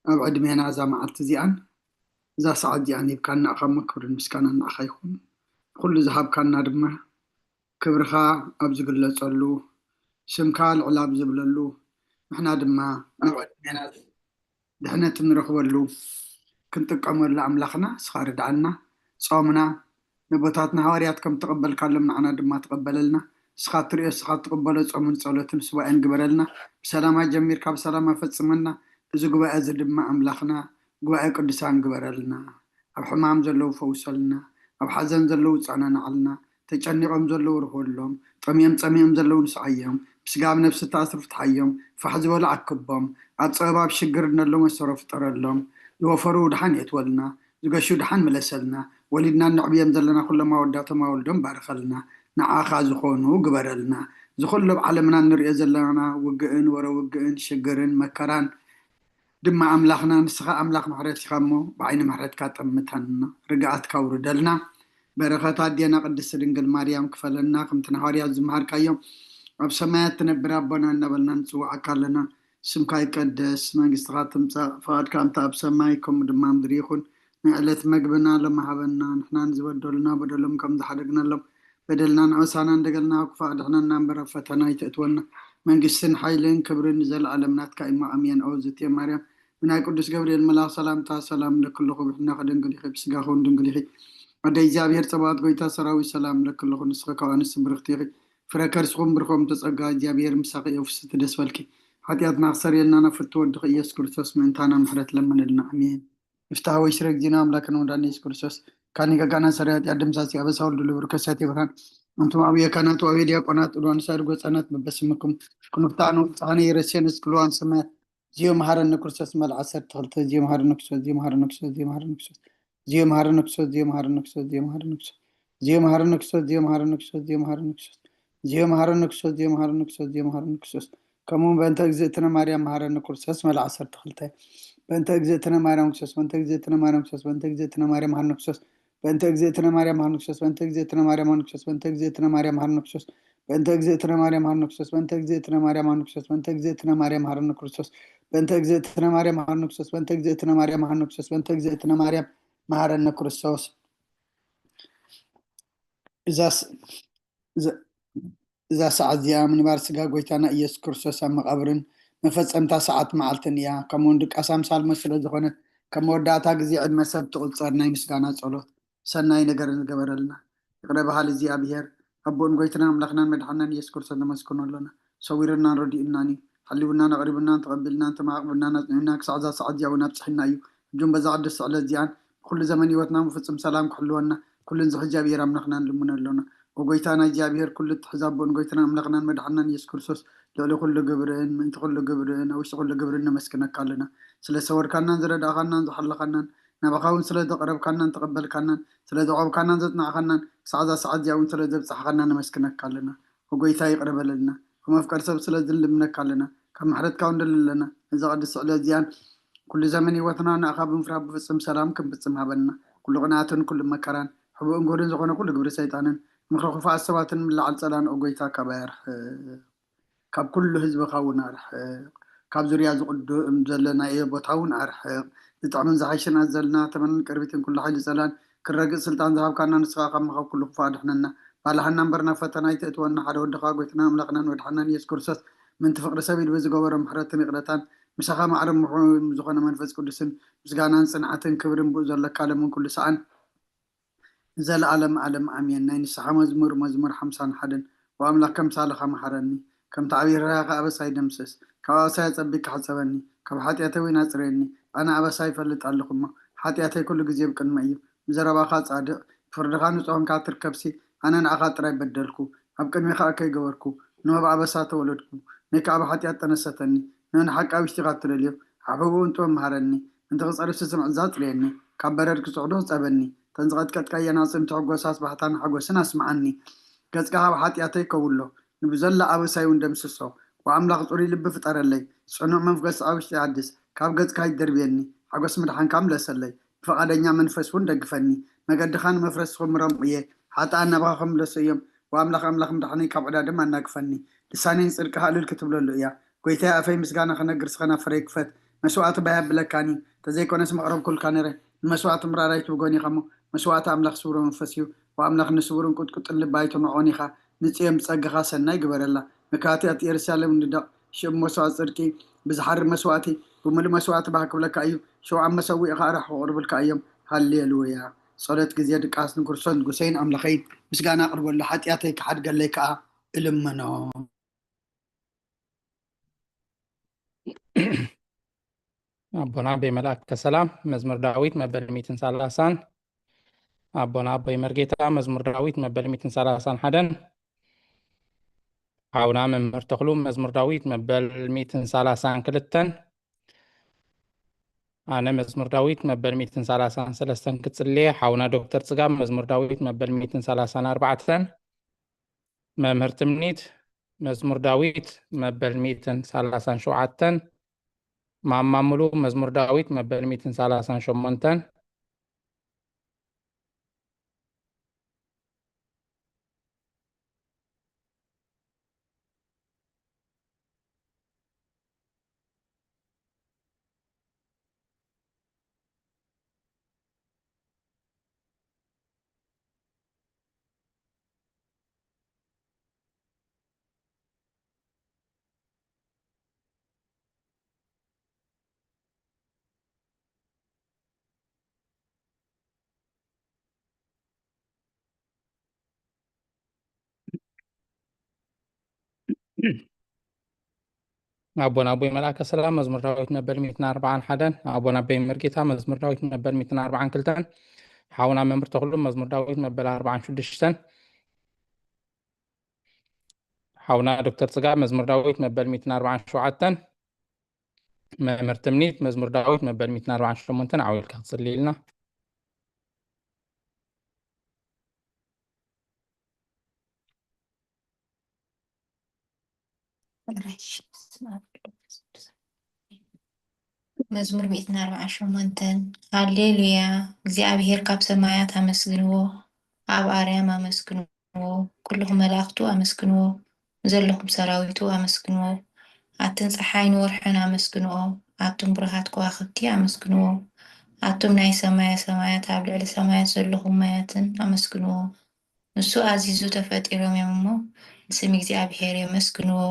ኣብ ዕድሜና እዛ መዓልቲ እዚኣን እዛ ሰዓት እዚኣን ሂብካና ኢኻ እሞ፣ ክብርን ምስጋናን ንዓኻ ይኹን። ኩሉ ዝሃብካና ድማ ክብርኻ ኣብ ዝግለጸሉ፣ ስምካ ልዕል ኣብ ዝብለሉ፣ ንሕና ድማ ናብ ዕድሜና ድሕነት እንረኽበሉ ክንጥቀመሉ ኣምላኽና ንስኻ ርድኣና። ጾምና ነቦታትና ሃዋርያት ከም ተቐበልካሎም ንዓና ድማ ተቐበለልና። ንስኻ እትርእዮ ንስኻ እትቕበሎ ጾምን ጸሎትን ሱባኤን ግበረልና። ብሰላም ኣጀሚርካ ብሰላም ኣፈጽመና። እዚ ጉባኤ እዚ ድማ ኣምላኽና ጉባኤ ቅዱሳን ግበረልና። ኣብ ሕማም ዘለዉ ፈውሰልና። ኣብ ሓዘን ዘለዉ ጸናንዓልና። ተጨኒቖም ዘለዉ ርህወሎም። ጠምዮም ጸሚኦም ዘለዉ ንስዓዮም። ብስጋ ኣብ ነፍሲ እተኣስሩ ፍትሓዮም። ፋሕ ዝበሉ ኣክቦም። ኣብ ጸበባ ኣብ ሽግር ዘለዉ መሰሮ ፍጠረሎም። ዝወፈሩ ድሓን የእትወልና። ዝገሹ ድሓን ምለሰልና። ወሊድናን ነዕብዮም ዘለና ኩሎም ኣወዳቶም ኣወልዶም ባርኸልና። ንዓኻ ዝኾኑ ግበረልና። እዚ ኩሉ ኣብ ዓለምና እንርእዮ ዘለና ውግእን ወረ ውግእን ሽግርን መከራን ድማ ኣምላኽና ንስኻ ኣምላኽ ምሕረት ኢኻ እሞ ብዓይኒ ምሕረትካ ጠምተና፣ ርግኣትካ ውርደልና። በረኸት ኣዴና ቅድስቲ ድንግል ማርያም ክፈለና፣ ከምቲ ንሃዋርያት ዝመሃርካዮም ኣብ ሰማያት ትነብር ኣቦና እናበልና ንጽውዓካ ኣለና። ስምካ ይቀደስ፣ መንግስትኻ ትምጻእ፣ ፍቓድካ እንተ ኣብ ሰማይ ከምኡ ድማ ምድሪ ይኹን። ንዕለት መግብና ሎሚ ሃበና፣ ንሕና ንዝበደሉና በደሎም ከም ዝሓደግናሎም በደልና ንዖሳና እንደገልና ክፉእ ኣድሕነና እምበር ኣብ ፈተና ኣይተእትወና። መንግስትን ሓይልን ክብርን ንዘለኣለም ናትካ እዩ። ኣሜን። ኦ ዝትየ ማርያም ብናይ ቅዱስ ገብርኤል መልኣኽ ሰላምታ ሰላም ለክልኹ ብሕና ከደንግል ኢኺ ብስጋ ኸውን ድንግል ኢኺ። ኣደ እግዚኣብሔር ጸባኦት ጎይታ ሰራዊት ሰላም ለክልኹ ንስኺ ካብ ኣንስቲ ብርኽቲ ኢኺ። ፍረ ከርስኹም ብርኾም ተጸጋ እግዚኣብሔር ምሳኺ እዩ ፍስቲ ደስ በልኪ። ሓጢኣትና ክሰርየልና ናብ ፍቱ ወድኺ ኢየሱስ ክርስቶስ ምእንታና ምሕረት ለምንልና። ኣሜን። ይፍታህ ወይ ስረ ጊዜና ኣምላክን ወዳን ኢየሱስ ክርስቶስ ካኒ ገጋና ሰራያት ያደምሳሲ ኣበሳ ወልዱ ልብር ከሳት ይብርሃን። ኣንቱም ኣብየ ካህናት ወኣብየ ዲያቆናት እልዋን ሳይድ ጎፃናት በበስምኩም ክንፍታኑ ፀሃነ ይረሴን እስክልዋን ሰማያት ዚዮ መሃረኒ ክርስቶስ መል ዓሰርተ ክልተ ዚዮ መሃረኒ ክርስቶስ ዚዮ መሃረኒ ክርስቶስ ዚዮ መሃረኒ ክርስቶስ ዚዮ መሃረኒ ክርስቶስ ዚዮ መሃረኒ ክርስቶስ ዚዮ መሃረኒ ክርስቶስ ዚዮ መሃረኒ ክርስቶስ ዚዮ መሃረኒ ክርስቶስ ዚዮ መሃረኒ ክርስቶስ ዚዮ መሃረኒ ክርስቶስ ዚዮ መሃረኒ ክርስቶስ ከምኡ በእንተ እግዝእትነ ማርያም መሃረኒ ክርስቶስ መል ዓሰርተ ክልተ በእንተ እግዝእትነ ማርያም ክርስቶስ በእንተ እግዝእትነ ማርያም ክርስቶስ በእንተ እግዝእትነ ማርያም መሃረኒ ክርስቶስ በእንተ እግዝእትነ ማርያም መሃረኒ ክርስቶስ በእንተ እግዝእትነ ማርያም መሃረኒ ክርስቶስ በእንተ እግዝእትነ ማርያም መሃረኒ ክርስቶስ በእንተ እግዝእትነ ማርያም መሃረኒ ክርስቶስ በእንተ እግዝእትነ ማርያም መሃረኒ ክርስቶስ በእንተ እግዝእትነ ማርያም መሃረኒ ክርስቶስ በእንተ እግዝእትነ ማርያም መሃረኒ ክርስቶስ በእንተ እግዝእትነ ማርያም መሃረኒ ክርስቶስ እዛስ እዛ ሰዓት እዚኣ ምንባር ስጋ ጎይታና ኢየሱስ ክርስቶስ ኣብ መቓብርን መፈጸምታ ሰዓት መዓልትን እያ። ከምኡውን ድቃስ ኣምሳልሞ ስለ ዝኾነት ከም መወዳእታ ግዜ ዕድመ ሰብ ትቑጸር ናይ ምስጋና ጸሎት ሰናይ ነገር ዝገበረልና ይቕረ በሃሊ እግዚኣብሔር ኣቦን ጎይትና ኣምላኽናን መድሓናን ኢየሱስ ክርስቶስ ነመስግኖ ኣሎና። ሰዊርናን ረዲኡናን እዩ። ሓሊውናን ኣቕሪቡናን ተቐቢልናን ተማዕቕብናን ኣጽኒዑና ክሳዕ እዛ ሰዓት እዚኣ እውን ኣብጽሕና እዩ። እጁም በዛ ቅድስቲ ዕለት እዚኣን ብኩሉ ዘመን ህይወትና ብፍጹም ሰላም ክሕልወና ኩሉ ንዝሕ እግዚኣብሔር ኣምላኽና ንልምኖ ኣሎና። ኦ ጎይታና እግዚኣብሔር ኩሉ እትሕዝ ኣቦን ጎይታና ኣምላኽናን መድሓናን ኢየሱስ ክርስቶስ ልዕሊ ኩሉ ግብርን ምእንቲ ኩሉ ግብርን ኣብ ውሽጢ ኩሉ ግብርን ነመስግነካ ኣለና። ስለ ሰወርካናን ዝረዳእኻናን ዝሓለኻናን ናባኻ እውን ስለ ዘቕረብካናን ተቐበልካናን ስለ ዘቆብካናን ዘጽናዕኻናን ክሳዕ እዛ ሰዓት እዚኣ እውን ስለ ዘብጻሕኻና ነመስግነካ ኣለና። ኦ ጎይታ ይቕረ በለልና። ከም ኣፍቀር ሰብ ስለ ዝንልምነካ ኣለና። ካብ ምሕረትካ እውን ንደሊ ኣለና። ነዛ ቅድስቲ ዕለት እዚኣን ኩሉ ዘመን ህይወትና ንኣኻ ብምፍራህ ብፍጹም ሰላም ክንፍጽም ሃበና። ኩሉ ቅንኣትን ኩሉ መከራን ሕቡእን ግሁድን ዝኾነ ኩሉ ግብሪ ሰይጣንን ምኽሪ ክፉኣት ሰባትን ምልዓል ጸላን ኦ ጎይታ ካባይ ኣርሕቕ። ካብ ኩሉ ህዝብኻ እውን ኣርሕቕ። ካብ ዙርያ ዝቕድም ዘለናዮ ቦታ እውን ኣርሕቕ። ዝጥዕምን ዝሓይሽን ኣዘልና ተመንን ቅርቢትን ኩሉ ሓይሊ ጸላን ክረግጽ ስልጣን ዝሃብካና ንስኻ ካብ ምኻብ ኩሉ ክፉእ ኣድሕነና። ባልሃና እምበር ናብ ፈተና ኣይተእትወና። ሓደ ወድኻ ጎይታናን ኣምላኽናን መድሓናን ኢየሱስ ክርስቶስ ምእንቲ ፍቕሪ ሰብ ኢሉ ብዝገበሮ ምሕረትን ይቕረታን ምሳኻ ማዕረ ምሑም ዝኾነ መንፈስ ቅዱስን ምስጋናን ጽንዓትን ክብርን ብኡ ዘለካ ለምን ኩሉ ሰኣን ንዘለኣለም ኣለም ኣሜን። ናይ ንስሓ መዝሙር መዝሙር ሓምሳን ሓደን ኦ ኣምላኽ ከምሳልኻ መሓረኒ፣ ከምቲ ዓብዪ ርህራኸ ኣበሳይ ደምስስ፣ ካብ ኣበሳይ ኣጸቢቕካ ሕጸበኒ፣ ካብ ሓጢኣተይ እውን ኣጽርየኒ። ኣነ ኣበሳይ ይፈልጥ ኣለኹ እሞ፣ ሓጢኣተይ ኩሉ ግዜ ብቅድመይ እዩ። ብዘረባኻ ጻድቕ፣ ብፍርድኻ ንጹህ ኾንካ ትርከብሲ፣ ኣነ ንዓኻ ጥራይ በደልኩ፣ ኣብ ቅድሜኻ ከይገበርኩ፣ ንሆ ብኣበሳ ተወለድኩ፣ ንከኣ ብሓጢኣት ጠነሰተኒ፣ ንሆ ንሓቂ ኣብ ውሽጢኻ ትደልዮ፣ ኣብ ሕቡእን ጥበብ መሃረኒ፣ ምእንቲ ክጸርፍሲ ስምዕዛ ኣጽርየኒ፣ ካብ በረድ ክጽዕዶ ሕጸበኒ፣ እተን ዝቐጥቀጥካየን ኣዕጽምቲ ሕጎሳ ስባሕታን ሓጎስን ኣስምዓኒ። ገጽካ ካብ ሓጢኣተይ ከውሎ፣ ንብዘላ ኣበሳይ እውን ደምስሶ። ወኣምላኽ ጽሩይ ልቢ ፍጠረለይ፣ ጽኑዕ መንፈስ ኣብ ውሽጠይ ኣድስ። ካብ ገጽካ ኣይትደርብየኒ፣ ሓጎስ ምድሓንካ ምለሰለይ። ብፍቓደኛ መንፈስ እውን ደግፈኒ፣ መገድኻ ንመፍረስቲ ክምሮም እየ። ሓጥኣን ናባኻ ክምለሱ እዮም። ወኣምላኽ ኣምላኽ ምድሓነይ ካብ ዕዳ ደም ኣናግፈኒ። ልሳነይ ንጽድቅኻ እልል ክትብለሉ እያ። ጐይታይ ኣፈይ ምስጋና ክነግር ስኸ ናፈረይ ክፈት። መስዋእቲ ባይ ኣብለካኒ፣ ተዘይኮነስ መቕረብኩልካ ነረ። ንመስዋእቲ ምራር ኣይትብጎን ኢኻ እሞ፣ መስዋእቲ ኣምላኽ ስውር መንፈስ እዩ። ወኣምላኽ ንስውርን ቁጥቁጥን ልቢ ኣይትምዖን ኢኻ። ንጽዮን ብጸጋኻ ሰናይ ግበረላ። መካትኣት ኢየሩሳሌም ንደቕ፣ ሽም መስዋእቲ ጽድቂ ብዝሓሪ መስዋእቲ፣ ብምሉእ መስዋእቲ ባህ ክብለካ እዩ። ሽውዓን መሰውኢ ኸኣ ራሕ ክቕርብልካ እዮም። ሃሌሉያ። ጸሎት ግዜ ድቃስ ንጉርሶን ንጉሰይን ኣምላኸይ ምስጋና ኣቕርበሉ፣ ሓጢኣተይ ክሓድገለይ ከኣ እልምኖ። ኣቦና ኣቦይ መልኣከ ሰላም፣ መዝሙር ዳዊት መበል ሚእትን ሰላሳን። ኣቦና ኣቦይ መርጌታ፣ መዝሙር ዳዊት መበል ሚእትን ሰላሳን ሓደን። ሓውና መምህር ተኽሉ፣ መዝሙር ዳዊት መበል ሚእትን ሰላሳን ክልተን። ኣነ መዝሙር ዳዊት መበል ሚእትን ሰላሳን ሰለስተን ክጽልየ፣ ሓውና ዶክተር ጽጋብ፣ መዝሙር ዳዊት መበል ሚእትን ሰላሳን ኣርባዕተን። መምህር ትምኒት፣ መዝሙር ዳዊት መበል ሚእትን ሰላሳን ሸውዓተን። ማማ ሙሉ፣ መዝሙር ዳዊት መበል ሚእትን ሰላሳን ሸሞንተን። ኣቦና ኣቦይ መልኣከ ሰላም፣ መዝሙር ዳዊት መበል ሚእትን ኣርባዓን ሓደን። ኣቦና ኣቦይ መርጌታ፣ መዝሙር ዳዊት መበል ሚእትን ኣርባዓን ክልተን። ሓውና መምህር ተኽሉ፣ መዝሙር ዳዊት መበል ኣርባዓን ሽዱሽተን። ሓውና ዶክተር ጽጋብ፣ መዝሙር ዳዊት መበል ሚእትን ኣርባዓን ሸውዓተን። መምህር ትምኒት፣ መዝሙር ዳዊት መበል ሚእትን ኣርባዓን ሸሞንተን ዓው ኢልካ ክትጽሊ ኢልና። መዝሙር ሚእትን ኣርባዓን ሸሞንተን። ሃሌሉያ፣ እግዚኣብሔር ካብ ሰማያት ኣመስግንዎ፣ ኣብ ኣርያም ኣመስግንዎ፣ ኩልኹም መላእኽቱ ኣመስግንዎ፣ ዘለኹም ሰራዊቱ ኣመስግንዎ። ኣትን ጸሓይን ወርሕን ኣመስግንኦ፣ ኣቱም ብሩሃት ከዋኽብቲ ኣመስግንዎ። ኣቱም ናይ ሰማየ ሰማያት ኣብ ልዕሊ ሰማያት ዘለኹም ማያትን ኣመስግንዎ። ንሱ ኣዚዙ ተፈጢሮም እዮም እሞ ንስም እግዚኣብሔር የመስግንዎ።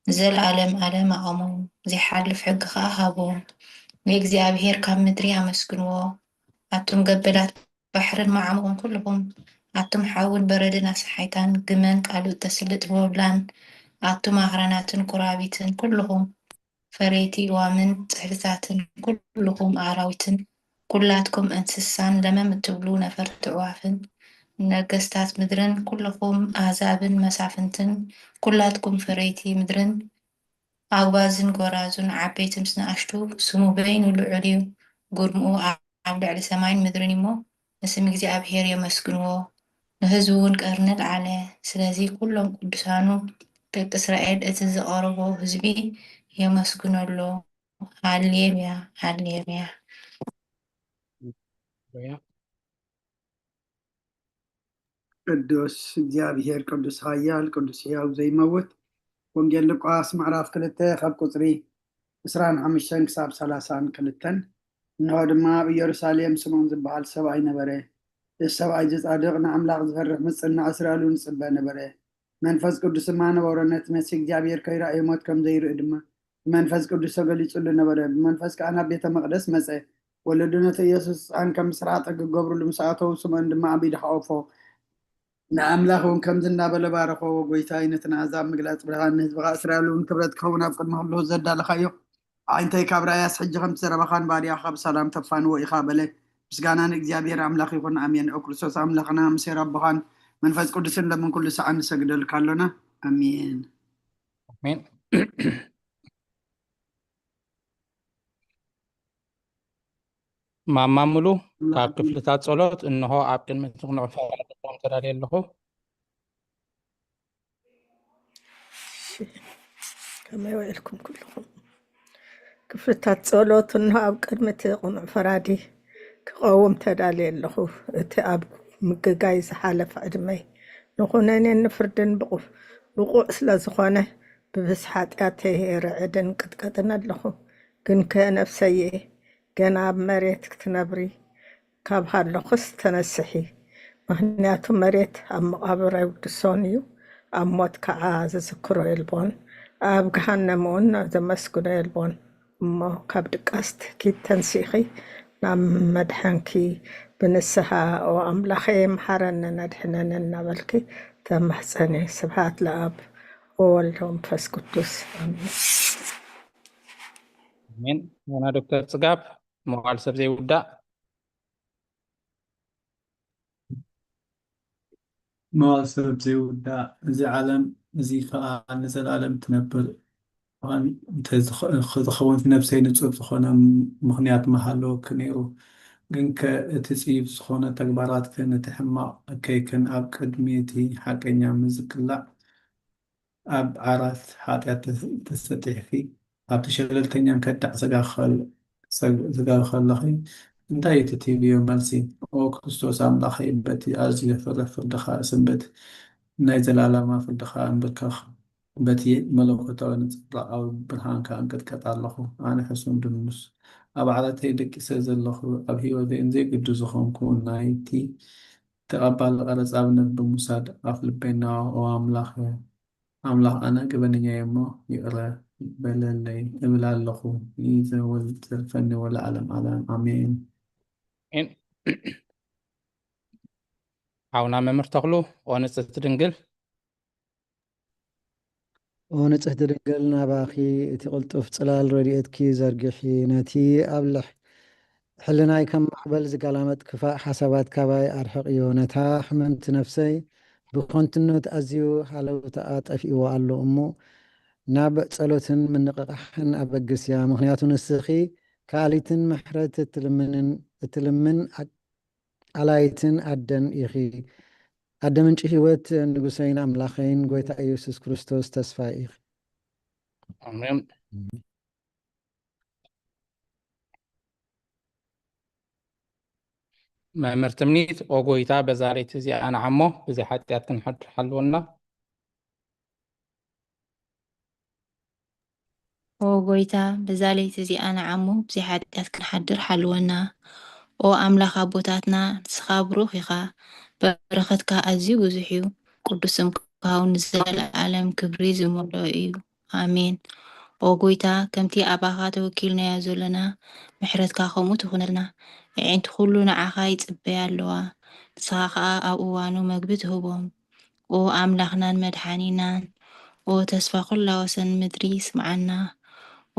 ንዘለዓለም ዓለም ኣቐሞም፣ ዘይሓልፍ ሕጊ ኸኣ ሃቦም። ንእግዚኣብሔር ካብ ምድሪ ኣመስግንዎ። ኣቱም ገበላት ባሕርን መዓሙቕን ኩልኹም፣ ኣቱም ሓውን በረድን ኣስሓይታን፣ ግመን ቃሉ እተስልጥ ወብላን፣ ኣቱም ኣኽራናትን ቁራቢትን ኩልኹም፣ ፈረይቲ ዋምን ጽሕድታትን ኩልኹም ኣራዊትን፣ ኩላትኩም እንስሳን ለመም እትብሉ ነፈርቲ ኣዕዋፍን፣ ነገስታት ምድርን ኩልኹም ኣህዛብን መሳፍንትን፣ ኩላትኩም ፈረይቲ ምድርን፣ ኣጉባዝን ጎራዙን፣ ዓበይቲ ምስ ንኣሽቱ፣ ስሙ በይኑ ልዑል እዩ፣ ግርምኡ ኣብ ልዕሊ ሰማይን ምድርን እዩ እሞ፣ ንስም እግዚኣብሔር የመስግንዎ፣ ንህዝቡ እውን ቀርኒ ኣልዓለ። ስለዚ ኩሎም ቅዱሳኑ ደቂ እስራኤል፣ እቲ ዝቐረቦ ህዝቢ የመስግኖ ኣሎ። ሃሌሉያ፣ ሃሌሉያ። ቅዱስ እግዚኣብሔር፣ ቅዱስ ኃያል፣ ቅዱስ ሕያው ዘይመውት። ወንጌል ሉቃስ ምዕራፍ ክልተ ካብ ቁጽሪ ዕስራን ሓሙሽተን ክሳብ ሰላሳን ክልተን። እንሆ ድማ ኣብ ኢየሩሳሌም ስምዖን ዝበሃል ሰብኣይ ነበረ። እዚ ሰብኣይ እዚ ጻድቕ፣ ንኣምላኽ ዝፈርሕ፣ ምጽናዕ እስራኤል እውን ዝጽበ ነበረ። መንፈስ ቅዱስ ድማ ነበሮ። ነቲ መሲህ እግዚኣብሔር ከይረኣየ ሞት ከም ዘይርኢ ድማ ብመንፈስ ቅዱስ ተገሊጹሉ ነበረ። ብመንፈስ ከኣ ናብ ቤተ መቕደስ መጸ። ወለዱ ነቲ ኢየሱስ ሕጻን ከም ዝሰራዕጠ ክገብሩሉ ምስ ኣተዉ፣ ስምዖን ድማ ኣብ ኢዱ ሓቖፎ። ንኣምላኽ እውን ከምዚ እናበለ ባረኾ፣ "ጎይታይ፣ ነቲ ንኣህዛብ ምግላጽ ብርሃን፣ ንህዝብኻ እስራኤል እውን ክብረት ክኸውን ኣብ ቅድሚ ኩሉ ዘዳለኻዮ ኣዒንተይ ካብ ራእያስ ሕጂ ከምቲ ዘረባኻን ባርያኻ ብሰላም ተፋንዎ ኢኻ" በለ። ምስጋና ንእግዚኣብሔር ኣምላኽ ይኹን፣ ኣሜን። ኦ ክርስቶስ ኣምላኽና፣ ምስ ኣቦኻን መንፈስ ቅዱስን ለምን ኩሉ ሰዓት ንሰግደልካ ኣሎና። ኣሜን። ኣሜን። ማማ ሙሉ፣ ካብ ክፍልታት ጸሎት እንሆ ኣብ ቅድሚ ትቕኑዕ ፈራዲ ክኾን ተዳልየ ኣለኹ። ከመይ ውዒልኩም ኩልኹም? ክፍልታት ጸሎት እንሆ ኣብ ቅድሚ እቲ ቅኑዕ ፈራዲ ክቐውም ተዳልየ ኣለኹ። እቲ ኣብ ምግጋይ ዝሓለፈ ዕድመይ ንኹነኔን ንፍርድን ብቑ-፣ ብቑዕ ስለ ዝኾነ፣ ብብዝሒ ሓጢኣተይ ርዕድን ቅጥቀጥን ኣለኹ። ግንከ ነፍሰየ፣ ገና ኣብ መሬት ክትነብሪ ካብ ሃለኹስ ተነስሒ። ምኽንያቱ መሬት ኣብ መቓብር ኣይውድሶን እዩ፣ ኣብ ሞት ከዓ ዝዝክሮ የልቦን፣ ኣብ ገሃነም እውን ዘመስግኖ የልቦን። እሞ ካብ ድቃስ ትኪ ተንሲኺ ናብ መድሓንኪ ብንስሓ "ኦ ኣምላኸየ፣ መሓረንን ኣድሕነንን" እናበልኪ ተማሕፀኒ። ስብሓት ለኣብ ወወልድ ወመንፈስ ቅዱስ፣ ኣሜን። ኣሜን። ና ዶክተር ጽጋብ፣ መዋል ሰብ ዘይውዳእ። መዋል ሰብ ዘይውዳእ፣ እዚ ዓለም እዚ ኸኣ ንዘለኣለም ትነብር። እንተ ዝኸ-፣ ዝኸውን ነፍሰይ ንጹር ዝኾነ ምኽንያት ምሃለወኪ ነይሩ። ግንከ እቲ ጽዩፍ ዝኾነ ተግባራትክን እቲ ሕማቕ እከይክን ኣብ ቅድሚ እቲ ሓቀኛ ምስ ዝቅላዕ፣ ኣብ ዓራት ሓጢኣት ተሰጢሕኪ፣ ኣብቲ ሸለልተኛን ከዳዕ ስጋ ኸል-፣ ስጋ ከለኺ፣ እንታይ እዩ እቲ ትህብዮ መልሲ? ኦ ክርስቶስ ኣምላኸይ፣ በቲ ኣዝዩ ዘፍርሕ ፍርድኻ እሰንብት፣ ናይ ዘለኣለማ ፍርድኻ እንብርከኽ። በቲ መለኮታዊ ነጸብራቓዊ ብርሃንካ እንቅጥቀጥ ኣለኹ። ኣነ ሕሱም ድኑስ ኣብ ዓራተይ ደቂሰ ዘለኹ፣ ኣብ ህይወተይን ዘይግዱ ዝኾንኩ ናይቲ ተቐባሊ ቀረጻ ብነብ ብምውሳድ ኣፍ ልበይ እናወቕዖ፣ ኣምላኽ፣ ኣምላኽ ኣነ ገበነኛ'የ እሞ ይቕረ በለለይ እብል ኣለኹ። ይዘወል ዘርፈኒ ወለዓለም ዓለም። ኣሜን። ኣሜን። ሓውና መምህር ተኽሉ፣ ኦ ንጽሕቲ ድንግል። ኦ ንጽሕቲ ድንግል፣ ናባኺ እቲ ቅልጡፍ ጽላል ረድኤትኪ ዘርግሒ፣ ነቲ ኣብ ልሕ-፣ ሕልናይ ከም ማዕበል ዝገላመጥ ክፋእ ሓሳባት ካባይ ኣርሕቕዮ። ነታ ሕምምቲ ነፍሰይ ብኸንቱነት ኣዝዩ ሃለውታኣ ጠፊእዋ ኣሎ እሞ፣ ናብ ጸሎትን ምንቕቓሕን ኣበግስያ። ምኽንያቱ ንስኺ ከኣሊትን ምሕረት እትልምንን፣ እትልምን ኣ-፣ ኣላይትን ኣደን ኢኺ። ኣደ ምንጪ ህይወት፣ ንጉሰይን ኣምላኸይን ጎይታ ኢየሱስ ክርስቶስ ተስፋ ኢኺ። ኣሜን። መምህር ትምኒት፣ ኦ ጎይታ፣ በዛ ለይቲ እዚኣ ንዓሞ ብዘይ ሓጢኣት ክንሓድር ሓልወና። ኦ ጎይታ፣ በዛ ለይቲ እዚኣ ንዓሞ ብዘይ ሓጢኣት ክንሓድር ሓልወና። ኦ ኣምላኽ ኣቦታትና፣ ንስኻ ብሩኽ ኢኻ፣ በረኸትካ ኣዝዩ ብዙሕ እዩ። ቅዱስ ስምካ እውን ንዘለኣለም ክብሪ ዝመልኦ እዩ። ኣሜን። ኦ ጎይታ፣ ከምቲ ኣባኻ ተወኪልናዮ ዘለና፣ ምሕረትካ ከምኡ ትኹነልና። ኣዒንቲ ኩሉ ንዓኻ ይጽበያ ኣለዋ፣ ንስኻ ኸኣ ኣብ እዋኑ መግቢ ትህቦም። ኦ ኣምላኽናን መድሓኒናን፣ ኦ ተስፋ ኩላ ወሰን ምድሪ፣ ስምዓና።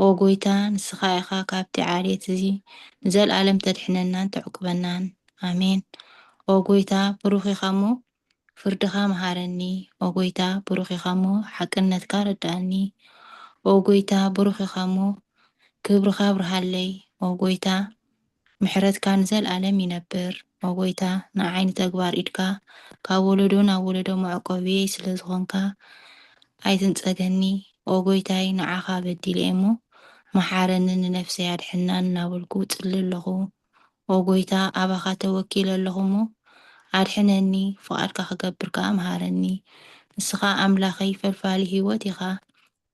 ኦ ጎይታ፣ ንስኻ ኢኻ ካብቲ ዓሌት እዚ ንዘለኣለም ተድሕነናን ተዕቁበናን። ኣሜን። ኦ ጎይታ፣ ብሩኽ ኢኻ እሞ፣ ፍርድኻ መሃረኒ። ኦ ጎይታ፣ ብሩኽ ኢኻ እሞ፣ ሓቅነትካ ረድኣኒ። ኦ ጎይታ፣ ብሩኽ ኢኻ እሞ፣ ክብርኻ ኣብርሃለይ። ኦ ጎይታ፣ ምሕረትካ ንዘለኣለም ይነብር። ኦ ጎይታ፣ ንዓይ ንተግባር ኢድካ ካብ ወለዶ ናብ ወለዶ መዕቆብየይ ስለ ዝኾንካ ኣይትንጸገኒ። ኦ ጎይታይ፣ ንዓኻ በዲለ እየ እሞ፣ መሓረኒ፣ ንነፍሰይ ኣድሕና እናበልኩ እጽሊ ኣለኹ። ኦ ጎይታ፣ ኣባኻ ተወኪለ ኣለኹ እሞ፣ ኣድሕነኒ፣ ፍቓድካ ክገብር ከኣ መሃረኒ። ንስኻ ኣምላኸይ፣ ፈልፋሊ ህይወት ኢኻ፣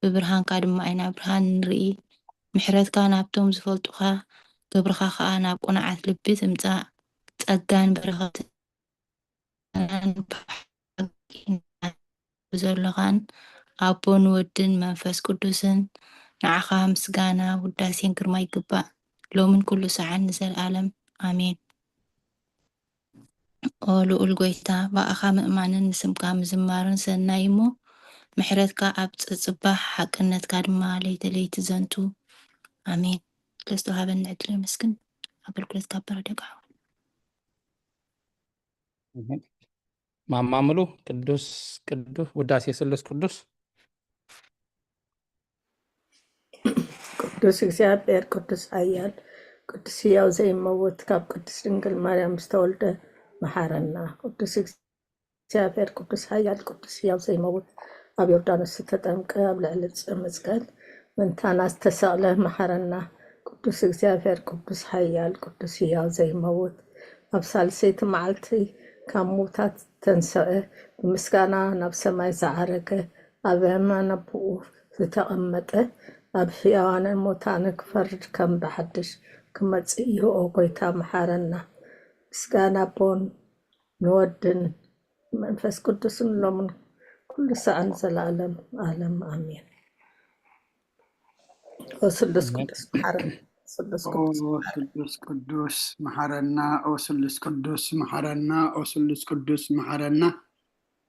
ብብርሃንካ ድማ ኢና ብርሃን ንርኢ። ምሕረትካ ናብቶም ዝፈልጡኻ፣ ክብርኻ ከኣ ናብ ቅኑዓት ልቢ ትምጻእ። ጸጋን በረኸትን ብሓቂ ዘለኻን ኣቦን ወድን መንፈስ ቅዱስን፣ ንዓኻ ምስጋና፣ ውዳሴን ግርማ ይግባእ፣ ሎምን ኩሉ ሰዓን ንዘለኣለም። ኣሜን። ኦ ልኡል ጎይታ፣ ብኣኻ ምእማንን ንስምካ ምዝማርን ሰናይ እሞ፣ ምሕረትካ ኣብ ጽጽባሕ፣ ሓቅነትካ ድማ ለይቲ ለይቲ ዘንቱ። ኣሜን። ስለዝተዋሃበኒ ዕድል የመስግን። ኣገልግሎት ካብ በረደ ቃሕዋ። ኣሜን። ማማ ሙሉ፣ ቅዱስ፣ ቅዱስ፣ ውዳሴ ስሉስ ቅዱስ። ቅዱስ እግዚኣብሔር፣ ቅዱስ ኃያል፣ ቅዱስ ሕያው ዘይመውት፣ ካብ ቅድስት ድንግል ማርያም ዝተወልደ መሓረና። ቅዱስ እግዚኣብሔር፣ ቅዱስ ኃያል፣ ቅዱስ ሕያው ዘይመውት፣ ኣብ ዮርዳኖስ ዝተጠምቀ፣ ኣብ ልዕሊ ዕፀ መስቀል ምእንታና ዝተሰቕለ መሓረና። ቅዱስ እግዚኣብሔር፣ ቅዱስ ኃያል፣ ቅዱስ ሕያው ዘይመውት፣ ኣብ ሳልሰይቲ መዓልቲ ካብ ምውታት ዝተንሰቐ፣ ብምስጋና ናብ ሰማይ ዝዓረገ፣ ኣብ የማን ኣቦኡ ዝተቐመጠ፣ ኣብ ሕያዋንን ሙታንን ክፈርድ ከም ብሓድሽ ክመጽእ እዩ። ኦ ጎይታ፣ መሓረና። ምስጋና ኣቦን ንወድን መንፈስ ቅዱስን ሎምን ኩሉ ሰዓን ዘላለም ዓለም ኣሜን። ኦ ስሉስ ቅዱስ መሓረና። ስሉስ ቅዱስ ኦ ስሉስ ቅዱስ መሓረና። ኦ ስሉስ ቅዱስ መሓረና። ኦ ስሉስ ቅዱስ መሓረና።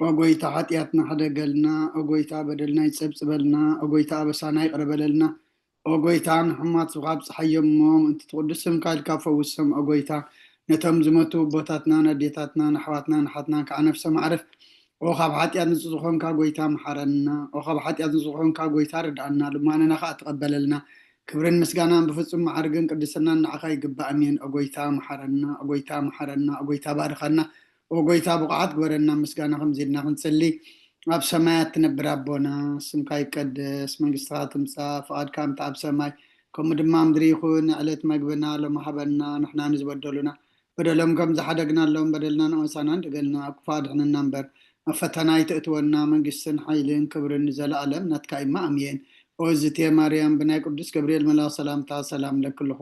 ኦ ጎይታ፣ ሓጢኣትና ሕደገልና። ኦ ጎይታ፣ በደልና ይጸብጽበልና። ኦ ጎይታ፣ ኣበሳና ይቕረ በለልና። ኦ ጎይታ፣ ንሕሙማት ስብኻ ኣብጽሓዮም እሞ፣ ምእንቲ እቲ ቅዱስ ስምካ ኢልካ ፈውሶም። ኦ ጎይታ፣ ነቶም ዝመቱ ኣቦታትና፣ ነዴታትና፣ ንኣሕዋትና፣ ንሓትና ከዓ ነፍሰ ማዕርፍ። ኦ ካብ ሓጢኣት ንጹህ ዝኾንካ ጎይታ፣ መሓረና። ኦ ካብ ሓጢኣት ንጹህ ዝኾንካ ጎይታ፣ ርድኣና። ልማነና ከዓ ተቐበለልና። ክብርን ምስጋናን ብፍጹም መዓርግን ቅድስናን ንዓኻ ይግባእ። ኣሜን። ኦ ጎይታ፣ መሓረና። ኦ ጎይታ፣ መሓረና። ኦ ጎይታ፣ ባርኸና። ኦ ጎይታ፣ ብቑዓት ግበረና። ምስጋና ከምዚ ኢልና ክንጽሊ። ኣብ ሰማያት ትነብር ኣቦና፣ ስምካ ይቀደስ፣ መንግስትኻ ትምጻእ፣ ፍቓድካ ከምቲ ኣብ ሰማይ ከምኡ ድማ ኣብ ምድሪ ይኹን። ዕለት መግብና ሎሚ ሃበና፣ ንሕና ንዝበደሉና በደሎም ከም ዝሓደግናሎም በደልና ንኦሳና እንደገልና፣ ኣብ ክፉእ ኣድሕነና እምበር፣ ኣብ ፈተና ኣይተእትወና። መንግስትን ሓይልን ክብርን ንዘለኣለም ናትካ እማ፣ ኣሜን። ኦ እዝቴ ማርያም፣ ብናይ ቅዱስ ገብርኤል መልኣኽ ሰላምታ ሰላም እለኪ ኣለኹ።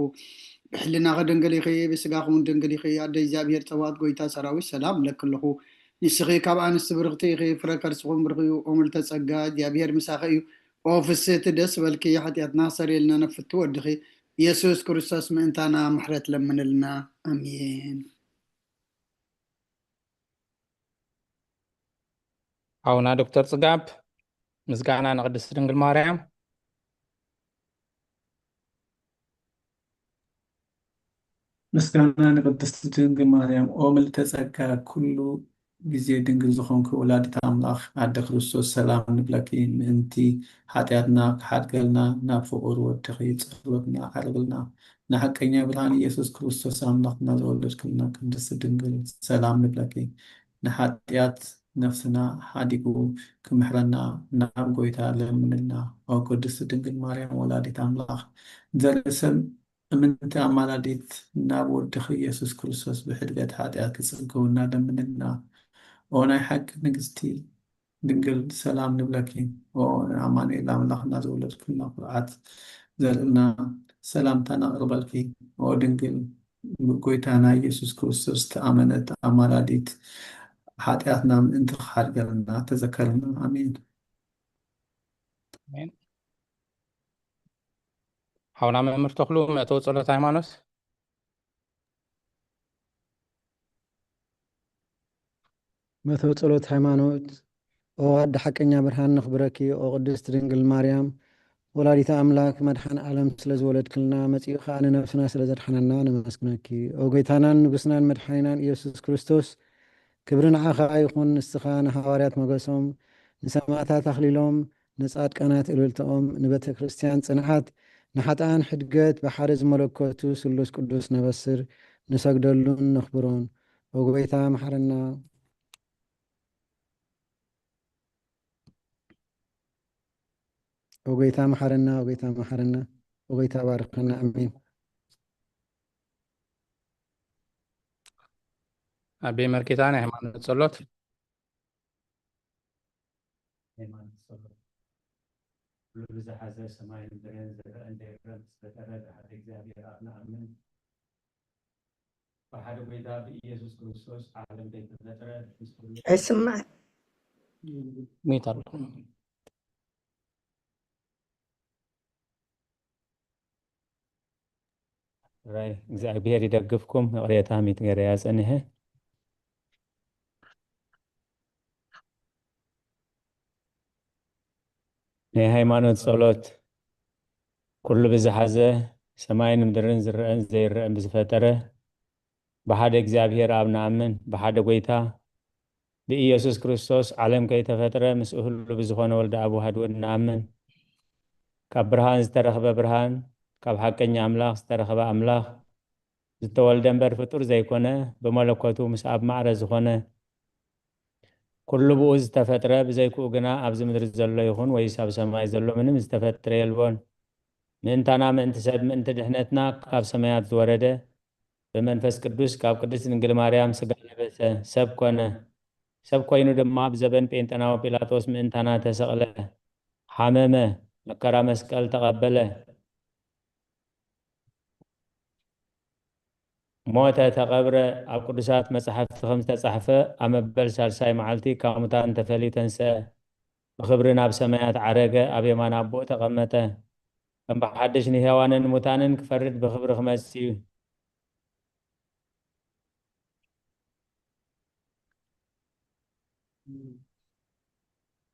ብሕልናኺ ድንግል ኢኺ፣ ብስጋኺ እውን ድንግል ኢኺ። ኣደ እግዚኣብሔር፣ ጸባኦት ጎይታ ሰራዊት፣ ሰላም እለኪ ኣለኹ። ንስኺ ካብ ኣንስቲ ብርኽቲ ኢኺ፣ ፍረ ከርስኹም ብርኽ እዩ። ኦ ምልዕተ ጸጋ፣ እግዚኣብሔር ምሳኺ እዩ። ኦ ፍስህቲ፣ ደስ በልኪ፣ ሓጢኣትና ክሰርየልና ነፍቲ ወድኺ ኢየሱስ ክርስቶስ ምእንታና ምሕረት ለምንልና። ኣሜን። ሓውና ዶክተር ጽጋብ፣ ምስጋና ንቅድስቲ ድንግል ማርያም። ምስጋና ንቅድስቲ ድንግል ማርያም። ኦ ምልዕተ ጸጋ፣ ኩሉ ግዜ ድንግል ዝኾንኪ ወላዲት ኣምላኽ ኣደ ክርስቶስ፣ ሰላም ንብለኪ። ምእንቲ ሓጢኣትና ክሓድገልና ናብ ፍቑር ወድኺ ጸሎትና ኣዕርግልና። ንሓቀኛ ብርሃን ኢየሱስ ክርስቶስ ኣምላኽና ዝወለድክልና ቅድስቲ ድንግል፣ ሰላም ንብለኪ። ንሓጢኣት ነፍስና ሓዲጉ ክምሕረና ናብ ጎይታ ለምንልና። ኦ ቅድስቲ ድንግል ማርያም ወላዲት ኣምላኽ፣ ዘርኢ ሰብ እምንቲ ኣማላዲት፣ ናብ ወድኺ ኢየሱስ ክርስቶስ ብሕድገት ሓጢኣት ክጽግውና ለምንልና። ኦ ናይ ሓቂ ንግስቲ ድንግል፣ ሰላም ንብለኪ። ኦ ንኣማኑኤል ኣምላኽና ዝወለድክልና ኩርዓት ዘርእና፣ ሰላምታ ነቕርበልኪ። ኦ ድንግል፣ ብጎይታና ኢየሱስ ክርስቶስ ተኣመነት ኣማላዲት፣ ሓጢኣትና ምእንቲ ክሓድገልና ተዘከርና። ኣሜን። ኣሜን። ሓውና መምህር ተኽሉ፣ መእተዊ ጸሎት ሃይማኖት። መእተዊ ጸሎት ሃይማኖት። ኦ ኣደ ሓቀኛ ብርሃን፣ ነኽብረኪ። ኦ ቅድስት ድንግል ማርያም፣ ወላዲተ ኣምላክ፣ መድሓን ዓለም ስለ ዝወለድክልና፣ መጺኡ ኸኣ ንነብስና ስለ ዘድሓነና ነመስግነኪ። ኦ ጎይታናን ንጉስናን መድሓኒናን ኢየሱስ ክርስቶስ፣ ክብሪ ንዓኻ ይኹን። ንስኻ ንሃዋርያት ሞገሶም፣ ንሰማዕታት ኣኽሊሎም፣ ንጻድቃናት እልልታኦም፣ ንቤተ ክርስቲያን ጽንዓት፣ ንሓጥኣን ሕድገት፣ ብሓደ ዝመለኮቱ ስሉስ ቅዱስ ነበስር፣ ንሰግደሉን ነኽብሮን። ኦ ጎይታ መሓረና። ኦ ጎይታ መሓረና፣ ኦ ጎይታ መሓረና፣ ኦ ጎይታ ባርኸና። ኣሜን። ኣቤ መርጌታ፣ ናይ ሃይማኖት ጸሎት። ሃይማኖት ጸሎት። ኩሉ ብዝሓዘ ሰማይን ምድርን ዝረአን ዘይረአን ዝፈጠረ ብሓደ እግዚኣብሔር ኣብ ንኣምን። ብሓደ ጎይታ ብኢየሱስ ክርስቶስ ዓለም ከይተፈጥረ ምስ ኩሉ ኣይስማዕን። ሚዩት ኣሎ። ራይ እግዚኣብሔር ይደግፍኩም። ይቕሬታ፣ ሚዩት ገይረያ ጸኒሐ። ናይ ሃይማኖት ጸሎት። ኩሉ ብዝሓዘ ሰማይን ምድርን ዝረአን ዘይረአን ብዝፈጠረ ብሓደ እግዚኣብሔር ኣብ ንኣምን፣ ብሓደ ጎይታ ብኢየሱስ ክርስቶስ ዓለም ከይተፈጥረ ምስኡ ህሉ ብዝኾነ ወልደ ኣብ ዋህድ ወድ ንኣምን። ካብ ብርሃን ዝተረኽበ ብርሃን፣ ካብ ሓቀኛ ኣምላኽ ዝተረኽበ ኣምላኽ፣ ዝተወልደ እምበር ፍጡር ዘይኮነ፣ ብመለኮቱ ምስ ኣብ ማዕረ ዝኾነ፣ ኩሉ ብኡ ዝተፈጥረ፣ ብዘይክኡ ግና ኣብዚ ምድሪ ዘሎ ይኹን ወይስ ኣብ ሰማይ ዘሎ ምንም ዝተፈጥረ የልቦን። ምእንታና፣ ምእንቲ ሰብ፣ ምእንቲ ድሕነትና ካብ ሰማያት ዝወረደ፣ ብመንፈስ ቅዱስ ካብ ቅድስት ድንግል ማርያም ስጋ ለበሰ፣ ሰብ ኮነ። ሰብ ኮይኑ ድማ ብዘበን ጴንጠናዊ ጲላጦስ ምእንታና ተሰቕለ፣ ሓመመ፣ መከራ መስቀል ተቐበለ። ሞተ፣ ተቐብረ፣ ኣብ ቅዱሳት መጻሕፍቲ ከም ዝተጻሕፈ ኣብ መበል ሳልሳይ መዓልቲ ካብ ሙታን ተፈልዩ ተንስአ። ብኽብሪ ናብ ሰማያት ዓረገ፣ ኣብ የማን ኣቦኡ ተቐመጠ። ከም ብሓድሽ ንሕያዋንን ሙታንን ክፈርድ ብኽብሪ ክመጽእ እዩ።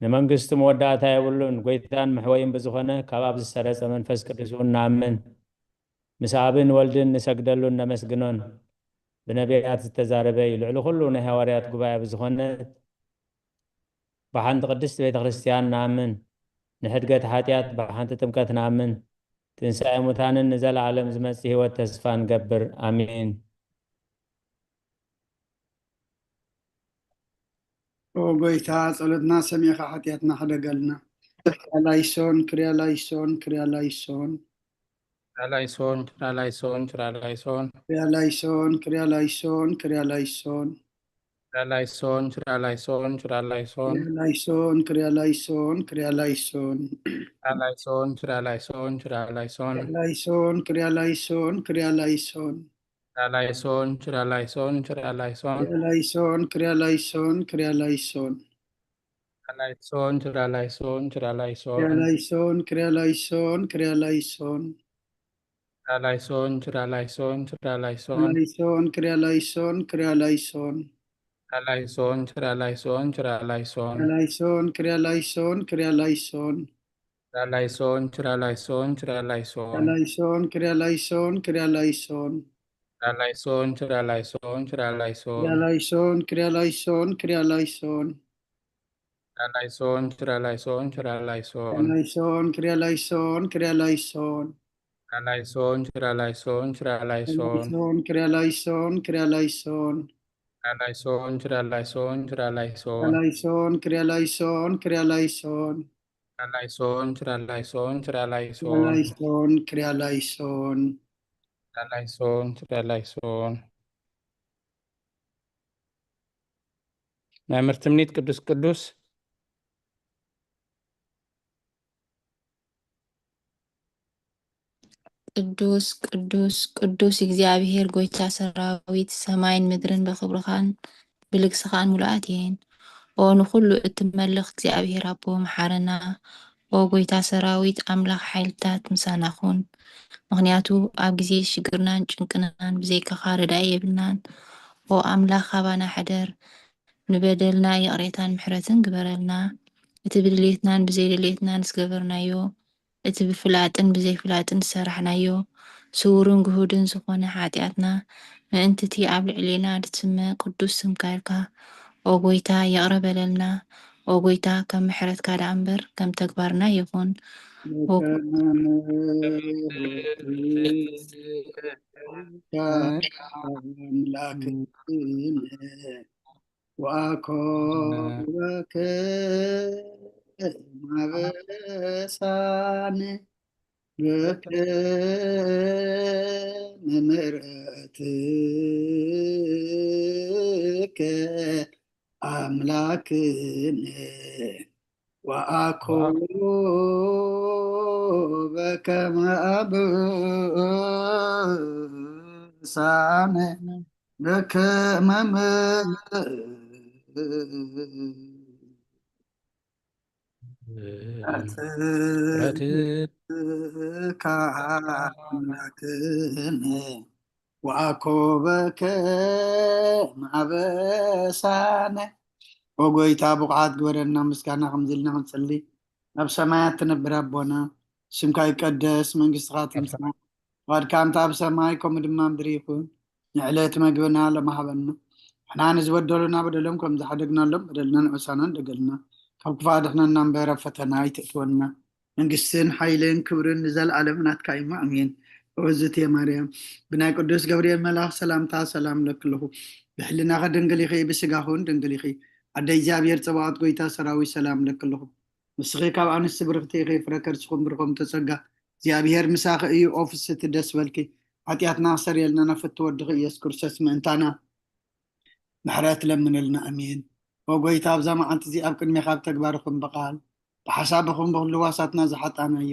ንመንግስቱ መወዳእታ የብሉን። ጎይታን መሕወይን ብዝኾነ ካብ ኣብ ዝሰረጸ መንፈስ ቅዱስ እውን ንኣምን። ምስ ኣብን ወልድን ንሰግደሉን ነመስግኖን። ብነቢያት ዝተዛረበ እዩ። ልዕሊ ኩሉ ናይ ሃዋርያት ጉባኤ ብዝኾነት ብሓንቲ ቅድስቲ ቤተ ክርስቲያን ንኣምን። ንሕድገት ሓጢኣት ብሓንቲ ጥምቀት ንኣምን። ትንሳኤ ሙታንን ንዘለዓለም ዝመጽእ ህይወት ተስፋ ንገብር። ኣሜን። ኦ ጎይታ፣ ጸሎትና ሰሚዕኻ ሓጢኣትና ሕደገልና። ክርያ ላይሶን፣ ክርያ ላይሶን፣ ክርያ ላይሶን። ችራላይሶን ችራላይሶን ችራላይሶን ክርያ ላይሶን፣ ክርያ ላይሶን፣ ክርያ ላይሶን። ችራላይሶን ችራላይሶን ችራላይሶን ክርያ ላይሶን፣ ክርያ ላይሶን፣ ክርያ ላይሶን። ችራላይሶን ችራላይሶን ችራላይሶን ክርያ ላይሶን፣ ክርያ ላይሶን፣ ክርያ ላይሶን። ችራላይሶን ችራላይሶን ችራላይሶን ክርያ ላይሶን፣ ክርያ ላይሶን፣ ክርያ ላይሶን። ችራላይሶን ችራላይሶን ችራላይሶን ክርያ ላይሶን፣ ክርያ ላይሶን፣ ክርያ ላይሶን። ችራላይሶን ችራላይሶን ችራላይሶን ላይሶን፣ ክርያ ላይሶን፣ ክርያ ላይሶን። ችራላይሶን ችራላይሶን ችራላይሶን ላይሶን፣ ክርያ ላይሶን፣ ክርያ ላይሶን። ችራላይሶን ችራላይሶን ችራላይሶን ላይሶን፣ ክርያ ላይሶን፣ ክርያ ላይሶን። ችራላይሶን ችራላይሶን ችራላይሶን ክርያ ላይሶን፣ ክርያ ላይሶን፣ ክርያ ላይሶን። ችራላይሶን ችራላይሶን ችራላይሶን ላይሶን፣ ክርያ ላይሶን፣ ክርያ ላይሶን። ችራላይሶን ችራላይሶን ችራላይሶን ላይሶን፣ ክርያ ላይሶን፣ ክርያ ላይሶን። ችራላይሶን ችራላይሶን ችራላይሶን ላይሶን፣ ክርያ ላይሶን፣ ክርያ ላይሶን። ችራላይሶን ችራላይሶን ችራላይሶን ላይሶን፣ ክርያ ላይሶን። ችራላይሶን ችራላይሶን። መምህር ትምኒት ቅዱስ ቅዱስ ቅዱስ ቅዱስ ቅዱስ እግዚኣብሔር ጎይታ ሰራዊት፣ ሰማይን ምድርን ብኽብርኻን ብልግስኻን ምሉኣት እየን። ኦ ንኹሉ እትመልኽ እግዚኣብሔር ኣቦ፣ መሓረና። ኦ ጎይታ ሰራዊት ኣምላኽ ሓይልታት፣ ምሳና ኩን። ምኽንያቱ ኣብ ግዜ ሽግርናን ጭንቅናን ብዘይካኻ ረዳኢ የብልናን። ኦ ኣምላኽ ካባና ሕደር፣ ንበደልና ይቕሬታን ምሕረትን ግበረልና። እቲ ብድሌትናን ብዘይድሌትናን ዝገበርናዮ፣ እቲ ብፍላጥን ብዘይፍላጥን ዝሰራሕናዮ፣ ስውርን ግሁድን ዝኾነ ሓጢኣትና፣ ምእንቲ እቲ ኣብ ልዕሌና ዝስመ ቅዱስ ስምካ ኢልካ፣ ኦ ጎይታ፣ ይቕረ በለልና። ኦ ጎይታ፣ ከም ምሕረትካ ደኣ እምበር ከም ተግባርና ይኹን። ኣምላክን ወኣኮ በከ ማበሳን በከ ምሕረትከ ኣምላክን ወኣኮ በከመ ኣበሳነ በከመ ምሕረትከ ኣምላክነ ወኣኮ በከመ ኣበሳነ። ኦ ጎይታ፣ ብቑዓት ግበረና። ምስጋና ከምዚ ኢልና ክንጽሊ። ኣብ ሰማያት ትነብር ኣቦና፣ ስምካ ይቀደስ፣ መንግስትኻ ትምጻእ፣ ፍቓድካ እንተ ኣብ ሰማይ ከምኡ ድማ ምድሪ ይኹን። ንዕለት መግብና ሎሚ ሃበና። ንሕና ንዝበደሉና በደሎም ከም ዝሓደግናሎም በደልና ንዑሳና እንደገልና። ካብ ክፉእ ኣድሕነና እምበር ኣብ ፈተና ኣይተእትወና። መንግስትን ሓይልን ክብርን ንዘለኣለም ናትካ እዩ። ኣሜን። እወዝት እየ ማርያም፣ ብናይ ቅዱስ ገብርኤል መልኣኽ ሰላምታ ሰላም ለክልኹ። ብሕልናኸ ድንግል ኢኺ፣ ብስጋኹን ድንግል ኢኺ። ኣደ እግዚኣብሔር ጸባኦት ጎይታ ሰራዊት ሰላም ለክልኹ። ንስኺ ካብ ኣንስቲ ብርኽቲ ኢኺ፣ ፍረ ከርስኹም ብርኾም ተጸጋ። እግዚኣብሔር ምሳኺ እዩ። ኦ ፍስቲ ደስ በልኪ። ሓጢኣትና ክሰርየልና ናብ ፍትወ ወድኺ ኢየሱስ ክርስቶስ ምእንታና ምሕረት ለምንልና። ኣሜን። ኦ ጎይታ፣ ኣብዛ መዓልቲ እዚ ኣብ ቅድሜኻ ኣብ ተግባርኹም ብቓል ብሓሳብ ይኹን ብኹሉ ህዋሳትና ዝሓጣናዮ፣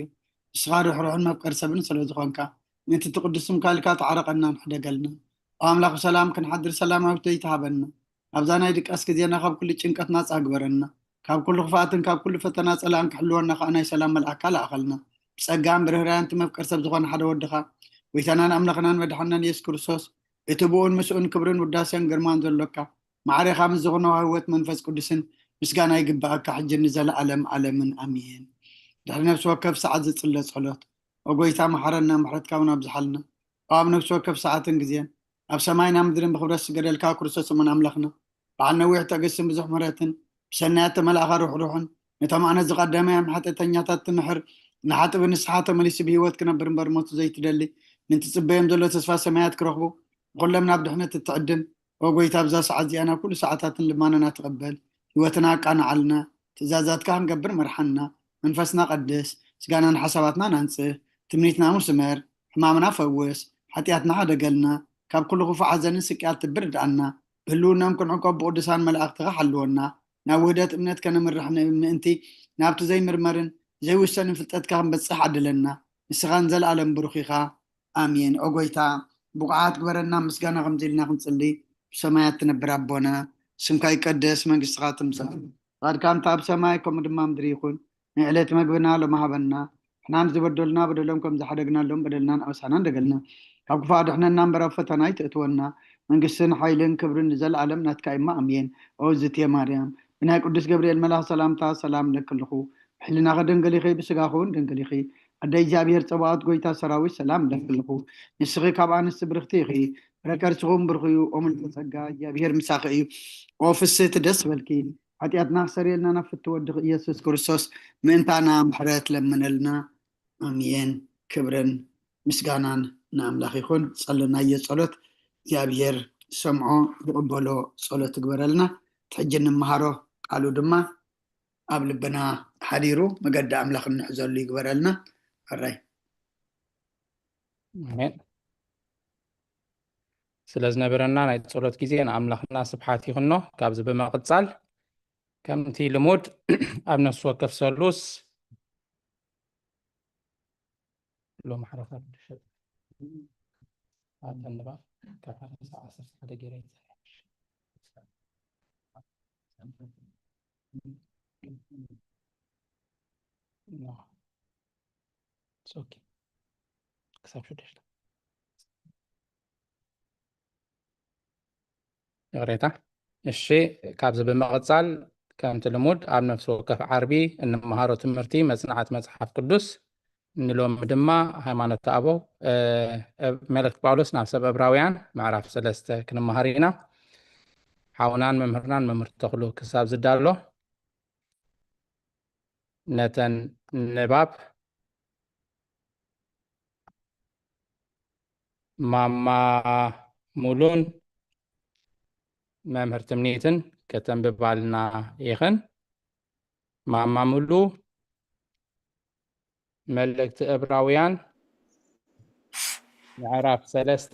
ንስኻ ርሕሩሕን መፍቀሪ ሰብን ስለ ዝኾንካ፣ ምእንቲ እቲ ቅዱስ ስምካ ኢልካ ተዓረቐናን ሕደገልና። ኦ ኣምላኽ፣ ብሰላም ክንሓድር ሰላማዊት ደይ ትሃበና። ኣብዛ ናይ ድቃስ ግዜና ካብ ኩሉ ጭንቀት ናጻ ግበረና። ካብ ኩሉ ክፍኣትን ካብ ኩሉ ፈተና ጸላእን ክሕልወና ከኣ ናይ ሰላም መልኣካ ለኣኸልና። ብጸጋን ብርህራን እቲ መፍቀሪ ሰብ ዝኾነ ሓደ ወድኻ፣ ጎይታናን ኣምላኽናን መድሓንናን የሱስ ክርስቶስ፣ እቲ ብኡን ምስኡን ክብርን ውዳሴን ግርማን ዘሎካ፣ ማዕሬኻ ምስ ዝኾነ ህይወት መንፈስ ቅዱስን ምስጋና ይግብኣካ፣ ሕጂ ንዘለኣለም ዓለምን ኣሜን። ድሕሪ ነፍሲ ወከፍ ሰዓት ዝጽለ ጸሎት። ኦ ጎይታ፣ መሓረና፣ ምሕረትካ እውን ኣብዝሓልና። ኣብ ነፍሲ ወከፍ ሰዓትን ግዜን፣ ኣብ ሰማይን ኣብ ምድርን ብኽብረት ዝገደልካ ክርስቶስ እሙን ኣምላኽና፣ በዓል ነዊሕ ትዕግስትን ብዙሕ ምሕረትን፣ ብሰናያት ተመላእኻ ርሕሩሕን፣ ነቶም ኣነ ዝቐደመ እም ሓጢኣተኛታት ትምሕር፣ ንሓጥብ ንስሓ ተመሊሱ ብህይወት ክነብር እምበር ሞቱ ዘይትደሊ፣ ምእንቲ ጽበዮም ዘሎ ተስፋ ሰማያት ክረኽቡ፣ ንኹሎም ናብ ድሕነት እትዕድም፣ ኦ ጎይታ፣ ኣብዛ ሰዓት እዚኣ ናብ ኩሉ ሰዓታትን ልማናና ትቐበል፣ ህይወትና ኣቃንዓልና፣ ትእዛዛትካ ክንገብር መርሓና፣ መንፈስና ቀድስ፣ ስጋናን ሓሳባትናን ኣንጽህ፣ ትምኒትና ሙስ እመር፣ ሕማምና ፈውስ፣ ሓጢኣትና ሓደገልና፣ ካብ ኩሉ ክፉእ ሓዘንን ስቅያት ትብር ርድኣና፣ ብህልውናም ክንዕቆብ ብቅዱሳን መላእኽትኻ ሓልወና፣ ናብ ውህደት እምነት ከነምርሕ ን-፣ ምእንቲ ናብቲ ዘይምርመርን ዘይውሰንን ፍልጠትካ ክንበጽሕ ዓድለና። ንስኻ ንዘለኣለም ብሩኽ ኢኻ። ኣሜን። ኦ ጎይታ፣ ብቑዓት ግበረና ምስጋና ከምዚ ኢልና ክንጽሊ። ብሰማያት ትነብር ኣቦና፣ ስምካ ይቀደስ፣ መንግስትኻ ትምጻእ፣ ፍቓድካ እንተ ኣብ ሰማይ ከምኡ ድማ ምድሪ ይኹን። ናይ ዕለት መግብና ሎሚ ሃበና። ንሕና ንዝበደሉና በደሎም ከም ዝሓደግናሎም በደልናን ኣበሳናን ደገልና። ካብ ክፉእ ኣድሕነና እምበር ኣብ ፈተና ኣይተእትወና። መንግስትን ሓይልን ክብርን ንዘለኣለም ናትካ እማ ኣሜን። ኦ ዝትየ ማርያም፣ ብናይ ቅዱስ ገብርኤል መልኣኽ ሰላምታ ሰላም እለኪ ኣለኹ። ብሕልናኺ ድንግል ኢኺ፣ ብስጋኺ እውን ድንግል ኢኺ። ኣደ እግዚኣብሔር ጸባኦት፣ ጎይታ ሰራዊት፣ ሰላም እለኪ ኣለኹ። ንስኺ ካብ ኣንስቲ ብርኽቲ ኢኺ፣ ፍረ ከርስኺ እውን ብሩኽ እዩ። ኦ ምልዕተ ጸጋ፣ እግዚኣብሔር ምሳኺ እዩ። ኦ ፍስህቲ፣ ደስ በልኪ። ሓጢኣትና ክሰርየልና ናብ ፍትወ ወድኺ ኢየሱስ ክርስቶስ ምእንታና ምሕረት ለምነልና። ኣሜን። ክብርን ምስጋናን ንኣምላኽ ይኹን። ጸለናዮ ጸሎት እግዚኣብሔር ዝሰምዖ ዝቕበሎ ጸሎት ይግበረልና። እቲ ሕጂ እንመሃሮ ቃሉ ድማ ኣብ ልብና ሓዲሩ መገዲ ኣምላኽ እንሕዘሉ ይግበረልና። ሕራይ። ኣሜን። ስለ ዝነበረና ናይ ጸሎት ግዜ ንኣምላኽና ስብሓት ይኹኖ። ካብዚ ብምቕጻል ከምቲ ልሙድ ኣብ ነፍሲ ወከፍ ሰሉስ ሎሚ ሓረፋ ሽዱሽተ ኣተንባ ካብ ሓደ ክሳብ ዓሰርተ ሓደ ገይረ ይጸንሕ። ኖ። It's okay። ክሳብ ሽዱሽተ። ይቕሬታ። እሺ፣ ካብዚ ብምቕጻል ከምቲ ልሙድ ኣብ ነፍሲ ወከፍ ዓርቢ እንመሃሮ ትምህርቲ መጽናዕቲ መጽሓፍ ቅዱስ፣ ንሎሚ ድማ ሃይማኖተ ኣበው፣ እ፣ እ፣ መልእኽቲ ጳውሎስ ናብ ሰብ ዕብራውያን ምዕራፍ ሰለስተ ክንመሃር ኢና። ሓውናን መምህርናን መምህር ተኽሉ ክሳብ ዝዳሎ ነተን ንባብ ማማ ሙሉን መምህር ትምኒትን ከተንብባልና ኢኽን። ማማ ሙሉ፣ መልእክቲ ዕብራውያን ምዕራፍ ሰለስተ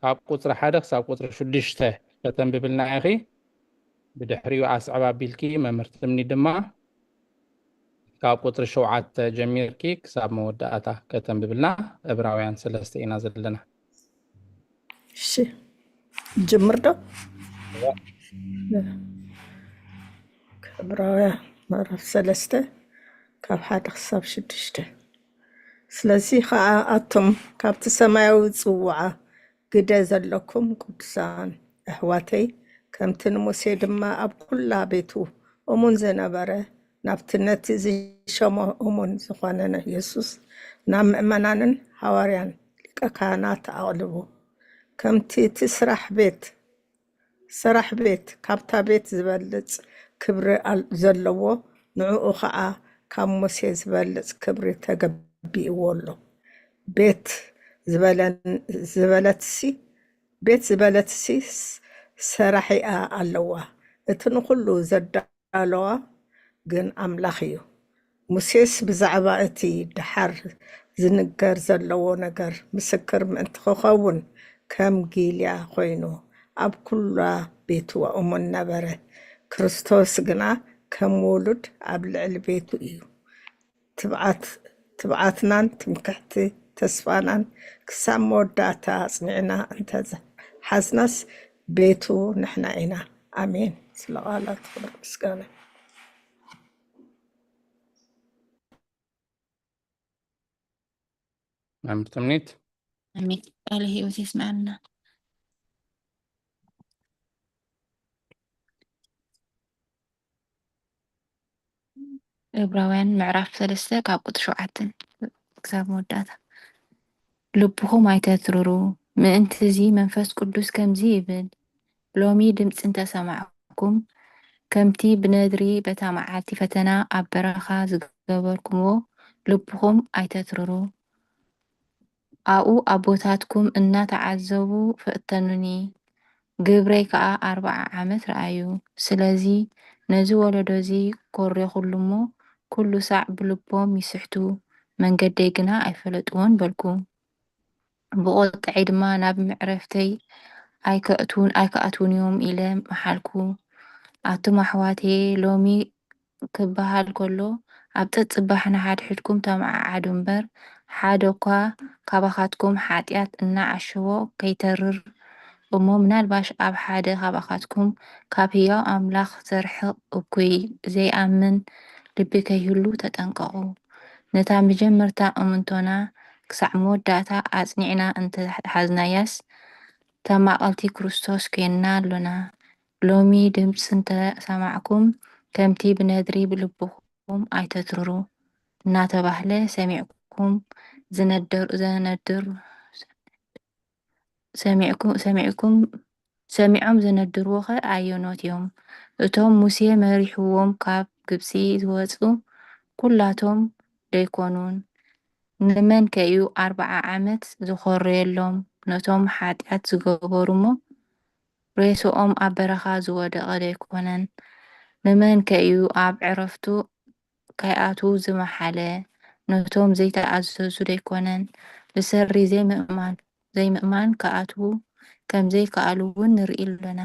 ካብ ቁጽሪ ሓደ ክሳብ ቁጽሪ ሽዱሽተ ከተንብብልና ኢኺ። ብድሕሪኡ ኣስዕብ ኣቢልኪ መምህር ትምኒት ድማ ካብ ቁጽሪ ሸውዓተ ጀሚርኪ ክሳብ መወዳእታ ከተንብብልና። ዕብራውያን ሰለስተ ኢና ዘለና። እሺ፣ ጅምር ዶ? እዋ። ዕብራውያን ምዕራፍ ሰለስተ ካብ ሓደ ክሳብ ሽዱሽተ። ስለዚ ኸኣ ኣቱም ካብቲ ሰማያዊ ጽውዓ ግደ ዘለኩም ቅዱሳን ኣሕዋተይ፣ ከምቲ ንሙሴ ድማ ኣብ ኩላ ቤቱ እሙን ዝነበረ፣ ናብቲ ነቲ ዝሸሞ እሙን ዝኾነ የሱስ ናብ ምእመናንን ሃዋርያን ሊቀ ካህናት ኣቕልቡ። ከምቲ እቲ ስራሕ ቤት፣ ሰራሕ ቤት ካብታ ቤት ዝበልጽ ክብሪ ኣል-፣ ዘለዎ፣ ንዕኡ ኸኣ ካብ ሙሴ ዝበልጽ ክብሪ ተገቢእዎ ኣሎ። ቤት ዝበለን-፣ ዝበለትሲ፣ ቤት ዝበለትሲ ስ-፣ ሰራሒኣ ኣለዋ። እቲ ንኹሉ ዘዳለዋ ግን ኣምላኽ እዩ። ሙሴስ ብዛዕባ እቲ ደሓር ዝንገር ዘለዎ ነገር ምስክር ምእንቲ ክኸውን ከም ጊልያ ኮይኑ ኣብ ኩላ ቤቱ እሙን ነበረ። ክርስቶስ ግና ከም ውሉድ ኣብ ልዕሊ ቤቱ እዩ። ትብዓት ትብዓትናን ትምክሕቲ ተስፋናን ክሳብ መወዳእታ ኣጽኒዕና እንተሓዝናስ ቤቱ ንሕና ኢና። ኣሜን። ስለ ቃላት ክብር ምስጋና። መምህር ትምኒት። ኣሜን። ቃለ ህይወት የስምዐልና። ዕብራውያን ምዕራፍ ሰለስተ ካብ ቁፅሪ ሸውዓተ ክሳብ መወዳእታ። ልብኹም ኣይተትርሩ፣ ምእንቲ እዚ መንፈስ ቅዱስ ከምዚ ይብል፣ ሎሚ ድምፂ እንተሰማዕኩም፣ ከምቲ ብነድሪ በታ መዓልቲ ፈተና ኣብ በረኻ ዝገበርኩምዎ፣ ልብኹም ኣይተትርሩ። ኣብኡ ኣቦታትኩም እናተዓዘቡ ፈተኑኒ፣ ግብረይ ከኣ ኣርብዓ ዓመት ረኣዩ። ስለዚ ነዚ ወለዶ እዚ ኮሬኹሉ እሞ፣ ኩሉ ሳዕ ብልቦም ይስሕቱ፣ መንገደይ ግና ኣይፈለጥዎን በልኩ። ብቑጥዐይ ድማ ናብ መዕረፍተይ ኣይከእትዉን ኣይከኣትዉን እዮም ኢለ መሓልኩ። ኣቱም ኣሕዋተየ፣ ሎሚ ክበሃል ከሎ፣ ኣብ ጸጽባሕ ንሓድሕድኩም ተመዓዓዱ እምበር፣ ሓደ እኳ ካባኻትኩም ሓጢኣት እናዓሸዎ ከይተርር እሞ፣ ምናልባሽ ኣብ ሓደ ካባኻትኩም ካብ ህያው ኣምላኽ ዘርሕቕ እኩይ ዘይኣምን ልቢ ከይህሉ ተጠንቀቑ። ነታ መጀመርታ እምንቶና ክሳዕ መወዳእታ ኣጽኒዕና እንተሓዝናያስ፣ ተማቐልቲ ክርስቶስ ኴንና ኣሎና። ሎሚ ድምፂ እንተሰማዕኩም፣ ከምቲ ብነድሪ ብልብኹም ኣይተትርሩ እናተባህለ ሰሚዕኩም ዝነደር ዘነድር ሰሚዕኩ- ሰሚዕኩም ሰሚዖም ዘነድርዎ ኸ ኣየኖት እዮም? እቶም ሙሴ መሪሕዎም ካብ ግብፂ ዝወፁ ኩላቶም ደይኮኑን? ንመን ከ እዩ ኣርብዓ ዓመት ዝኾረየሎም? ነቶም ሓጢኣት ዝገበሩ እሞ ሬስኦም ኣብ በረኻ ዝወደቐ ደይኮነን? ንመን ከ እዩ ኣብ ዕረፍቱ ከይኣትዉ ዝመሓለ? ነቶም ዘይተኣዘዙ ደይኮነን? ብሰሪ ዘይምእማን ዘይምእማን ክኣትዉ ከም ዘይከኣሉ እውን ንርኢ ኣሎና።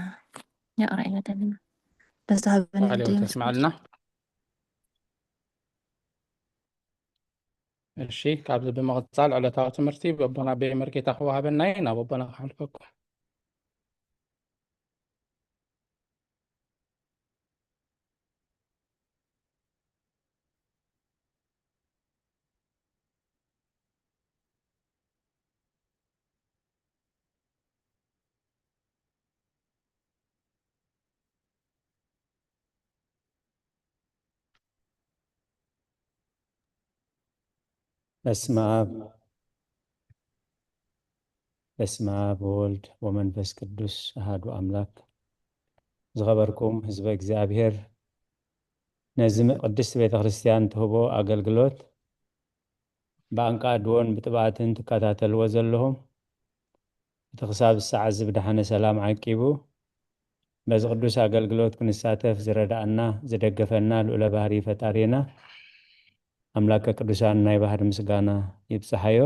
ይቕረ ይበለልና። ተዝተሃበና ቃለ ዕድል ህይወት የስምዓልና። እሺ፣ ካብዚ ብምቕጻል ዕለታዊ ትምህርቲ በቦና ቤ መርጌታ ክወሃበና እዩ። ናብ ኣቦና ክሓልፈኩም። በስመ አብ በስመ አብ ወወልድ ወመንፈስ ቅዱስ አሐዱ አምላክ። ዝኸበርኩም ህዝበ እግዚኣብሔር፣ ነዚ ቅድስት ቤተ ክርስቲያን ትህቦ ኣገልግሎት ብኣንቃድዎን ብጥብኣትን ትከታተልዎ ዘለኹም፣ እቲ ክሳብ ሰዓት እዚ ብደሓነ ሰላም ዓቂቡ በዚ ቅዱስ ኣገልግሎት ክንሳተፍ ዝረዳእና፣ ዝደገፈና ልዑለ ባህሪ ፈጣሪና ኣምላከ ቅዱሳን ናይ ባህሪ ምስጋና ይብጽሓዮ።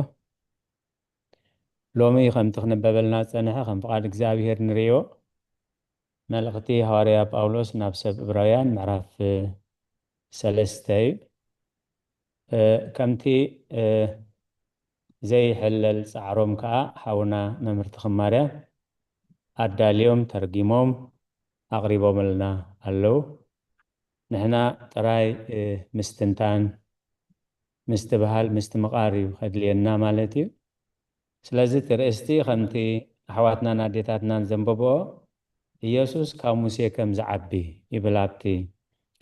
ሎሚ ከምቲ ክንበበልና ዝጸንሐ ከም ፍቓድ እግዚኣብሔር ንርእዮ መልእኽቲ ሃዋርያ ጳውሎስ ናብ ሰብ ዕብራውያን ምዕራፍ ሰለስተ እዩ። እ፣ ከምቲ እ፣ ዘይሕለል ጻዕሮም ከኣ ሓውና መምህር ተኽማርያ ኣዳልዮም ተርጊሞም ኣቕሪቦምልና ኣለዉ። ንሕና ጥራይ እ፣ ምስትንታን፣ ምስትብሃል፣ ምስትምቓር እዩ ከድልየና ማለት እዩ። ስለዚ እቲ ርእስቲ ከምቲ ኣሕዋትናን ኣዴታትናን ዘንበብኦ፣ ኢየሱስ ካብ ሙሴ ከም ዝዓቢ ይብል ኣብቲ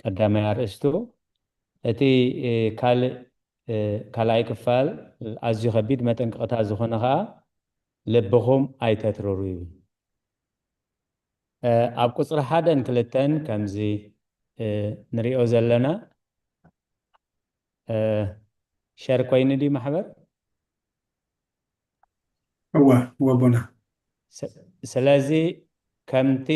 ቀዳማይ ኣርእስቱ። እቲ እ፣ ካልእ እ፣ ካልኣይ ክፋል ኣዝዩ ከቢድ መጠንቀቕታ ዝኾነ ኸኣ ልብኹም ኣይተትርሩ ይብል። እ፣ ኣብ ቁጽሪ ሓደን ክልተን ከምዚ እ፣ ንሪኦ ዘለና እ፣ ሸር ኮይኑ ድዩ ማሕበር? እወ ወቦና ስ- ስለዚ ከምቲ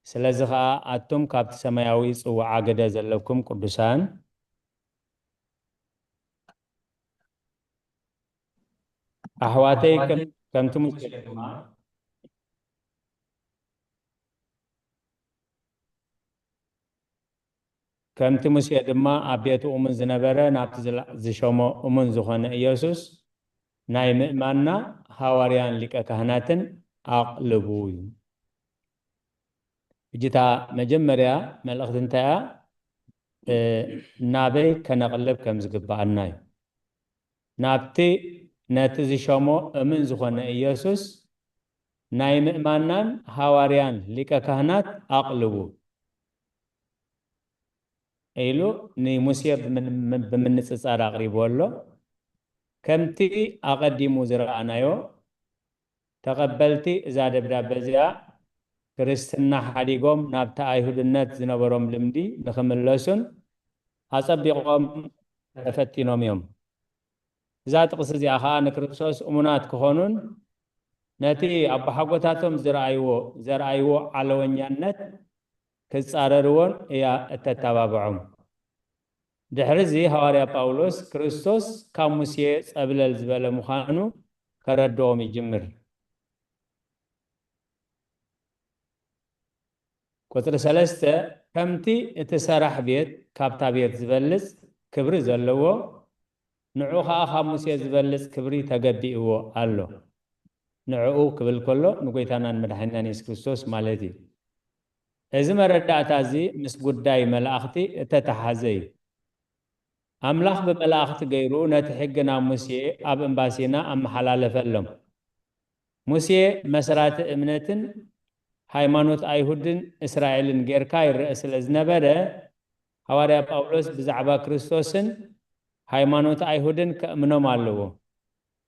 ስለዚ ኸኣ ኣቱም ካብቲ ሰማያዊ ጽውዓ ግደ ዘለኩም ቅዱሳን ኣሕዋተይ ከም- ከምቲ ሙሴ ድማ ከምቲ ሙሴ ድማ ኣብ ቤቱ እሙን ዝነበረ፣ ናብቲ ዝላ-፣ ዝሸሞ እሙን ዝኾነ ኢየሱስ ናይ ምእማንና ሃዋርያን ሊቀ ካህናትን ኣቕልቡ እዩ። ሕጂ እታ መጀመርያ መልእኽቲ እንታይ እያ? እ፣ ናበይ ከነቕልብ ከም ዝግብኣና እዩ። ናብቲ ነቲ ዝሸሞ እምን ዝኾነ ኢየሱስ ናይ ምእማናን ሃዋርያን ሊቀ ካህናት ኣቕልቡ ኢሉ ንሙሴ ብምን-፣ ብምንጽጻር ኣቕሪብዎ ኣሎ። ከምቲ ኣቐዲሙ ዝረኣናዮ፣ ተቐበልቲ እዛ ደብዳበ እዚኣ ክርስትና ሓዲጎም ናብቲ ኣይሁድነት ዝነበሮም ልምዲ ንኽምለሱን ኣጸቢቖም ተፈቲኖም እዮም። እዛ ጥቕሲ እዚኣ ኸኣ ንክርስቶስ እሙናት ክኾኑን ነቲ ኣቦሓጎታቶም ዝረኣይዎ፣ ዘርኣይዎ ዓለወኛነት ክጻረርዎን እያ እተተባብዖም። ድሕርዚ ሃዋርያ ጳውሎስ ክርስቶስ ካብ ሙሴ ጸብለል ዝበለ ምዃኑ ከረድኦም ይጅምር። ቁጽሪ ሰለስተ፣ ከምቲ እቲ ሰራሕ ቤት ካብታ ቤት ዝበልጽ ክብሪ ዘለዎ፣ ንዑ ኸኣ ካብ ሙሴ ዝበልጽ ክብሪ ተገቢእዎ ኣሎ። ንዕኡ ክብል ከሎ ንጎይታናን መድሓኒናን የሱስ ክርስቶስ ማለት እዩ። እዚ መረዳእታ እዚ ምስ ጉዳይ መላእኽቲ እተተሓዘ እዩ። ኣምላኽ ብመላእኽቲ ገይሩ ነቲ ሕጊ ናብ ሙሴ ኣብ እምባ ሲና ኣመሓላለፈሎም። ሙሴ መስራቲ እምነትን ሃይማኖት ኣይሁድን እስራኤልን ጌርካ ይረአ ስለ ዝነበረ፣ ሃዋርያ ጳውሎስ ብዛዕባ ክርስቶስን ሃይማኖት ኣይሁድን ከእምኖም ኣለዎ።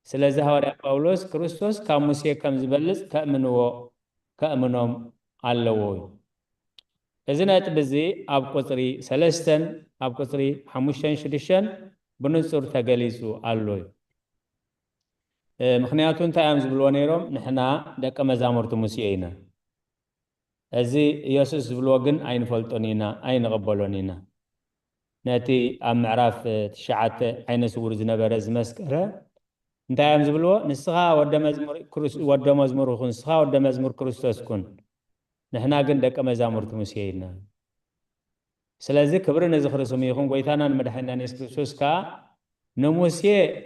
ስለዚ ሃዋርያ ጳውሎስ ክርስቶስ ካብ ሙሴ ከም ዝበልጽ ከእምንዎ፣ ከእምኖም ኣለዎ እዩ። እዚ ነጥቢ እዚ ኣብ ቁጽሪ ሰለስተን ኣብ ቁጽሪ ሓሙሽተን ሽዱሽተን ብንጹር ተገሊጹ ኣሎ እዩ። እ፣ ምኽንያቱ እንታይ እዮም ዝብልዎ ነይሮም? ንሕና ደቀ መዛሙርቲ ሙሴ ኢና። እዚ ኢየሱስ ዝብልዎ ግን ኣይንፈልጦን ኢና፣ ኣይንቕበሎን ኢና። ነቲ ኣብ ምዕራፍ ትሽዓተ ዓይነ ስውር ዝነበረ ዝመስከረ፣ እንታይ እዮም ዝብልዎ? ንስኻ ወደ መዝሙር ክርስ-፣ ወደ መዝሙር ኩን፣ ንስኻ ወደ መዝሙር ክርስቶስ ኩን፣ ንሕና ግን ደቀ መዛሙርቲ ሙሴ ኢና። ስለዚ ክብሪ ነዚ ክርስም ይኹን፣ ጎይታናን መድሓኒናን የሱስ ክርስቶስ ከኣ ንሙሴ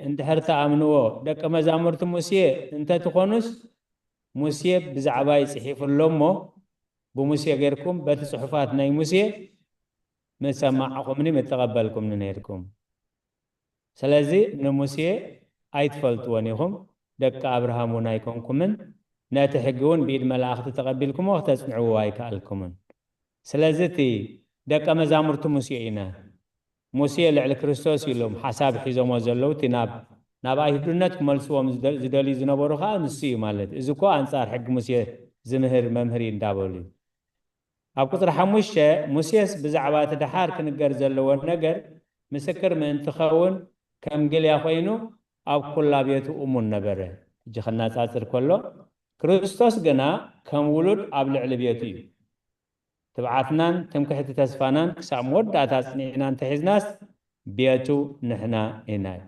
እንድሕር ተኣምንዎ፣ ደቀ መዛሙርቲ ሙሴ እንተትኾኑስ፣ ሙሴ ብዛዕባይ ጽሒፉ ኣሎ እሞ፣ ብሙሴ ጌርኩም በቲ ጽሑፋት ናይ ሙሴ ምሰማዕኹምኒ ምተቐበልኩምኒ ነይርኩም። ስለዚ ንሙሴ ኣይትፈልጥዎን ኢኹም፣ ደቂ ኣብርሃም እውን ኣይኮንኩምን፣ ነቲ ሕጊ እውን ብኢድ መላእኽቲ ተቐቢልኩሞ ክተጽንዕዎ ኣይከኣልኩምን። ስለዚ እቲ ደቀ መዛሙርቲ ሙሴ ኢና፣ ሙሴ ልዕሊ ክርስቶስ ኢሎም ሓሳብ ሒዞሞ ዘለዉ፣ እቲ ናብ፣ ናብ ኣይሁድነት ክመልስዎም ዝደ-፣ ዝደልዩ ዝነበሩ ኸኣ ንሱ እዩ ማለት እዩ። እዚ እኮ ኣንጻር ሕጊ ሙሴ ዝምህር መምህር እዩ እንዳበሉ እዩ። ኣብ ቁጽሪ ሓሙሽተ፣ ሙሴስ ብዛዕባ እቲ ደሓር ክንገር ዘለዎ ነገር ምስክር ምእንቲ ኸውን ከም ግልያ ኮይኑ ኣብ ኩላ ቤቱ እሙን ነበረ። ሕጂ ከናጻጽር ከሎ፣ ክርስቶስ ግና ከም ውሉድ ኣብ ልዕሊ ቤቱ እዩ። ትብዓትናን ትምክሕቲ ተስፋናን ክሳብ መወዳእታ ኣጽኒዕና እንተሒዝናስ፣ ቤቱ ንሕና ኢና እዩ።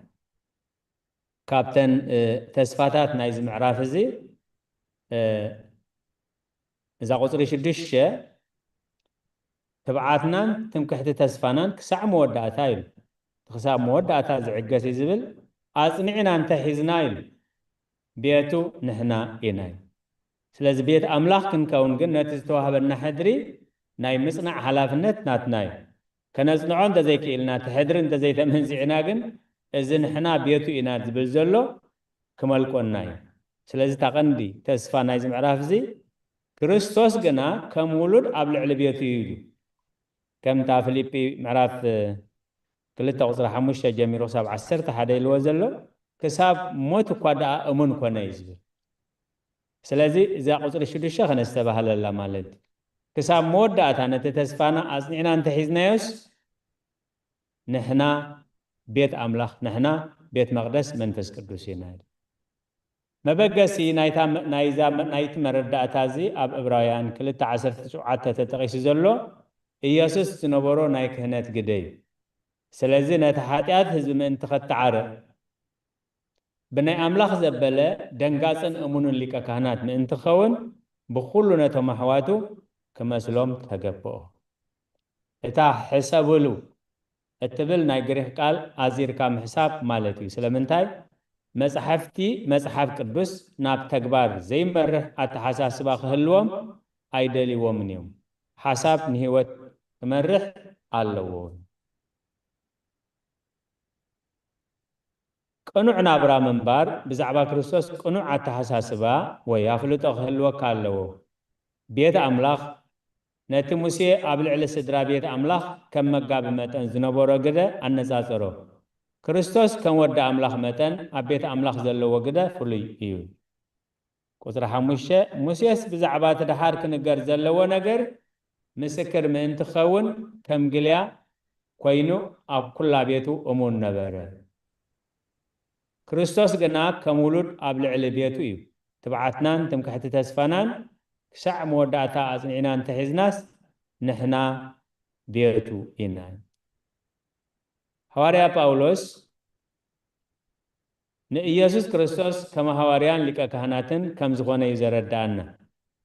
ካብተን፣ እ፣ ተስፋታት ናይዚ ምዕራፍ እዚ፣ እ፣ እዛ ቁጽሪ ሽዱሽተ፣ ትብዓትናን ትምክሕቲ ተስፋናን ክሳዕ መወዳእታ ኢሉ። ክሳብ መወዳእታ ዝዕገስ እዩ ዝብል፣ ኣጽኒዕና እንተሒዝና ኢሉ፣ ቤቱ ንሕና ኢና ኢሉ። ስለዚ ቤት ኣምላኽ ክንከውን ግን ነቲ ዝተዋህበና ሕድሪ ናይ ምጽናዕ ሓላፍነት ናትና እዩ። ከነጽንዖ እንተዘይክኢልና፣ እቲ ሕድሪ እንተዘይተመንዚዕና ግን፣ እዚ ንሕና ቤቱ ኢና ዝብል ዘሎ ክመልቆና እዩ። ስለዚ እታ ቀንዲ ተስፋ ናይዚ ምዕራፍ እዚ፣ ክርስቶስ ግና ከም ውሉድ ኣብ ልዕሊ ቤቱ እዩ ኢሉ። ከምታ ፊልጲ ምዕራፍ ክልተ ቁጽሪ ሓሙሽተ ጀሚሩ ክሳብ ዓሰርተ ሓደ ኢልዎ ዘሎ፣ ክሳብ ሞት እኳ ደኣ እሙን ኮነ እዩ ዝብል። ስለዚ እዛ ቁጽሪ ሽዱሽተ ከነስተባህለላ ማለት እዩ። ክሳብ መወዳእታ ነቲ ተስፋና ኣጽኒዕና እንተሒዝናዮስ፣ ንሕና ቤት ኣምላኽ፣ ንሕና ቤት መቕደስ መንፈስ ቅዱስ ኢና። መበገሲ ናይታ መ-፣ ናይዛ መ-፣ ናይቲ መረዳእታ እዚ ኣብ ዕብራውያን ክልተ ዓሰርተ ትሽዓተ ተጠቒሱ ዘሎ ኢየሱስ ዝነበሮ ናይ ክህነት ግደ እዩ። ስለዚ ነቲ ሓጢኣት ህዝቢ ምእንቲ ኸተዓርቕ፣ ብናይ ኣምላኽ ዘበለ ደንጋጽን እሙንን ሊቀ ካህናት ምእንቲ ክኸውን፣ ብኹሉ ነቶም ኣሕዋቱ ክመስሎም ተገብኦ። እታ ሕሰብሉ እትብል ናይ ግሪኽ ቃል ኣዚርካ ምሕሳብ ማለት እዩ። ስለምንታይ? መጻሕፍቲ መጽሓፍ ቅዱስ ናብ ተግባር ዘይመርሕ ኣተሓሳስባ ክህልዎም ኣይደልይዎምን እዮም። ሓሳብ ንህይወት ክመርሕ ኣለዎ። ቅኑዕ ናብራ ምንባር ብዛዕባ ክርስቶስ ቅኑዕ ኣተሓሳስባ ወይ ኣፍልጦ ክህልወካ ኣለዎ። ቤት ኣምላኽ ነቲ ሙሴ ኣብ ልዕሊ ስድራ ቤት ኣምላኽ ከም መጋቢ መጠን ዝነበሮ ግደ ኣነጻጸሮ። ክርስቶስ ከም ወዲ ኣምላኽ መጠን ኣብ ቤት ኣምላኽ ዘለዎ ግደ ፍሉይ እዩ። ቁጽሪ ሓሙሽተ፣ ሙሴስ ብዛዕባ እቲ ደሓር ክንገር ዘለዎ ነገር ምስክር ምእንቲ ክኸውን ከም ግልያ ኮይኑ ኣብ ኩላ ቤቱ እሙን ነበረ። ክርስቶስ ግና ከም ውሉድ ኣብ ልዕሊ ቤቱ እዩ። ትብዓትናን ትምክሕቲ ተስፋናን ክሳዕ መወዳእታ ኣጽኒዕና እንተሒዝናስ ንሕና ቤቱ ኢና። ሃዋርያ ጳውሎስ ንኢየሱስ ክርስቶስ ከም ሃዋርያን ሊቀ ካህናትን ከም ዝኾነ እዩ ዘረዳእና።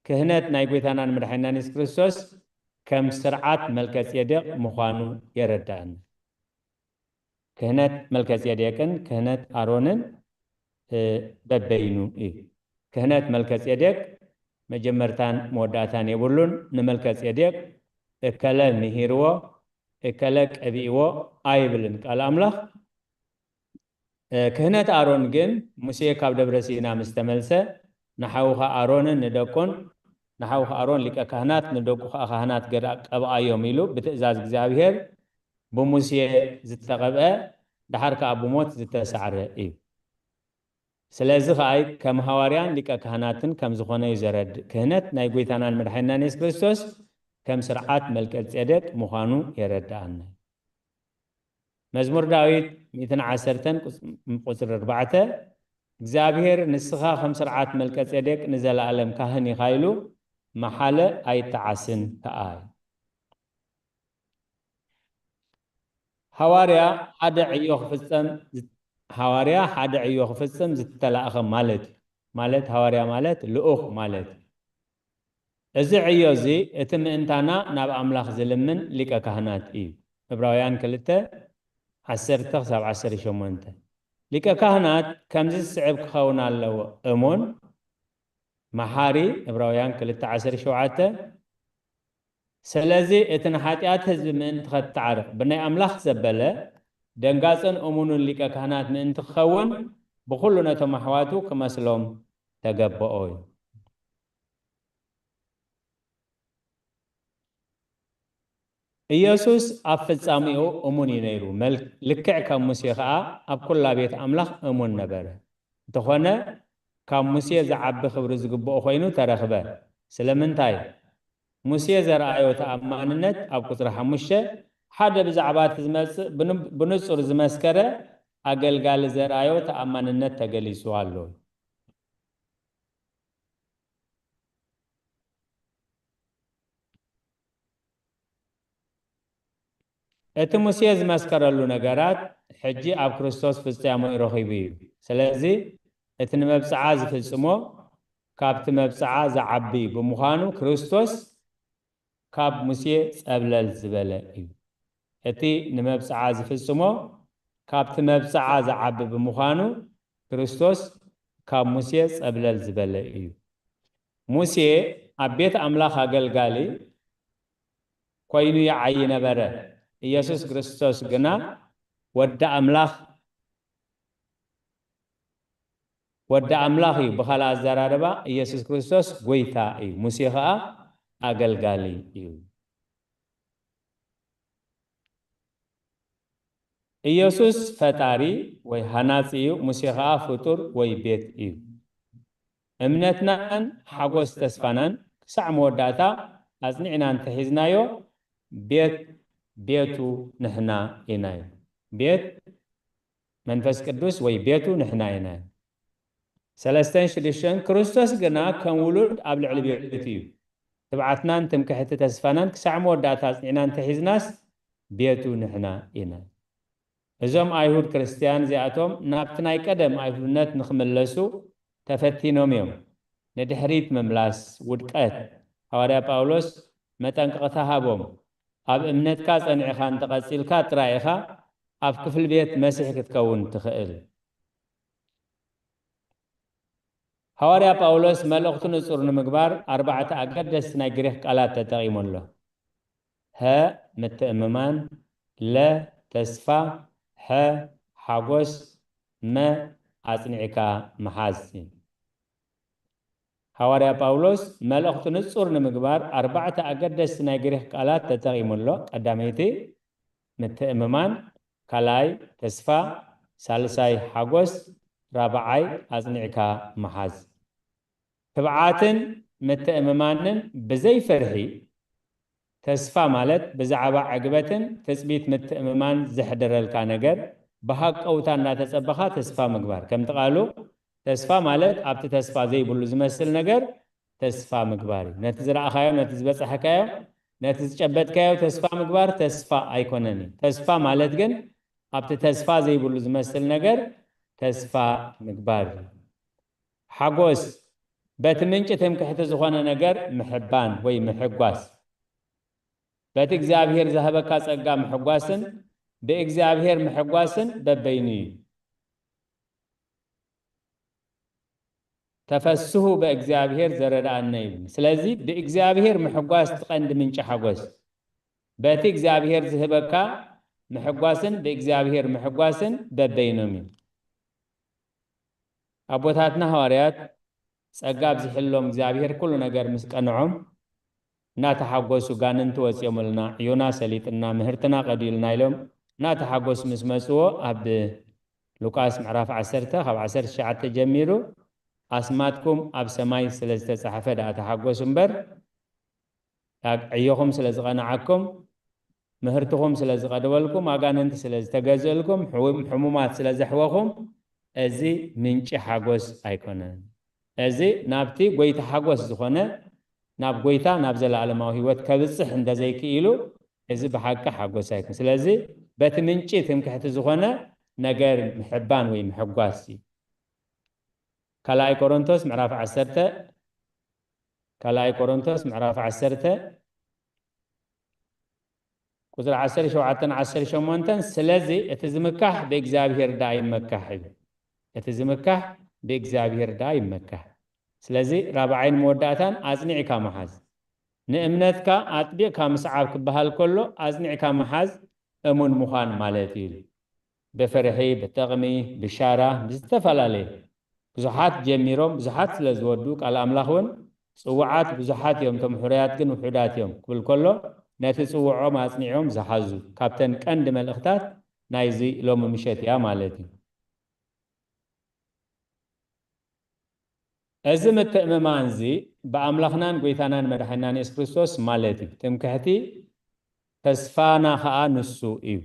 ክህነት ናይ ጐይታናን መድሓኒናን የሱስ ክርስቶስ ከም ስርዓት መልከጼዴቅ ምዃኑ የረዳእና። ክህነት መልከጼዴቅን ክህነት ኣሮንን፣ እ፣ በበይኑ እዩ። ክህነት መልከጼዴቅ መጀመርታን መወዳእታን የብሉን። ንመልከጼዴቅ እከለ ምሂርዎ፣ እከለ ቀቢእዎ ኣይብልን ቃል ኣምላኽ። እ፣ ክህነት ኣሮን ግን ሙሴ ካብ ደብረ ሲና ምስ ተመልሰ፣ ንሓውኻ ኣሮንን ንደቁን፣ ንሓውኻ ኣሮን ሊቀ ካህናት፣ ንደቁ ኸኣ ካህናት ገዳ ቀብኣዮም ኢሉ ብትእዛዝ እግዚኣብሔር ብሙሴ ዝተቐብአ፣ ደሓር ከኣ ብሞት ዝተሳዕረ እዩ። ስለዚ ኸኣ ከም ሃዋርያን ሊቀ ካህናትን ከም ዝኾነ እዩ ዘረድእ። ክህነት ናይ ጐይታናን መድሓኒናን የሱስ ክርስቶስ ከም ስርዓት መልከጼዴቅ ምዃኑ የረድኣና። መዝሙር ዳዊት ሚእትን ዓሰርተን ቁጽ-፣ ቁጽሪ ኣርባዕተ፣ እግዚኣብሔር ንስኻ ከም ስርዓት መልከጼዴቅ ንዘለኣለም ካህን ኢኻ ኢሉ መሓለ ኣይጠዓስን ከኣ። ሃዋርያ ሓደ ዕዮ ክፍጸም ዝ-፣ ሃዋርያ ሓደ ዕዮ ክፍጽም ዝተላእኸ ማለት እዩ። ማለት ሃዋርያ ማለት ልኡኽ ማለት እዩ። እዚ ዕዮ እዚ እቲ ምእንታና ናብ ኣምላኽ ዝልምን ሊቀ ካህናት እዩ። ዕብራውያን ክልተ፣ ዓሰርተ ክሳብ ዓሰርተ ሸሞንተ። ሊቀ ካህናት ከምዚ ዝስዕብ ክኸውን ኣለዎ፣ እሙን፣ መሓሪ፣ ዕብራውያን ክልተ ዓሰርተ ሸውዓተ። ስለዚ እቲ ንሓጢኣት ህዝቢ ምእንቲ ኸተዓርቕ ብናይ ኣምላኽ ዘበለ ደንጋጽን እሙንን ሊቀ ካህናት ምእንቲ ክኸውን ብኹሉ ነቶም ኣሕዋቱ ክመስሎም ተገብኦ እዩ። ኢየሱስ ኣብ ፍጻሜኡ እሙን እዩ ነይሩ። መል-፣ ልክዕ ከም ሙሴ ኸኣ ኣብ ኩላ ቤት ኣምላኽ እሙን ነበረ። እንተኾነ፣ ካብ ሙሴ ዝዓቢ ክብሪ ዝግብኦ ኮይኑ ተረኽበ። ስለምንታይ? ሙሴ ዘርኣዮ ተኣማንነት ኣብ ቁጽሪ ሓሙሽተ፣ ሓደ ብዛዕባ እቲ ዝመጽእ ብን-፣ ብንጹር ዝመስከረ ኣገልጋሊ ዘርኣዮ ተኣማንነት ተገሊጹ ኣሎ። እቲ ሙሴ ዝመስከረሉ ነገራት ሕጂ ኣብ ክርስቶስ ፍጻሜኡ ረኺቡ እዩ። ስለዚ እቲ ንመብጽዓ ዝፍጽሞ ካብቲ መብጽዓ ዝዓቢ ብምዃኑ ክርስቶስ ካብ ሙሴ ጸብለል ዝበለ እዩ። እቲ ንመብጽዓ ዝፍጽሞ ካብቲ መብጽዓ ዝዓቢ ብምዃኑ ክርስቶስ ካብ ሙሴ ጸብለል ዝበለ እዩ። ሙሴ ኣብ ቤት ኣምላኽ ኣገልጋሊ ኮይኑ ይዓዪ ነበረ። ኢየሱስ ክርስቶስ ግና ወዲ ኣምላኽ፣ ወዲ ኣምላኽ እዩ። ብኻልእ ኣዘራርባ ኢየሱስ ክርስቶስ ጐይታ እዩ። ሙሴ ኸኣ ኣገልጋሊ እዩ። ኢየሱስ ፈጣሪ ወይ ሃናጺ እዩ፣ ሙሴ ኸኣ ፍጡር ወይ ቤት እዩ። እምነትናን ሓጎስ ተስፋናን ክሳዕ መወዳእታ ኣጽኒዕና እንተሒዝናዮ፣ ቤት፣ ቤቱ ንሕና ኢና እዩ። ቤት መንፈስ ቅዱስ ወይ ቤቱ ንሕና ኢና እዩ። ሰለስተን ሽዱሽተን፣ ክርስቶስ ግና ከም ውሉድ ኣብ ልዕሊ ቤቱ እዩ። ትብዓትናን ትምክሕቲ ተስፋናን ክሳዕ መወዳእታ ኣጽኒዕና እንተሒዝናስ፣ ቤቱ ንሕና ኢና። እዞም ኣይሁድ ክርስትያን እዚኣቶም ናብቲ ናይ ቀደም ኣይሁድነት ንኽምለሱ ተፈቲኖም እዮም። ንድሕሪት ምምላስ፣ ውድቀት። ሃዋርያ ጳውሎስ መጠንቀቕታ ሃቦም። ኣብ እምነትካ ጸኒዕኻ እንተቐጺልካ ጥራይ ኢኻ ኣብ ክፍሊ ቤት መሲሕ ክትከውን ትኽእል። ሃዋርያ ጳውሎስ መልእኽቱ ንጹር ንምግባር ኣርባዕተ ኣገደስቲ ናይ ግሪኽ ቃላት ተጠቒሙ ኣሎ። ሀ ምትእምማን፣ ለ ተስፋ፣ ሐ ሓጎስ፣ መ ኣጽኒዕካ ምሓዝ። ሃዋርያ ጳውሎስ መልእኽቱ ንጹር ንምግባር ኣርባዕተ ኣገደስቲ ናይ ግሪኽ ቃላት ተጠቒሙ ኣሎ። ቀዳመይቲ ምትእምማን፣ ካልኣይ ተስፋ፣ ሳልሳይ ሓጎስ፣ ራብዓይ ኣጽኒዕካ ምሓዝ። ትብዓትን ምትእምማንን ብዘይ ፍርሒ፣ ተስፋ ማለት ብዛዕባ ዕግበትን ትጽቢት ምትእምማን ዘሕድረልካ ነገር ብሃቀውታ እንዳተጸበኻ ተስፋ ምግባር። ከምቲ ቃሉ ተስፋ ማለት ኣብቲ ተስፋ ዘይብሉ ዝመስል ነገር ተስፋ ምግባር እዩ። ነቲ ዝረኣኻዮ፣ ነቲ ዝበጻሕካዮ፣ ነቲ ዝጨበጥካዮ ተስፋ ምግባር ተስፋ ኣይኮነን እዩ። ተስፋ ማለት ግን ኣብቲ ተስፋ ዘይብሉ ዝመስል ነገር ተስፋ ምግባር እዩ። ሓጎስ በቲ ምንጪ ትምክሕቲ ዝኾነ ነገር ምሕባን ወይ ምሕጓስ። በቲ እግዚኣብሔር ዝሃበካ ጸጋ ምሕጓስን ብእግዚኣብሔር ምሕጓስን በበይኑ እዩ። ተፈስሁ በእግዚኣብሔር ዘረድኣነ ይብል። ስለዚ ብእግዚኣብሔር ምሕጓስ እቲ ቀንዲ ምንጪ ሓጎስ። በቲ እግዚኣብሔር ዝህበካ ምሕጓስን ብእግዚኣብሔር ምሕጓስን በበይኖም እዩ። ኣቦታትና ሃዋርያት ጸጋ ኣብዚሕሎም እግዚኣብሔር ኩሉ ነገር ምስ ቀንዖም እናተሓጎሱ ጋንንቲ ወጺኦምልና፣ ዕዮና ሰሊጥና፣ ምህርትና ቀዲሉና ኢሎም እናተሓጎሱ ምስ መጽዎ ኣብ ሉቃስ ምዕራፍ ዓሰርተ ካብ ዓሰርተ ትሽዓተ ጀሚሩ ኣስማትኩም ኣብ ሰማይ ስለ ዝተጻሕፈ ደኣ ተሓጎሱ እምበር፣ ዕዮኹም ስለ ዝቐንዓኩም፣ ምህርትኹም ስለ ዝቐደወልኩም፣ ኣጋንንቲ ስለ ዝተገዝእልኩም፣ ሕው-፣ ሕሙማት ስለ ዘሕወኹም፣ እዚ ምንጪ ሓጎስ ኣይኮነን። እዚ ናብቲ ጎይታ ሓጎስ ዝኾነ፣ ናብ ጎይታ፣ ናብ ዘለኣለማዊ ህይወት ከብጽሕ እንተዘይክኢሉ፣ እዚ ብሓቂ ሓጎስ ኣይኮነን። ስለዚ በቲ ምንጪ ትምክሕቲ ዝኾነ ነገር ምሕባን ወይ ምሕጓስ እዩ። ካልኣይ ቆሮንቶስ ምዕራፍ ዓሰርተ፣ ካልኣይ ቆሮንቶስ ምዕራፍ ዓሰርተ ቁጽሪ ዓሰርተ ሸውዓተን ዓሰርተ ሸሞንተን፣ ስለዚ እቲ ዝምካሕ ብእግዚኣብሔር ደኣ ይመካሕ እዩ። እቲ ዝምካሕ ብእግዚኣብሔር ደኣ ይመካሕ። ስለዚ ራብዓይን መወዳእታን ኣጽኒዕካ ምሓዝ። ንእምነትካ ኣጥቢቕካ ምስዓብ ክበሃል ከሎ ኣጽኒዕካ ምሓዝ እሙን ምዃን ማለት እዩ። ብፍርሒ፣ ብጥቕሚ፣ ብሻራ፣ ብዝተፈላለየ ብዙሓት ጀሚሮም ብዙሓት ስለ ዝወዱ፣ ቃል ኣምላኽ እውን ጽውዓት ብዙሓት እዮም፣ እቶም ሕሩያት ግን ውሑዳት እዮም ክብል ከሎ፣ ነቲ ጽውዖም ኣጽኒዖም ዝሓዙ ካብተን ቀንዲ መልእኽታት ናይዚ ሎሚ ምሸት እያ ማለት እዩ። እዚ ምትእምማን እዚ ብኣምላኽናን ጎይታናን መድሓኒናን የሱስ ክርስቶስ ማለት እዩ። ትምክሕቲ ተስፋና ኸኣ ንሱ እዩ።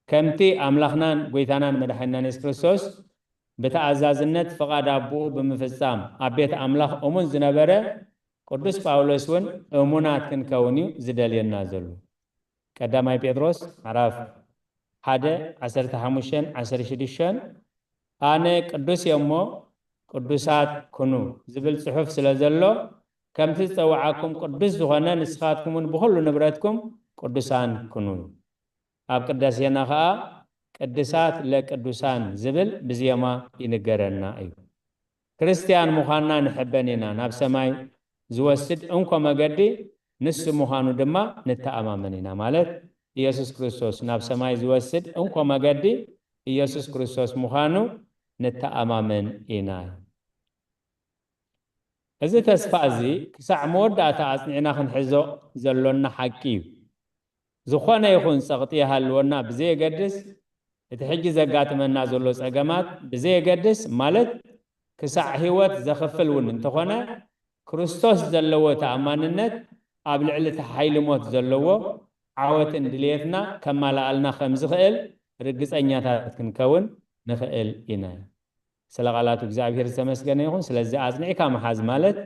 ከምቲ ኣምላኽናን ጎይታናን መድሓኒናን የሱስ ክርስቶስ ብተኣዛዝነት ፍቓድ ኣቦኡ ብምፍጻም ኣብ ቤት ኣምላኽ እሙን ዝነበረ ቅዱስ ጳውሎስ እውን እሙናት ክንከውን እዩ ዝደልየና ዘሎ። ቀዳማይ ጴጥሮስ ምዕራፍ ሓደ ዓሰርተ ሓሙሽተን ዓሰርተ ሽዱሽተን፣ ኣነ ቅዱስ እየ እሞ ቅዱሳት ኩኑ ዝብል ጽሑፍ ስለ ዘሎ፣ ከምቲ ዝጸውዓኩም ቅዱስ ዝኾነ ንስኻትኩም እውን ብኹሉ ንብረትኩም ቅዱሳን ኩኑ። ኣብ ቅዳሴና ኸኣ ቅድሳት ለቅዱሳን ዝብል ብዜማ ይንገረና እዩ። ክርስትያን ምዃንና ንሕበን ኢና። ናብ ሰማይ ዝወስድ እንኮ መገዲ ንሱ ምዃኑ ድማ ንተኣማመን ኢና። ማለት ኢየሱስ ክርስቶስ ናብ ሰማይ ዝወስድ እንኮ መገዲ ኢየሱስ ክርስቶስ ምዃኑ ንተኣማመን ኢና። እዚ ተስፋ እዚ ክሳዕ መወዳእታ ኣጽኒዕና ክንሕዞ ዘሎና ሓቂ እዩ። ዝኾነ ይኹን ጸቕጢ ይሃልወና ብዘየገድስ፣ እቲ ሕጂ ዘጋጥመና ዘሎ ጸገማት ብዘየገድስ፣ ማለት ክሳዕ ህይወት ዘኽፍል እውን እንተኾነ፣ ክርስቶስ ዘለዎ ተኣማንነት ኣብ ልዕሊ እቲ ሓይሊ ሞት ዘለዎ ዓወትን ድልየትና ከማልኣልና ከም ዝኽእል ርግጸኛታት ክንከውን ንኽእል ኢና። ስለ ቃላቱ እግዚኣብሔር ዝተመስገነ ይኹን። ስለዚ ኣጽኒዕካ ምሓዝ ማለት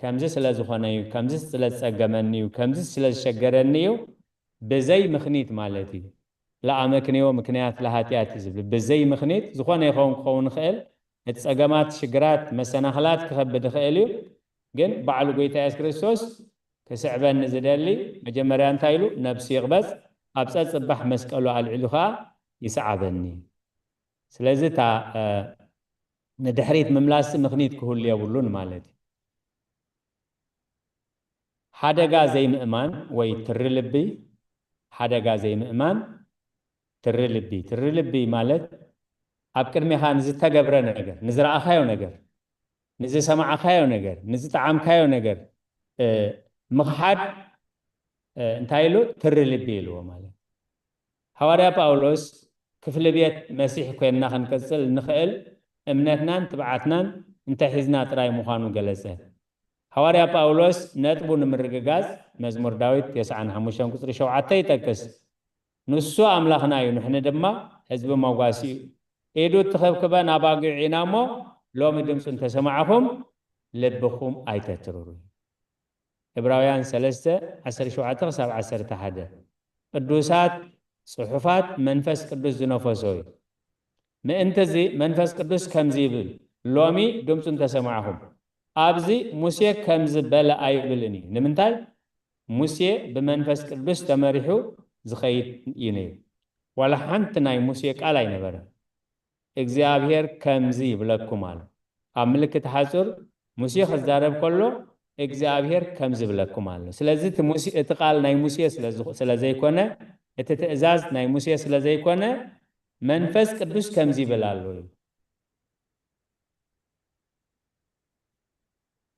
ከምዚ ስለ ዝኾነ እዩ፣ ከምዚ ስለ ዝጸገመኒ እዩ፣ ከምዚ ስለ ዝሸገረኒ እዩ፣ ብዘይ ምኽኒት ማለት እዩ። ለኣመክንዮ ምክንያት ለሃጢኣት እዩ ዝብል። ብዘይ ምኽኒት ዝኾነ ይኸውን ክኸውን ይኽእል። እቲ ጸገማት፣ ሽግራት፣ መሰናኽላት ክኸብድ ይኽእል እዩ። ግን ባዕሉ ጎይታ የሱስ ክርስቶስ ክስዕበኒ ዝደሊ መጀመርያ እንታይ ኢሉ? ነብሱ ይቕበጽ፣ ኣብ ጸጽባሕ መስቀሉ ኣልዒሉ ኸኣ ይስዓበኒ። ስለዚ እታ፣ እ፣ ንድሕሪት ምምላስ ምኽኒት ክህሉ የብሉን ማለት እዩ። ሓደጋ ዘይምእማን ወይ ትሪ ልቢ፣ ሓደጋ ዘይምእማን፣ ትሪ ልቢ። ትሪ ልቢ ማለት ኣብ ቅድሜኻ ንዝተገብረ ነገር፣ ንዝረኣኻዮ ነገር፣ ንዝሰማዕካዮ ነገር፣ ንዝጠዓምካዮ ነገር፣ እ፣ ምኽሓድ፣ እ፣ እንታይ ኢሉ? ትሪ ልቢ ኢልዎ ማለት። ሃዋርያ ጳውሎስ ክፍሊ ቤት መሲሕ ኮይንና ክንቅጽል እንኽእል እምነትናን ትብዓትናን እንተሒዝና ጥራይ ምዃኑ ገለጸ። ሃዋርያ ጳውሎስ ነጥቡ ንምርግጋጽ መዝሙር ዳዊት ተስዓን ሓሙሽተን ቁጽሪ ሸውዓተ ይጠቅስ። "ንሱ ኣምላኽና እዩ፣ ንሕና ድማ ህዝቢ መጓሲ እዩ። ኢዱ እትኽብክበን ኣባጊዑ ኢና እሞ፣ ሎሚ ድምፁ እንተሰማዕኹም ልብኹም ኣይተትርሩ." ዕብራውያን ሰለስተ፣ ዓሰርተ ሸውዓተ ክሳብ ዓሰርተ ሓደ። ቅዱሳት ጽሑፋት መንፈስ ቅዱስ ዝነፈሶ እዩ። ምእንቲ እዚ መንፈስ ቅዱስ ከምዚ ይብል፣ "ሎሚ ድምፁ እንተሰማዕኹም፣ ኣብዚ ሙሴ ከምዚ በለ ኣይብልን እዩ። ንምንታይ? ሙሴ ብመንፈስ ቅዱስ ተመሪሑ ዝኸይድ እዩ ነይሩ። ዋላ ሓንቲ ናይ ሙሴ ቃል ኣይነበረን። እግዚኣብሔር ከምዚ ይብለኩም ኣሎ." ኣብ ምልክት ሓጹር ሙሴ ክዛረብ ከሎ እግዚኣብሔር ከምዚ ይብለኩም ኣሎ። ስለዚ እቲ ሙሴ፣ እቲ ቃል ናይ ሙሴ ስለ ዝኹ-፣ ስለ ዘይኮነ፣ እቲ ትእዛዝ ናይ ሙሴ ስለ ዘይኮነ፣ መንፈስ ቅዱስ ከምዚ ይብል ኣሎ እዩ።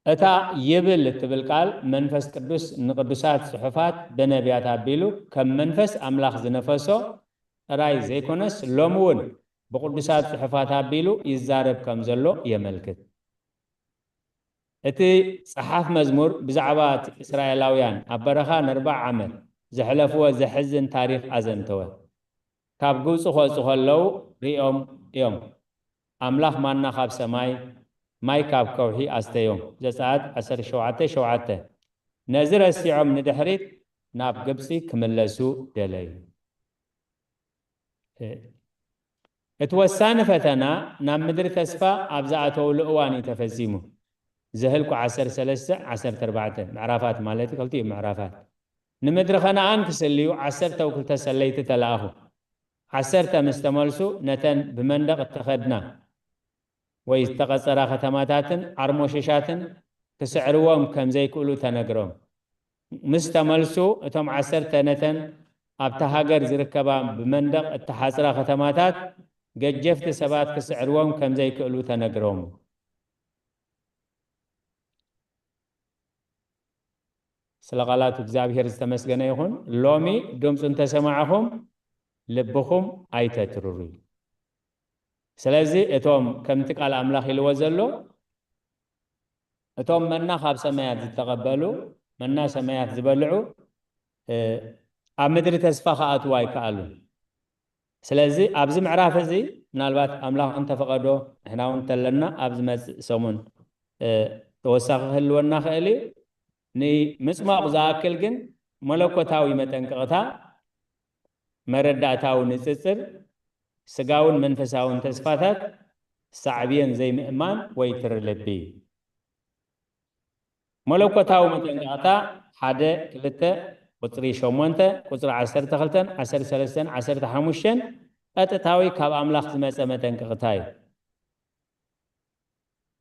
እታ ይብል እትብል ቃል መንፈስ ቅዱስ ንቅዱሳት ጽሑፋት ብነቢያት ኣቢሉ ከም መንፈስ ኣምላኽ ዝነፈሶ ጥራይ ዘይኮነስ፣ ሎሚ እውን ብቅዱሳት ጽሑፋት ኣቢሉ ይዛረብ ከም ዘሎ የመልክት። እቲ ጸሓፍ መዝሙር ብዛዕባ እቲ እስራኤላውያን ኣብ በረኻ ንኣርብዓ ዓመት ዘሕለፍዎ ዘሕዝን ታሪኽ ኣዘንተወ። ካብ ግብጺ ክወጹ ከለዉ ርእዮም እዮም። ኣምላኽ ማና ካብ ሰማይ፣ ማይ ካብ ከውሒ ኣስተዮም። ዘጸኣት ዓሰርተ ሸውዓተ ሸውዓተ። ነዚ ረሲዖም ንድሕሪት ናብ ግብጺ ክምለሱ ደለዩ። እቲ ወሳኒ ፈተና ናብ ምድሪ ተስፋ ኣብ ዝኣተውሉ እዋን እዩ ተፈጺሙ። ዘህልቁ ዓሰርተ ሰለስተ ዓሰርተ ኣርባዕተ ምዕራፋት ማለት እዩ፣ ክልቲኡ ምዕራፋት። ንምድሪ ከነኣን ክስልዩ ዓሰርተ ክልተ ሰለይቲ ተለኣኹ። ዓሰርተ ምስ ተመልሱ ነተን ብመንደቕ እተኸድና ወይ ዝተቐጸራ ከተማታትን ዓርሞሸሻትን ክስዕርዎም ከም ዘይክእሉ ተነግሮም። ምስ ተመልሱ እቶም ዓሰርተ ነተን ኣብታ ሃገር ዝርከባ ብመንደቕ እተሓጽራ ከተማታት ገጀፍቲ ሰባት ክስዕርዎም ከም ዘይክእሉ ተነግሮም። ስለ ቃላቱ እግዚኣብሔር ዝተመስገነ ይኹን። ሎሚ ድምፁ እንተሰማዕኹም ልብኹም ኣይተትርሩ። ስለዚ እቶም ከምቲ ቃል ኣምላኽ ኢልዎ ዘሎ፣ እቶም መና ካብ ሰማያት ዝተቐበሉ፣ መና ሰማያት ዝበልዑ፣ እ፣ ኣብ ምድሪ ተስፋ ክኣትዉ ኣይከኣሉን። ስለዚ ኣብዚ ምዕራፍ እዚ ምናልባት ኣምላኽ እንተፈቐዶ ንሕና እውን እንተለና ኣብ ዝመጽእ ሰሙን፣ እ፣ ተወሳኺ ክህልወና ክእል እዩ። ንምጽማቕ ዝኣክል ግን መለኮታዊ መጠንቀቕታ፣ መረዳእታዊ ንጽጽር፣ ስጋውን መንፈሳውን ተስፋታት፣ ሳዕብየን ዘይምእማን ወይ ትሪ ልቢ። መለኮታዊ መጠንቀቕታ ሓደ፣ ክልተ፣ ቁጽሪ ሸሞንተ፣ ቁጽሪ ዓሰርተ ክልተን ዓሰርተ ሰለስተን ዓሰርተ ሓሙሽተን ቀጥታዊ ካብ ኣምላኽ ዝመጸ መጠንቀቕታ እዩ።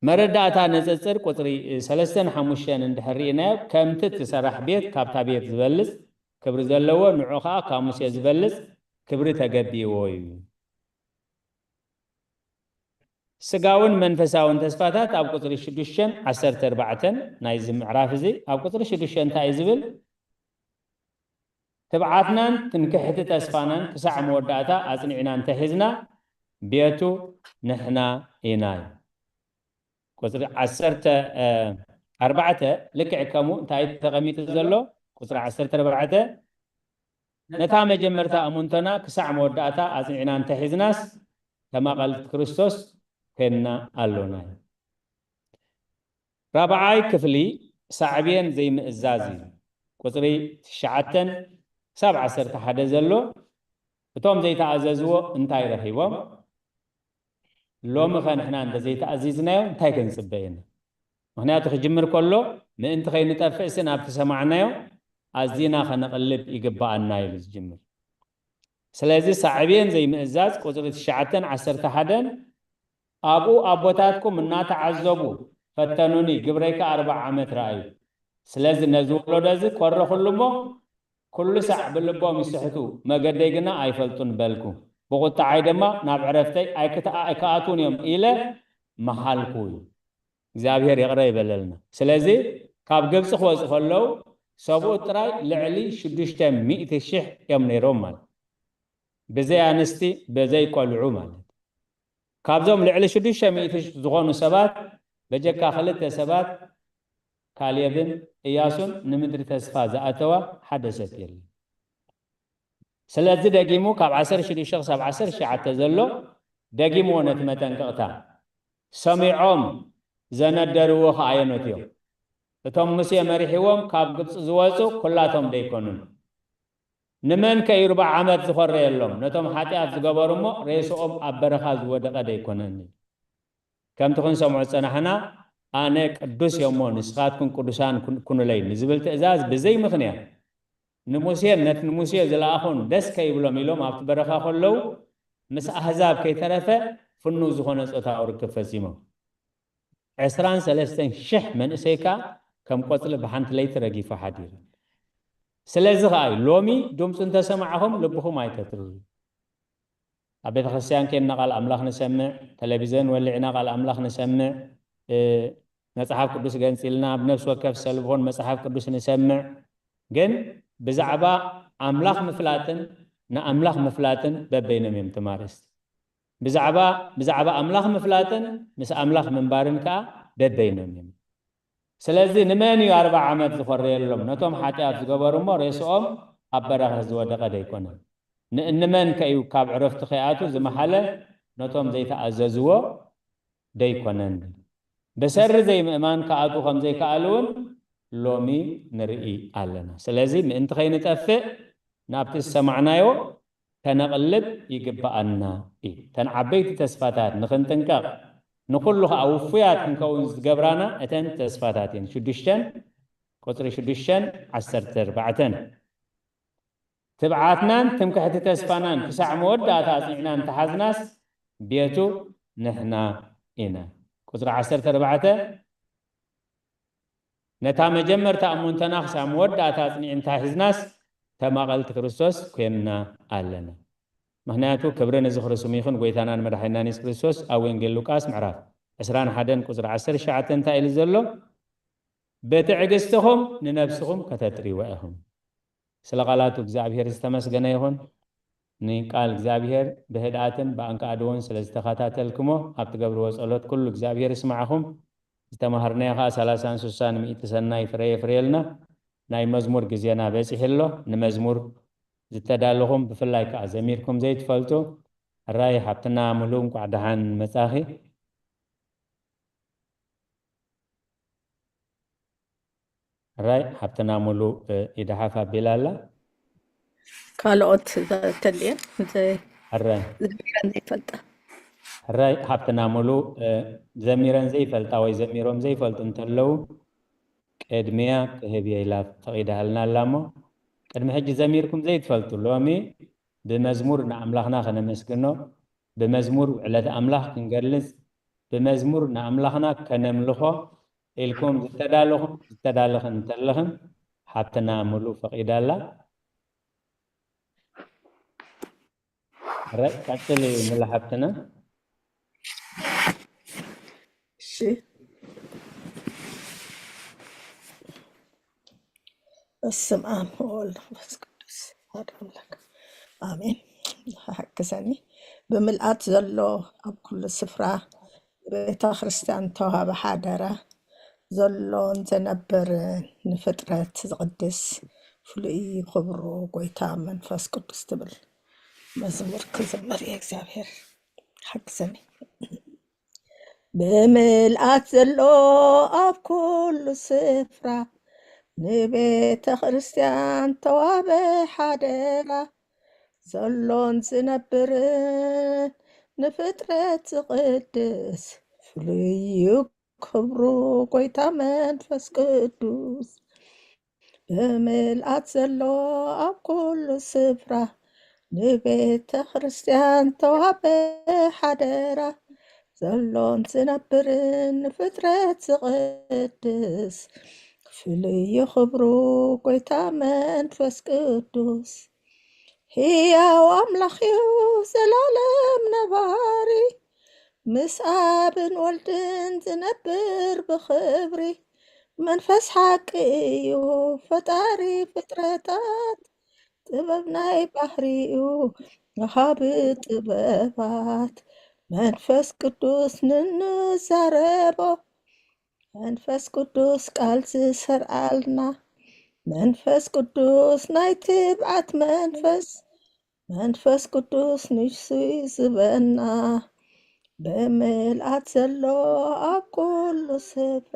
መረዳእታ ንጽጽር ቁጽሪ ሰለስተን ሓሙሽተን እንድሕር ርኢናዮ፣ ከምቲ እቲ ሰራሕ ቤት ካብታ ቤት ዝበልጽ ክብሪ ዘለዎ፣ ንዑ ኸኣ ካብ ሙሴ ዝበልጽ ክብሪ ተገቢዎ እዩ። ስጋውን መንፈሳውን ተስፋታት ኣብ ቁጽሪ ሽዱሽተን ዓሰርተ ኣርባዕተን ናይዚ ምዕራፍ እዚ፣ ኣብ ቁጽሪ ሽዱሽተ እንታይ እዩ ዝብል? ትብዓትናን ትምክሕቲ ተስፋናን ክሳዕ መወዳእታ ኣጽኒዕና እንተሒዝና፣ ቤቱ ንሕና ኢና እዩ። ቁጽሪ ዓሰርተ ኣርባዕተ ልክዕ ከምኡ እንታይ ተቐሚጡ ዘሎ? ቁጽሪ ዓሰርተ ኣርባዕተ፣ "ነታ መጀመርታ እሙንቶና ክሳዕ መወዳእታ ኣጽኒዕና እንተሒዝናስ፣ ተማቐልቲ ክርስቶስ ኮይንና ኣሎና" እዩ። ራብዓይ ክፍሊ ሳዕቤን ዘይምእዛዝ እዩ። ቁጽሪ ትሽዓተን ክሳብ ዓሰርተ ሓደ ዘሎ፣ እቶም ዘይተኣዘዝዎ እንታይ ረኺቦም? ሎሚ ኸ ንሕና እንተ ዘይተኣዚዝናዮ እንታይ ክንጽበ ኢና? ምኽንያቱ ክጅምር ከሎ ምእንቲ ከይንጠፍእሲ ናብቲ ሰማዕናዮ ኣዚና ከነቕልብ ይግብኣና ኢሉ ዝጅምር። ስለዚ ሳዕቤን ዘይምእዛዝ ቁጽሪ ትሽዓተን ዓሰርተ ሓደን ኣብኡ ኣቦታትኩም እናተዓዘቡ ፈተኑኒ፣ ግብረይ ከኣ ኣርብዓ ዓመት ረኣዩ። ስለዚ ነዚ ወለዶ እዚ ኮርኹሉ እሞ ኩሉ ሳዕ ብልቦም ይስሕቱ፣ መገደይ ግና ኣይፈልጡን በልኩ። ብቑጥዓይ ድማ ናብ ዕረፍተይ ኣይክትኣ-፣ ኣይክኣትዉን እዮም ኢለ መሃልኩ እዩ። እግዚኣብሔር ይቕረ ይበለልና። ስለዚ ካብ ግብፂ ክወፁ ከለዉ ሰብኡ ጥራይ ልዕሊ ሽዱሽተ ሚእቲ ሽሕ እዮም ነይሮም ማለት፣ ብዘይ ኣንስቲ፣ ብዘይ ቆልዑ ማለት። ካብዞም ልዕሊ ሽዱሽተ ሚእቲ ዝኾኑ ሰባት በጀካ ክልተ ሰባት ካሌብን እያሱን ንምድሪ ተስፋ ዝኣተዋ ሓደ ሰብ የለን። ስለዚ ደጊሙ ካብ ዓሰርተ ሽዱሽተ ክሳብ ዓሰርተ ትሽዓተ ዘሎ ደጊምዎ ነቲ መጠንቀቕታ ሰሚዖም ዘነደርዎ ከኣ ኣየኖት እዮም? እቶም ሙሴ መሪሕዎም ካብ ግብፂ ዝወፁ ኩላቶም ደይኮኑን? ንመን ከ እዩ ኣርብዓ ዓመት ዝኾረየሎም? ነቶም ሓጢኣት ዝገበሩ እሞ ሬስኦም ኣብ በረኻ ዝወደቐ ደይኮነን? ከምቲ ክንሰምዖ ዝጸናሕና ኣነ ቅዱስ እየ እሞ ንስኻትኩም ቅዱሳን ኩን-፣ ኩኑለይ ንዝብል ትእዛዝ ብዘይ ምኽንያት ንሙሴን ነቲ ንሙሴ ዝለኣኹን ደስ ከይብሎም ኢሎም ኣብቲ በረኻ ከለዉ ምስ ኣህዛብ ከይተረፈ ፍኑው ዝኾነ ጾታዊ ርክብ ፈጺሞም። ዕስራን ሰለስተን ሽሕ መንእሰይ ከኣ ከም ቆጽሊ ብሓንቲ ለይቲ ረጊፉ ሓዲሩ። ስለዚ ከኣ እዩ ሎሚ ድምፁ እንተሰማዕኹም ልብኹም ኣይተትርሩ። ኣብ ቤተ ክርስቲያን ኬንና ቃል ኣምላኽ ንሰምዕ፣ ቴሌቪዘን ወሊዕና ቃል ኣምላኽ ንሰምዕ፣ እ፣ መጽሓፍ ቅዱስ ገንጺልና ኣብ ነፍሲ ወከፍ ሰልፎን መጽሓፍ ቅዱስ ንሰምዕ። ግን ብዛዕባ ኣምላኽ ምፍላጥን ንኣምላኽ ምፍላጥን በበይኖም እዮም ትማርስቲ። ብዛዕባ፣ ብዛዕባ ኣምላኽ ምፍላጥን ምስ ኣምላኽ ምንባርን ከኣ በበይኖም እዮም። ስለዚ ንመን እዩ ኣርብዓ ዓመት ዝኾረየሎም? ነቶም ሓጢኣት ዝገበሩ እሞ ሬስኦም ኣብ በረኻ ዝወደቐ ደይኮነን? ን-፣ ንመን ከ እዩ ካብ ዕረፍቱ ከይኣቱ ዝመሓለ? ነቶም ዘይተኣዘዝዎ ደይኮነን? ብሰሪ ዘይምእማን ክኣትዉ ከም ዘይከኣሉ እውን ሎሚ ንርኢ ኣለና። ስለዚ ምእንቲ ከይንጠፍእ ናብቲ ዝሰማዕናዮ ከነቕልብ ይግብኣና እዩ። እተን ዓበይቲ ተስፋታት ንኽንጥንቀቕ፣ ንኹሉ ኸኣ ውፉያት ክንከውን ዝገብራና እተን ተስፋታት እየን። ሽዱሽተን፣ ቁጽሪ ሽዱሽተን ዓሰርተ ኣርባዕተን። ትብዓትናን ትምክሕቲ ተስፋናን ክሳዕ መወዳእታ ኣጽኒዕና እንተሓዝናስ ቤቱ ንሕና ኢና። ቁጽሪ ዓሰርተ ኣርባዕተ፣ ነታ መጀመርታ እሙንተና ክሳብ መወዳእታ ኣጽኒዕና እንተሒዝናስ ተማቐልቲ ክርስቶስ ኮይንና ኣለና። ምኽንያቱ ክብሪ ንዝኽሪ ስሙ ይኹን፣ ጎይታናን መድሓኒናን የሱስ ክርስቶስ ኣብ ወንጌል ሉቃስ ምዕራፍ ዕስራን ሓደን ቁጽሪ ዓሰርተ ትሽዓተ እንታይ ኢሉ ዘሎ? ብትዕግስትኹም ንነብስኹም ከተጥርይዋ ኢኹም። ስለ ቃላቱ እግዚኣብሔር ዝተመስገነ ይኹን። ንቃል እግዚኣብሔር ብህድኣትን ብኣንቃዕድዎን ስለ ዝተኸታተልክሞ ኣብ ትገብርዎ ጸሎት ኩሉ እግዚኣብሔር ይስማዕኹም። ዝተማሃርናዮ ኸኣ ሰላሳን ስሳን ሚእቲ ሰናይ ፍረ የፍርየልና። ናይ መዝሙር ግዜና በጺሑ ኣሎ። ንመዝሙር ዝተዳለኹም ብፍላይ ከኣ ዘሚርኩም ዘይትፈልጡ ሕራይ ሓብትና ሙሉ እንቋዕ ደሓን መጻኺ። ሕራይ ሓብትና ሙሉ፣ እ፣ ኢድሓፍ ኣቢላ ኣላ። ካልኦት ተልየን ዘ-፣ ሕራይ። ዘሚረን ዘይፈልጣ። ሕራይ ሓብትና ሙሉ፣ እ፣ ዘሚረን ዘይፈልጣ ወይ ዘሚሮም ዘይፈልጡ እንተለዉ ቅድሚያ ክህብ እየ ኢላ ፈቒዳልና ኣላ እሞ ቅድሚ ሕጂ ዘሚርኩም ዘይትፈልጡ ሎሚ ብመዝሙር ንኣምላኽና ከነመስግኖ፣ ብመዝሙር ውዕለት ኣምላኽ ክንገልጽ፣ ብመዝሙር ንኣምላኽና ከነምልኾ ኢልኩም ዝተዳለኹም፣ ዝተዳለኽን እንተለኽን ሓብትና ሙሉ ፈቒዳ ኣላ። ረ-፣ ቀጽሊ ሙሉ ሓብትና። እሺ። በስመ አብ ወወልድ ወመንፈስ ቅዱስ አሐዱ አምላክ አሜን። ሓግዘኒ። ብምልኣት ዘሎ ኣብ ኩሉ ስፍራ ቤተ ክርስቲያን ተዋህበ ሓደራ ዘሎን ዝነብርን ንፍጥረት ዝቕድስ ፍሉይ ክብሩ ጎይታ መንፈስ ቅዱስ ትብል መዝሙር ክዝምር እየ። እግዚኣብሔር ሓግዘኒ። ብምልኣት ዘሎ ኣብ ኩሉ ስፍራ ንቤተ ክርስቲያን ተዋበ ሓደራ ዘሎን ዝነብርን ንፍጥረት ዝቕድስ ፍሉይ እዩ ክብሩ ጎይታ መንፈስ ቅዱስ ብምልኣት ዘሎ ኣብ ኩሉ ስፍራ ንቤተ ክርስቲያን ተዋህበ ሓደራ ዘሎን ዝነብርን ንፍጥረት ዝቕድስ ፍሉይ ክብሩ ጎይታ መንፈስ ቅዱስ ህያው ኣምላኽ እዩ ዘላለም ነባሪ ምስ ኣብን ወልድን ዝነብር ብኽብሪ መንፈስ ሓቂ እዩ ፈጣሪ ፍጥረታት ጥበብ ናይ ባህሪኡ ወሃቢ ጥበባት መንፈስ ቅዱስ ንንዛረቦ መንፈስ ቅዱስ ቃል ዝሰርዓልና መንፈስ ቅዱስ ናይ ትብዓት መንፈስ መንፈስ ቅዱስ ንሱ ዝበና ብምልኣት ዘሎ ኣብ ኩሉ ስፍራ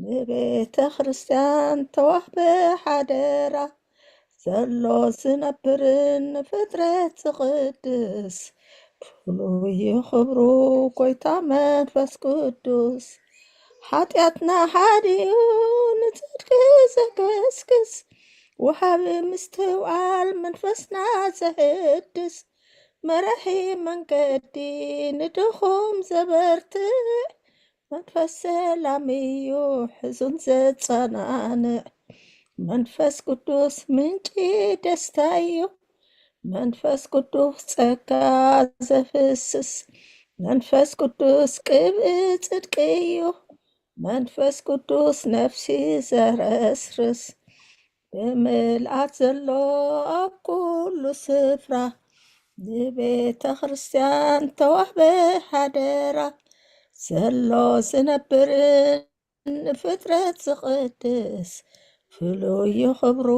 ንቤተ ክርስቲያን ተዋህበ ሓደራ ዘሎ ዝነብርን ንፍጥረት ዝቕድስ ፍሉይ ክብሩ ጎይታ መንፈስ ቅዱስ ሓጢኣትና ሓዲኡ ንፅድቂ ዘገስግስ ወሃቢ ምስትውዓል መንፈስና ዘሕድስ መራሒ መንገዲ ንድኹም ዘበርትዕ መንፈስ ሰላም እዩ ሕዙን ዘጸናንዕ መንፈስ ቅዱስ ምንጪ ደስታ እዩ መንፈስ ቅዱስ ጸጋ ዘፍስስ መንፈስ ቅዱስ ቅብኢ ጽድቂ እዩ መንፈስ ቅዱስ ነፍሲ ዘረስርስ ብምልኣት ዘሎ ኣብ ኩሉ ስፍራ ንቤተ ክርስቲያን ተዋህበ ሓደራ ዘሎ ዝነብርን ንፍጥረት ዝቕድስ ፍሉይ ክብሩ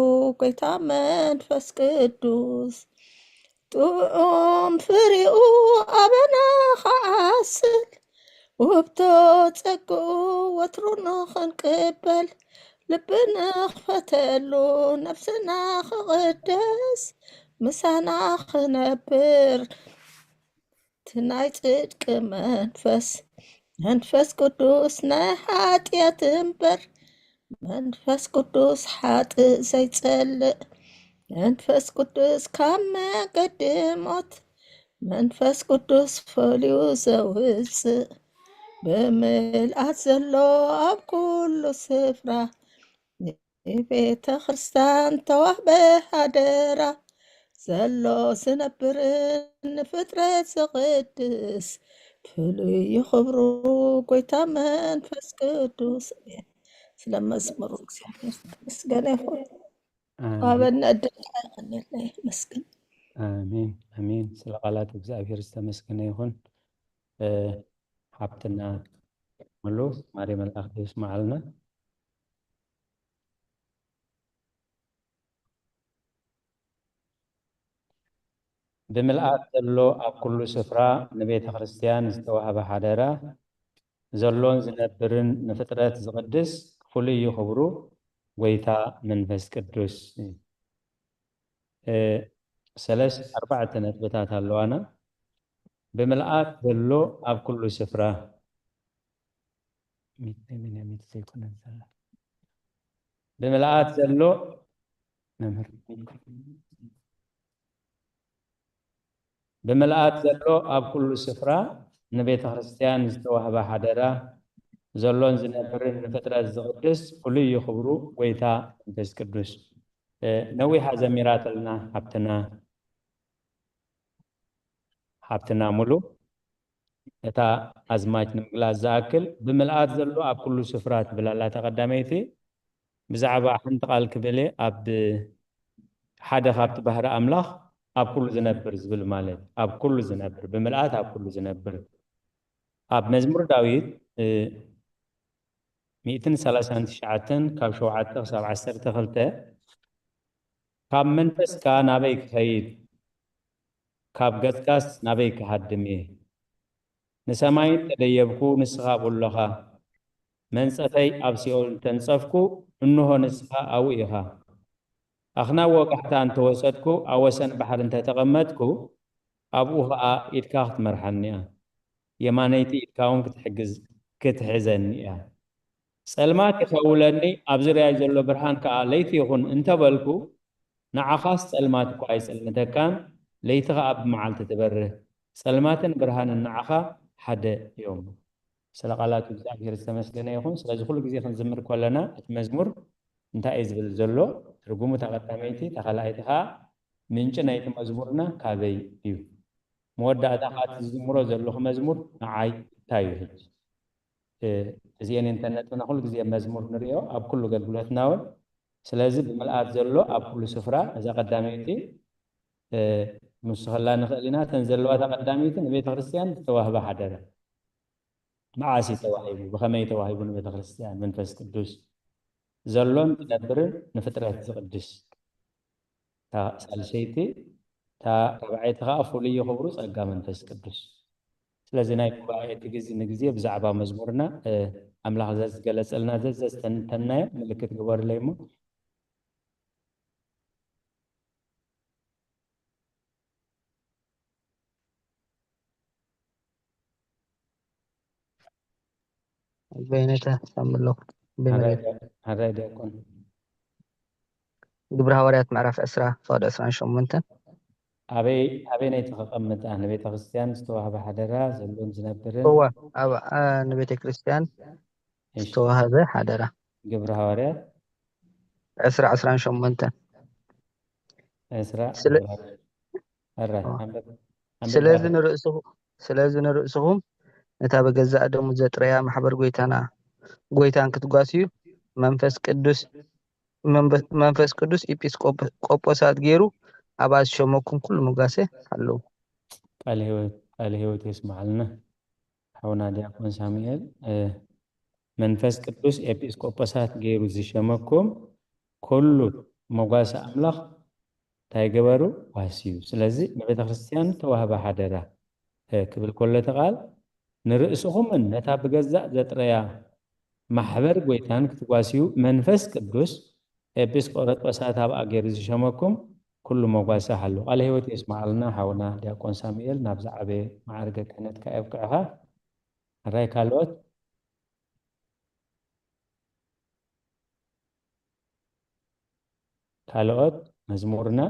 ጎይታ መንፈስ ቅዱስ ጥዑም ፍሪኡ ኣበና ክዓስል ውህብቶ ጸግኡ ወትሩ ንኽንቅበል ልቢ ንኽፈተሉ ነፍስና ክቕደስ ምሳና ክነብር እቲ ናይ ጽድቂ መንፈስ መንፈስ ቅዱስ ናይ ሓጢኣት እምበር መንፈስ ቅዱስ ሓጥእ ዘይጸልእ መንፈስ ቅዱስ ካብ መገዲ ሞት መንፈስ ቅዱስ ፈልዩ ዘውፅእ ብምልኣት ዘሎ ኣብ ኩሉ ስፍራ ንቤተ ክርስቲያን ተዋህበ ሓደራ ዘሎ ዝነብርን ንፍጥረት ዝቕድስ ፍሉይ ክብሩ ጎይታ መንፈስ ቅዱስ ስለ መዝሙሩ እግዚኣብሔር ተመስገነ ይኹን። ኣበና እድል ይቀንለ መስግን። ኣሜን ኣሜን። ስለ ቃላት እግዚኣብሔር ዝተመስገነ ይኹን። ሓብትና ሙሉ ማሪ መልኣኽ የስማዓልና። ብምልኣት ዘሎ ኣብ ኩሉ ስፍራ ንቤተ ክርስቲያን ዝተዋህበ ሓደራ ዘሎን ዝነብርን ንፍጥረት ዝቕድስ ፍሉይ ክብሩ ጎይታ መንፈስ ቅዱስ። ሰለስተ ኣርባዕተ ነጥብታት ኣለዋና። ብምልኣት ዘሎ ኣብ ኩሉ ስፍራ ዘይኮነ ዘሎ ብምልኣት ዘሎ መምህር ብምልኣት ዘሎ ኣብ ኩሉ ስፍራ ንቤተ ክርስቲያን ዝተዋህበ ሓደራ ዘሎን ዝነብርን ንፍጥረት ዝቕድስ ፍሉይ ክብሩ ጎይታ መንፈስ ቅዱስ። ነዊሓ ዘሚራትልና ሓብትና ሓብትና ሙሉ እታ ኣዝማች ንምግላጽ ዝኣክል ብምልኣት ዘሎ ኣብ ኩሉ ስፍራ ትብል ኣላ ተቐዳመይቲ። ብዛዕባ ሓንቲ ቃል ክብል እየ፣ ኣብ ሓደ ካብቲ ባህሪ ኣምላኽ ኣብ ኩሉ ዝነብር ዝብል ማለት ኣብ ኩሉ ዝነብር ብምልኣት ኣብ ኩሉ ዝነብር ኣብ መዝሙር ዳዊት ሚእትን ሰላሳን ትሽዓተን ካብ ሸውዓተ ክሳብ ዓሰርተ ክልተ ካብ መንፈስካ ናበይ ክኸይድ ካብ ገጽካስ ናበይ ክሃድም እየ? ንሰማይ እንተ ደየብኩ፣ ንስኻ ኣብኡ ኣለኻ። መንጸፈይ ኣብ ሲኦል እንተ ኣንጸፍኩ፣ እንሆ፣ ንስኻ ኣብኡ ኢኻ። ኣኽናብ ወጋሕታ እንተ ወሰድኩ፣ ኣብ ወሰን ባሕሪ እንተ ተቐመጥኩ፣ ኣብኡ ኸኣ ኢድካ ክትመርሓኒ እያ፣ የማነይቲ ኢድካ እውን ክትሕግዝ ክትሕዘኒ እያ። ጸልማት ይኸውለኒ፣ ኣብ ዙርያይ ዘሎ ብርሃን ከኣ ለይቲ ይኹን እንተበልኩ፣ ንዓኻስ ጸልማት እኳ ኣይጽልምተካን፣ ለይቲ ኸኣ ብመዓልቲ ትበርህ። ጸልማትን ብርሃንን ንዓኻ ሓደ እዮም። ስለ ቃላቱ እግዚኣብሔር ዝተመስገነ ይኹን። ስለዚ ኩሉ ግዜ ክንዝምር ከለና እቲ መዝሙር እንታይ እዩ ዝብል ዘሎ? ትርጉሙ እታ ቀዳመይቲ፣ እታ ካልኣይቲ ኸኣ ምንጪ ናይቲ መዝሙርና ካበይ እዩ? መወዳእታ ኸኣ እቲ ዝዝምሮ ዘለኹ መዝሙር ንዓይ እንታይ እዩ ሕጂ? እ፣ እዚኤን እንተነጥብና ኩሉ ግዜ መዝሙር ንርእዮ ኣብ ኩሉ ኣገልግሎትና እውን። ስለዚ ብምልኣት ዘሎ ኣብ ኩሉ ስፍራ እዛ ቀዳመይቲ፣ እ፣ ምውስኸላ ንኽእል ኢና። እተን ዘለዋ እታ ቀዳመይቲ ንቤተ ክርስቲያን ዝተዋህበ ሓደራ። መዓስ እዩ ተዋሂቡ? ብኸመይ ተዋሂቡ ንቤተ ክርስቲያን መንፈስ ቅዱስ? ዘሎን ዝነብርን ንፍጥረት ዝቕድስ። እታ ሳልሰይቲ፣ እታ ራብዐይቲ ኸኣ ፍሉይ ክብሩ ጸጋ መንፈስ ቅዱስ። ስለዚ ናይ ጉባኤ እቲ ግዜ ንግዜ ብዛዕባ መዝሙርና፣ እ፣ ኣምላኽ ዘዝገለጸልና ዘዘስተንተናዮ ምልክት ግበሩለይ እሞ። በይነታ ሳምሎ። በይነታ። ሓራይ ዲያቆን። ግብሪ ሃዋርያት ምዕራፍ ዕስራ ፈቐዶ ዕስራን ሸሞንተን። ኣበይ፣ ኣበይ ነይቲ ከቐምጣ? ንቤተ ክርስቲያን ዝተዋህበ ሓደራ ዘሎን ዝነብርን። እወ፣ ኣብ፣ ኣ፣ ንቤተ ክርስቲያን እሺ። ዝተዋህበ ሓደራ። ግብሪ ሃዋርያት ዕስራ ዕስራን ሸሞንተን። ዕስራ ስለ-፣ ዕስራ። ኣረ፣ ኦ። ኣንብብ፣ ኣንብብ ስለዚ ባርክ። ንርእስኹ-፣ ስለዚ ንርእስኹም ነታ በገዛእ ደሙ ዘጥረያ ማሕበር ጎይታና፣ ጎይታን ክትጓስዩ መንፈስ ቅዱስ፣ መንፈ-፣ መንፈስ ቅዱስ ኤጲስቆጶ-፣ ቆጶሳት ገይሩ ኣብኣ ዝሸመኩም ኩሉ መጓሰ ኣለዉ። ቃለ ህይወት፣ ቃለ ህይወት የስምዓልና። ሓውና ዲያቆን ሳሙኤል፣ እ፣ መንፈስ ቅዱስ ኤጲስቆጶሳት ገይሩ ዝሸመኩም ኩሉ መጓሰ ኣምላኽ እንታይ ገበሩ? ዋስዩ። ስለዚ ንቤተ ክርስቲያን ተዋህበ ሓደራ፣ እ፣ ክብል ከሎ እቲ ቃል ንርእስኹምን ነታ ብገዛእ ዘጥረያ ማሕበር ጎይታን ክትጓስዩ መንፈስ ቅዱስ ኤጲስቆጶሳት ኣብኣ ገይሩ ዝሸመኩም ኩሉ መጓሰ ሓሉ። ቃለ ህይወት የስምዓልና ሓውና ዲያቆን ሳሙኤል፣ ናብ ዝዓበየ መዓርገ ክህነትካ የብቅዕኻ። ሕራይ ካልኦት? ካልኦት መዝሙርና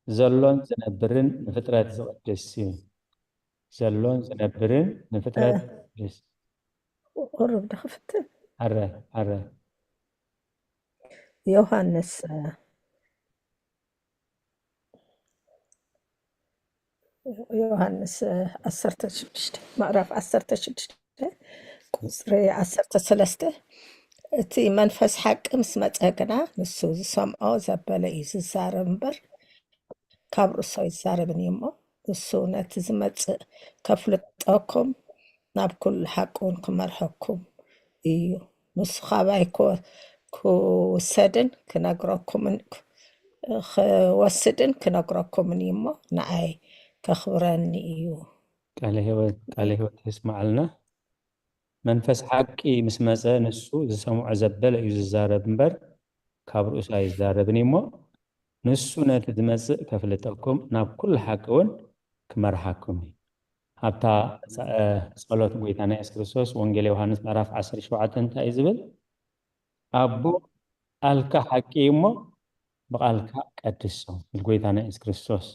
ዘሎን ዝነብርን ንፍጥረት ዝቕድስ እዩ። ዘሎን ዝነብርን ንፍጥረት እ። ዝቕድስ። ቁሩብ ዶ ክፍትን? ኣረ፣ ኣረ። ዮሃንስ፣ እ፣ ዮሃንስ፣ እ፣ ዓሰርተ ሽዱሽተ፣ ምዕራፍ ዓሰርተ ሽዱሽተ፣ ቁጽሪ ዓሰርተ ሰለስተ፣ እቲ መንፈስ ሓቂ ምስ መጸ ግና፣ ንሱ ዝሰምዖ ዘበለ እዩ ዝዛረብ እምበር፣ ካብ ርእሱ ኣይዛረብን እዩ እሞ፣ ንሱ ነቲ ዝመጽእ ከፍልጠኩም፣ ናብ ኩሉ ሓቂ እውን ክመርሐኩም እዩ። ንሱ ካባይ ክወ-፣ ክውሰድን ክነግረኩምን፣ ክወስድን ክነግረኩምን እዩ እሞ፣ ንዓይ ከኽብረኒ እዩ። ቃለ ህይወት፣ ቃለ ህይወት የስምዓልና። መንፈስ ሓቂ ምስ መጸ፣ ንሱ ዝሰምዖ ዘበለ እዩ ዝዛረብ እምበር፣ ካብ ርእሱ ኣይዛረብን እዩ እሞ፣ ንሱ ነቲ ዝመጽእ ከፍልጠኩም፣ ናብ ኩሉ ሓቂ እውን ክመርሓኩም እዩ። ኣብታ ጸ-፣ ጸሎት ጎይታና የሱስ ክርስቶስ፣ ወንጌል ዮሃንስ ምዕራፍ ዓሰርተ ሸውዓተ እንታይ እዩ ዝብል? ኣቦ፣ ቃልካ ሓቂ እዩ እሞ፣ ብቃልካ ቀድሶም፣ ኢሉ ጎይታና የሱስ ክርስቶስ።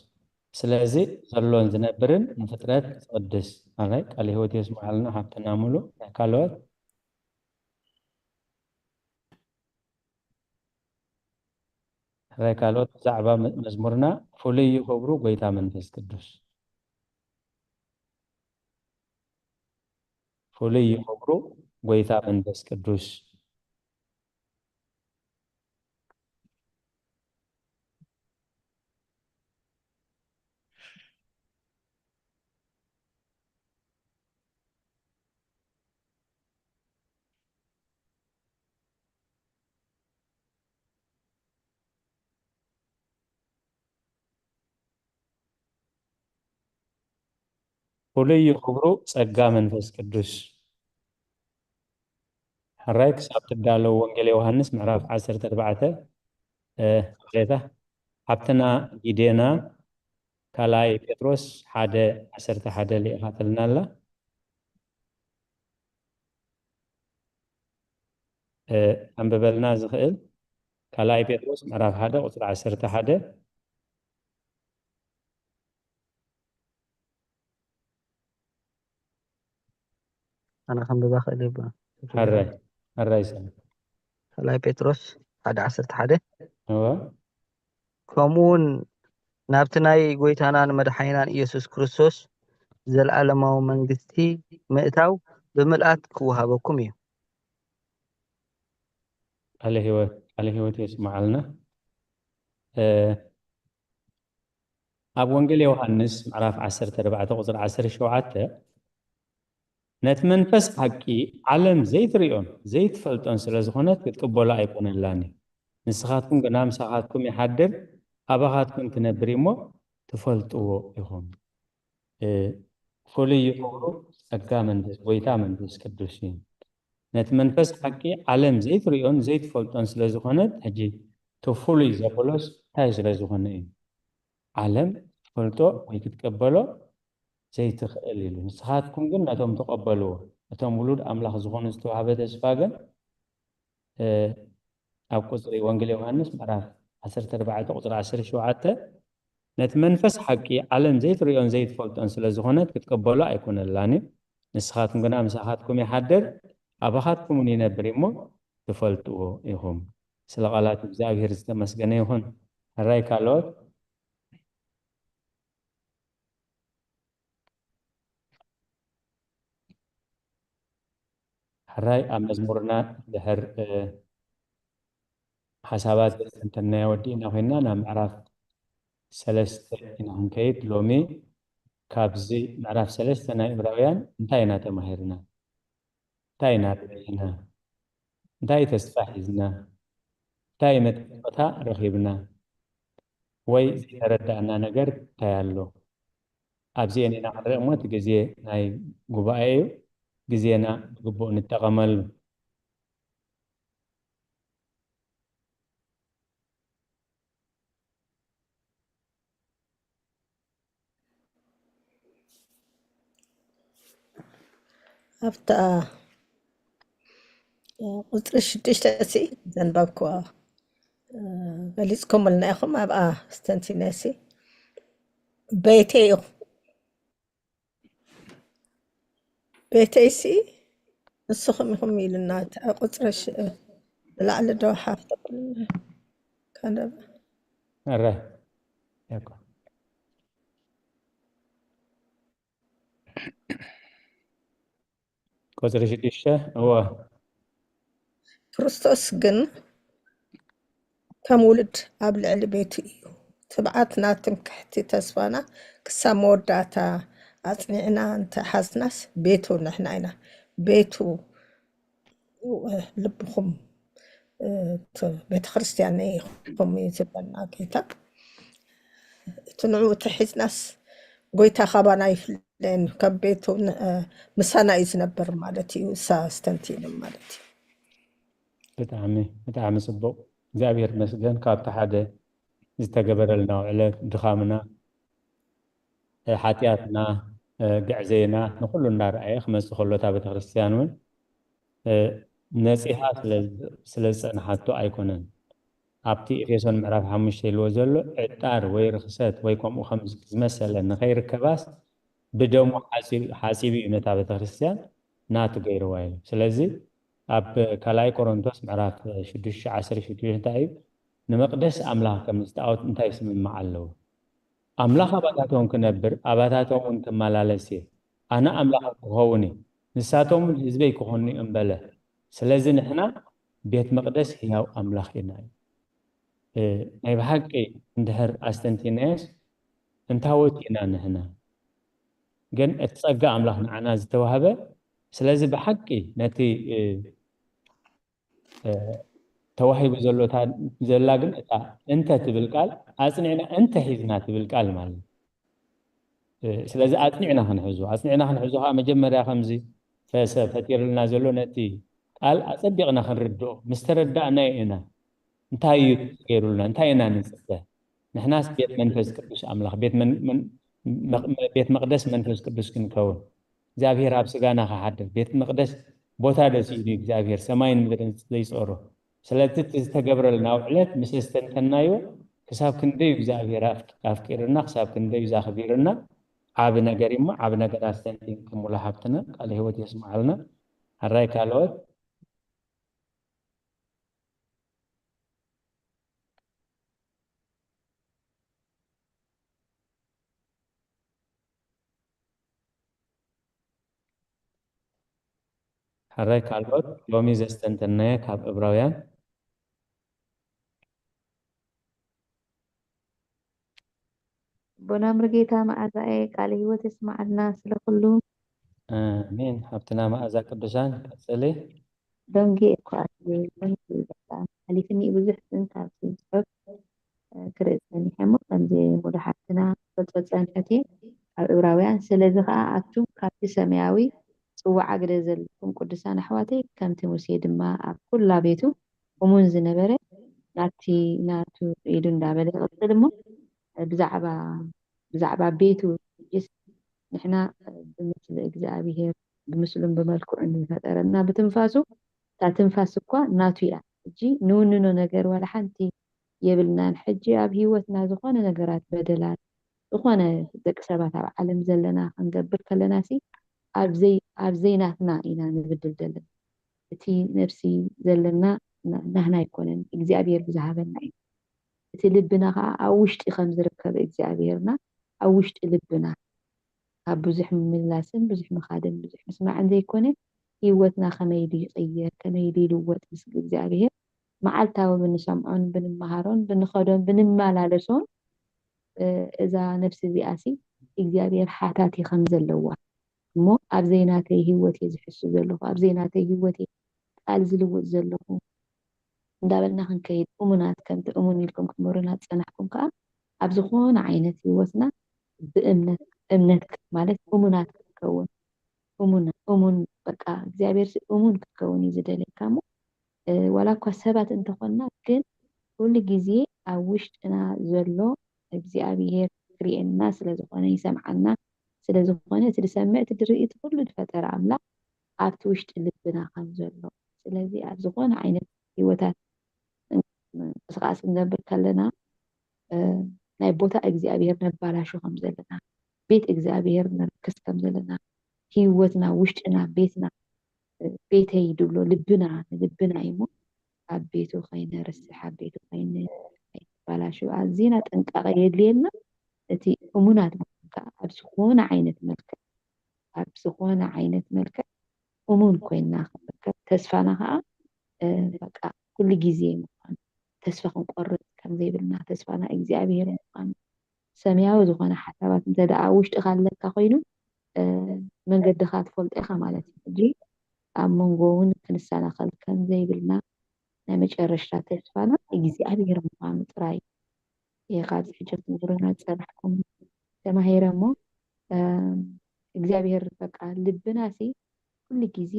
ስለዚ ዘሎን ዝነብርን ንፍጥረት ዝቕድስ። ኣራይ፣ ቃለ ህይወት የስምዓልና፣ ሃብትና ሙሉ። ናይ ካልኦት? ኣራይ፣ ካልኦት ብዛዕባ መ-፣ መዝሙርና፣ ፍሉይ እዩ ክብሩ ጎይታ መንፈስ ቅዱስ። ፍሉይ እዩ ክብሩ ጎይታ መንፈስ ቅዱስ። ፍሉይ እዩ ክብሩ ጸጋ መንፈስ ቅዱስ። ሕራይ ክሳብ ትዳለዉ ወንጌል ዮሃንስ ምዕራፍ ዓሰርተ ኣርባዕተ፣ እ፣ ቅሬታ ሓብትና ጊዴና ካልኣይ ጴጥሮስ ሓደ ዓሰርተ ሓደ ልኢኻትልና ኣላ። እ፣ ኣንብበልና ዝኽእል ካልኣይ ጴጥሮስ ምዕራፍ ሓደ ቁጽሪ ዓሰርተ ሓደ። ኣነ ከንብባ ክእል እየ። ሕራይ ሕራይ ሰ ካልኣይ ጴጥሮስ ሓደ ዓሰርተ ሓደ። እወ ከምኡ እውን ናብቲ ናይ ጎይታናን መድሓኒናን ኢየሱስ ክርስቶስ ዘለኣለማዊ መንግስቲ ምእታው ብምልኣት ክወሃበኩም እዩ። ቃለ ህይወት ቃለ ህይወት የስምዓልና። እ፣ ኣብ ወንጌል ዮሃንስ ምዕራፍ ዓሰርተ ኣርባዕተ ቁጽሪ ዓሰርተ ሸውዓተ፣ ነቲ መንፈስ ሓቂ ዓለም ዘይትርእዮን ዘይትፈልጦን ስለ ዝኾነት ክትቅበሎ ኣይኮነላን እዩ። ንስኻትኩም ግና ምሳኻትኩም ይሓድር፣ ኣባኻትኩም ክነብር እዩ እሞ ትፈልጥዎ ኢኹም። እ፣ ፍሉይ ክብሩ ጸጋ መንፈስ ጎይታ መንፈስ ቅዱስ እዩ። ነቲ መንፈስ ሓቂ ዓለም ዘይትርእዮን ዘይትፈልጦን ስለ ዝኾነት፣ ሕጂ እቲ ፍሉይ ዘበሎስ እንታይ ስለ ዝኾነ እዩ? ዓለም ክትፈልጦ ወይ ክትቀበሎ ዘይትኽእል ኢሉ። ንስኻትኩም ግን ነቶም ተቐበልዎ፣ እቶም ውሉድ ኣምላኽ ዝኾኑ ዝተዋህበ ተስፋ ግን፣ እ፣ ኣብ ቁጽሪ ወንጌል ዮሃንስ ምዕራፍ ዓሰርተ ኣርባዕተ ቁጽሪ ዓሰርተ ሸውዓተ፣ ነቲ መንፈስ ሓቂ ዓለም ዘይትርእዮን ዘይትፈልጦን ስለ ዝኾነት ክትቀበሎ ኣይኮነላን እዩ። ንስኻትኩም ግና ምሳኻትኩም ይሓድር፣ ኣባኻትኩም እውን ይነብር እሞ ትፈልጥዎ ኢኹም። ስለ ቃላት እግዚኣብሔር ዝተመስገነ ይኹን። ሕራይ ካልኦት። ሕራይ ኣብ መዝሙርና ድሕር፣ እ፣ ሓሳባት ዘስተንተናዮ ወዲእና ኮይና ናብ ምዕራፍ ሰለስተ ኢና ክንከይድ። ሎሚ ካብዚ ምዕራፍ ሰለስተ ናይ ዕብራውያን እንታይ ኢና ተማሂርና? እንታይ ኢና ርኢና? እንታይ ተስፋ ሒዝና? እንታይ መጠንቀቕታ ረኺብና? ወይ ዘይተረዳእና ነገር እንታይ ኣሎ? ኣብዚኤን ኢና ክንርኢ እሞ፣ እቲ ግዜ ናይ ጉባኤ እዩ። ግዜና ብግቡእ ንጠቐመሉ። ኣብታ ቁጽሪ ሽዱሽተ ሲ ዘንበብክዋ፣ እ፣ ገሊጽኩምልና ኢኹም። ኣብኣ ስተንቲነሲ ቤተይ ኢኹም፣ ቤተይሲ ንስኹም ኢኹም ኢሉና። እቲ ቁጽሪ ሽ-፣ ብላዕሊ ዶ ሓፍ ተብሉና? ካንደባ። እረ፣ ያኮ። ቁጽሪ ሽዱሽተ፣ እወ። ክርስቶስ ግን ከም ውሉድ ኣብ ልዕሊ ቤቱ እዩ። ትብዓትና፣ ትምክሕቲ ተስፋና ክሳብ መወዳእታ ኣጽኒዕና እንተሓዝናስ ቤቱ ንሕና ኢና። ቤቱ፣ ልብኹም፣ እ፣ ት-፣ ቤተ ክርስቲያን ኢኹም እዩ ዝብለና ጌታ። እቲ ንዕኡ ተሒዝናስ ጎይታ ካባና ይፍለን፣ ከም ቤቱ ን-፣ እ፣ ምሳና እዩ ዝነብር ማለት እዩ። እሳ ስተንቲኑ ማለት እዩ። ብጣዕሚ፣ ብጣዕሚ ጽቡቕ። እግዚኣብሔር ይመስገን። ካብቲ ሓደ ዝተገበረልና ውዕለት፣ ድኻምና፣ እ፣ ሓጢኣትና፣ እ፣ ግዕዘይና ንኹሉ እንዳረኣየ ክመጽእ ከሎ፣ እታ ቤተክርስትያን እውን፣ እ፣ ነጺሃ ስለ፣ ስለ ዝጸንሓቶ ኣይኮነን። ኣብቲ ኤፌሶን ምዕራፍ ሓሙሽተ ኢልዎ ዘሎ፣ ዕጣር ወይ ርኽሰት ወይ ከምኡ ከም ዝመሰለ ንኸይርከባስ ብደሙ ሓጺ-፣ ሓጺቡ እዩ ነታ ቤተክርስትያን ናቱ ገይርዋ ኢሉ። ስለዚ ኣብ ካልኣይ ቆሮንቶስ ምዕራፍ ሽዱሽተ ዓሰርተ ሽዱሽተ እንታይ እዩ? ንመቕደስ ኣምላኽ ከም ምስ ጣዖት እንታይ ይስምማዕ ኣለዎ? ኣምላኽ ኣባታቶም ክነብር፣ ኣባታቶም እውን ክመላለስ እየ። ኣነ ኣምላኽ ክኸውን እየ፣ ንሳቶም እውን ህዝበይ ክኾኑ እዮም በለ። ስለዚ ንሕና ቤት መቕደስ ህያው ኣምላኽ ኢና እዩ። እ፣ ናይ ብሓቂ እንድሕር ኣስተንቲናዮስ እንታወት ኢና ንሕና። ግን እቲ ጸጋ ኣምላኽ ንዓና ዝተዋህበ፣ ስለዚ ብሓቂ ነቲ፣ እ፣ እ፣ ተዋሂቡ ዘሎ እታ ዘላ ግን እታ እንተ ትብል ቃል ኣጽኒዕና እንተ ሒዝና ትብል ቃል ማለት እዩ። እ፣ ስለዚ ኣጽኒዕና ክንሕዞ፣ ኣጽኒዕና ክንሕዞ ከኣ መጀመርያ ከምዚ ፈ-፣ ፈ-፣ ፈጢርልና ዘሎ ነቲ ቃል ኣጸቢቕና ክንርድኦ፣ ምስ ተረዳእናዮ ኢና እንታይ እዩ ገይሩልና፣ እንታይ ኢና ንጽበ። ንሕናስ ቤት መንፈስ ቅዱስ ኣምላኽ፣ ቤት መን-፣ መን-፣ መቕ-፣ ቤት መቕደስ መንፈስ ቅዱስ ክንከውን፣ እግዚኣብሔር ኣብ ስጋና ክሓድር፣ ቤት መቕደስ ቦታ ዶ ስኢኑ እግዚኣብሔር ሰማይን ምድርን ዘይጾሮ? ስለዚ እቲ ዝተገብረልና ውዕለት ምስ ኣስተንተናዮ፣ ክሳብ ክንደይ እግዚኣብሔር ኣፍ-፣ ኣፍቂሩና፣ ክሳብ ክንደይ ኣኽቢሩና፣ ዓቢ ነገር እዩ እሞ፣ ዓቢ ነገር ኣስተንቲንኩም ሙሉ ሓብትና፣ ቃለ ህይወት የስምዓልና። ሕራይ ካልኦት። ሕራይ ካልኦት ሎሚ ዘስተንተናዮ ካብ ዕብራውያን። ኣቦና ምርጌታ መዓዛኤ ቃለ ህይወት የስምዓልና ስለ ኩሉ። ኣሜን። ሓብትና መዓዛ ቅዱሳን ቀጽሊ። ደንጊ እኳ እየ፣ ደንጊ በቃ ሓሊፍኒ ብዙሕ፣ ግን ካብቲ ጽሑፍ፣ እ፣ ክርኢ ጸኒሐ እሞ፣ ከምዚ ሙሉ ሓብትና ክገልጾ ዝጸንሐት እየ ኣብ ዕብራውያን። ስለዚ ኸኣ ኣቱም ካብቲ ሰማያዊ ጽዋዓ ግደ ዘለኩም ቅዱሳን ኣሕዋተይ፣ ከምቲ ሙሴ ድማ ኣብ ኩላ ቤቱ እሙን ዝነበረ፣ ናቲ ናቱ ኢዱ እንዳበለ ይቕጽል እሞ፣ ብዛዕባ፣ ብዛዕባ ቤቱ ሕጅስ ንሕና ብምስሊ እግዚኣብሄር፣ ብምስሉን ብመልክዑን ዝፈጠረና ብትንፋሱ፣ እታ ትንፋስ እኳ ናቱ እያ። ሕጂ ንውንኖ ነገር ዋላ ሓንቲ የብልናን። ሕጂ ኣብ ህይወትና ዝኾነ ነገራት በደላት፣ ዝኾነ ደቂ ሰባት ኣብ ዓለም ዘለና ክንገብር ከለና ሲ፣ ኣብ ዘይ-፣ ኣብ ዘይናትና ኢና ንብድል ዘለና። እቲ ነፍሲ ዘለና ና-፣ ናህና ኣይኮነን፣ እግዚኣብሔር ብዝሃበና እዩ። እቲ ልብና ኸዓ ኣብ ውሽጢ ከም ዝርከብ እግዚኣብሔርና ኣብ ውሽጢ ልብና ካብ ብዙሕ ምምላስን ብዙሕ ምኻድን ብዙሕ ምስማዕን ዘይኮነ፣ ህይወትና ከመይ ኢሉ ይቕየር፣ ከመይ ኢሉ ይልወጥ ምስ እግዚኣብሔር መዓልታዊ ብንሰምዖን ብንመሃሮን ብንኸዶን ብንመላለሶን፣ እ፣ እዛ ነፍሲ እዚኣሲ እግዚኣብሔር ሓታቲ ከም ዘለዋ እሞ፣ ኣብ ዘይናተይ ህይወት እየ ዝሕሱ ዘለኹ፣ ኣብ ዘይናተይ ህይወት እየ ቃል ዝልውጥ ዘለኹ እንዳበልና ክንከይድ እሙናት፣ ከምቲ እሙን ኢልኩም ክትምህሩና ዝጸናሕኩም ከኣ፣ ኣብ ዝኾነ ዓይነት ህይወትና ብእምነት፣ እምነት ማለት እሙናት ክንከውን፣ እሙን፣ እሙን በቃ እግዚኣብሔር ሲ እሙን ክትከውን እዩ ዝደልየካ እሞ፣ እ፣ ዋላ እኳ ሰባት እንተኾንና፣ ግን ኩሉ ግዜ ኣብ ውሽጥና ዘሎ እግዚኣብሔር ክርእየና ስለ ዝኾነ፣ ይሰምዓና ስለ ዝኾነ፣ እቲ ዝሰምዕ፣ እቲ ዝርኢ፣ እቲ ኩሉ ዝፈጠረ ኣምላኽ ኣብቲ ውሽጢ ልብና ከም ዘሎ። ስለዚ ኣብ ዝኾነ ዓይነት ህይወታት ምንቅስቓስ ክንገብር ከለና፣ እ፣ ናይ ቦታ እግዚኣብሔር ነባላሹ ከም ዘለና፣ ቤት እግዚኣብሔር ነርክስ ከም ዘለና፣ ህይወትና፣ ውሽጥና፣ ቤትና፣ እ፣ ቤተይ ድብሎ ልብና፣ ንልብና እዩ እሞ፣ ኣብ ቤቱ ከይነርስሕ፣ ኣብ ቤቱ ከይን-፣ ከይንባላሹ ኣዝና ጥንቃቐ የድልየና። እቲ እሙናት ምዃን ከኣ ኣብ ዝኾነ ዓይነት መልክዕ፣ ኣብ ዝኾነ ዓይነት መልክዕ እሙን ኮይንና ክንርከብ፣ ተስፋና ከኣ፣ እ፣ በቃ ኩሉ ግዜ ምዃኑ፣ ተስፋ ክንቆርጽ ከም ዘይብልና፣ ተስፋና እግዚኣብሔር ምዃኑ፣ ሰማያዊ ዝኾነ ሓሳባት እንተ ደኣ ኣብ ውሽጥኻ ኣለካ ኮይኑ፣ እ፣ መንገድኻ ትፈልጦ ኢኻ ማለት እዩ። ሕጂ ኣብ መንጎ እውን ክንሰናኸል ከም ዘይብልና፣ ናይ መጨረሽታ ተስፋና እግዚኣብሔር ምዃኑ ጥራይ እየ ካብዚ ሕጂ ክትነግሩና ዝጸናሕኩም ተማሂረ እሞ፣ እ፣ እግዚኣብሔር በቃ ልብናሲ ኩሉ ግዜ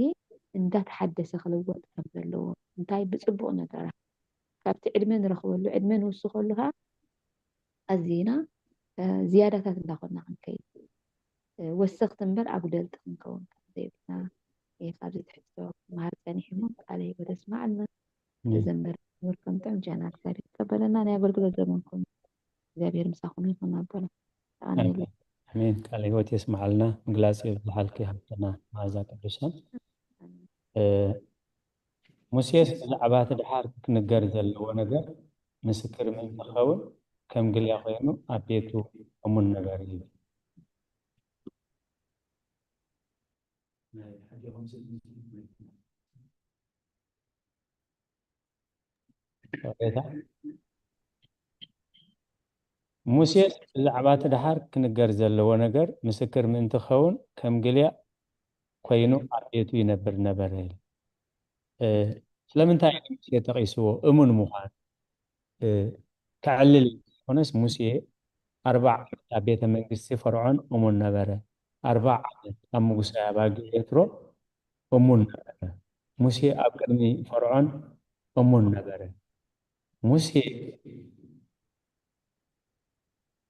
እንዳተሓደሰ ክልወጥ ከም ዘለዎ፣ እንታይ ብጽቡቕ ነገራት ካብቲ ዕድመ ንረኽበሉ፣ ዕድመ ንውስኸሉ ኸዓ ኣዚና፣ እ፣ ዝያዳታት እንዳኾንና ክንከይድ፣ እ፣ ወሰኽቲ እምበር ኣጉደልቲ ክንከውን ከም ዘይብልና እየ ካብዚ ትሕዝቶ ክመሃር ጸኒሐ እሞ፣ ቃለ ህይወት የስምዓልና። ኣሜን። ተዘመር፣ ክብር ከም ጥዑም ቻናል፣ እግዚኣብሔር ይቀበለና። ናይ ኣገልግሎት ዘመንኩም እግዚኣብሔር ምሳኹም ይኹን ኣቦና። ኣሜን። ኣሜን። ቃለ ህይወት የስምዓልና። ምግላጽ የብዝሓልኪ ሃብትና መዓዛ ቅዱሳን። ኣሜን። እ፣ ሙሴስ ብዛዕባ እቲ ደሓር ክንገር ዘለዎ ነገር ምስክር ምእንቲ ክኸውን ከም ግልያ ኮይኑ ኣብ ቤቱ እሙን ነበረ ይብል። ሬታ። ሙሴስ ብዛዕባ እቲ ደሓር ክንገር ዘለዎ ነገር ምስክር ምእንቲ ክኸውን ከም ግልያ ኮይኑ ኣብ ቤቱ ይነብር ነበረ። እ፣ ስለምንታይ እዩ ሙሴ ተቒስዎ? እሙን ምዃን፣ እ፣ ከዕልል እዩ። ዝኾነስ ሙሴ ኣርባዓ ዓመት ኣብ ቤተ መንግስቲ ፈርዖን እሙን ነበረ። ኣርባዓ ዓመት ኣብ ምጉሳይ ኣባጊዕ የትሮ እሙን ነበረ። ሙሴ ኣብ ቅድሚ ፈርዖን እሙን ነበረ። ሙሴ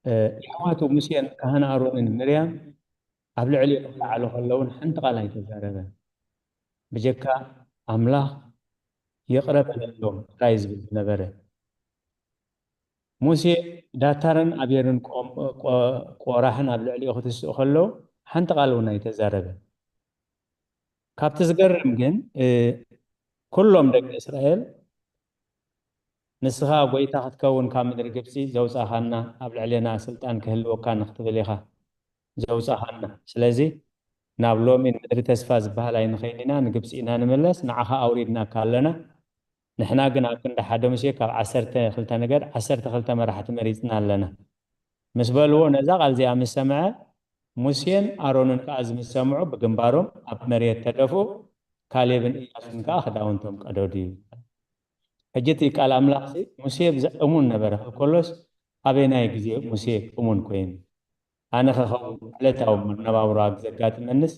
የሕዋቱ ሙሴን ካህን ኣሮንን ምርያም ኣብ ልዕሊኡ ክለዓሉ ከለውን ሓንቲ ቃል ኣይተዛረበን። ብጀካ ኣምላኽ ይቕረ በለሎም ጥራይ ዝብል ዝነበረ። ሙሴ ዳታርን ኣቤርን ቆራሕን ኣብ ልዕሊኡ ክትስኡ ከለዉ ሓንቲ ቃል እውን ኣይተዛረበን። ካብቲ ዝገርም ግን ኩሎም ደቂ እስራኤል ንስኻ ጎይታ ክትከውን ካብ ምድሪ ግብፂ ዘውፃኻና፣ ኣብ ልዕሌና ስልጣን ክህልወካ ንክትብል ኢኻ ዘውፃኻና። ስለዚ ናብ ሎሚ ንምድሪ ተስፋ ዝበሃል ኣይንኸይድ ኢና፣ ንግብፂ ኢና ንምለስ፣ ንዓኻ ኣውሪድናካ ኣለና። ንሕና ግን ኣብ ክንዲ ሓደ ሙሴ ካብ ዓሰርተ ክልተ ነገድ ዓሰርተ ክልተ መራሕቲ መሪፅና ኣለና ምስ በልዎ፣ ነዛ ቃል እዚኣ ምስ ሰምዐ፣ ሙሴን ኣሮንን ከዓ እዚ ምስ ሰምዑ ብግንባሮም ኣብ መሬት ተደፍኡ፣ ካሌብን እያሱን ከዓ ክዳውንቶም ቀደዱ እዩ። ሕጂ እቲ ቃል ኣምላኽ ሙሴ እሙን ነበረ ክብል ከሎስ ኣበየናይ ግዜ ሙሴ እሙን ኮይኑ? ኣነ ክኸውን ዕለታዊ መነባብሮ ኣብ ዘጋጥመንስ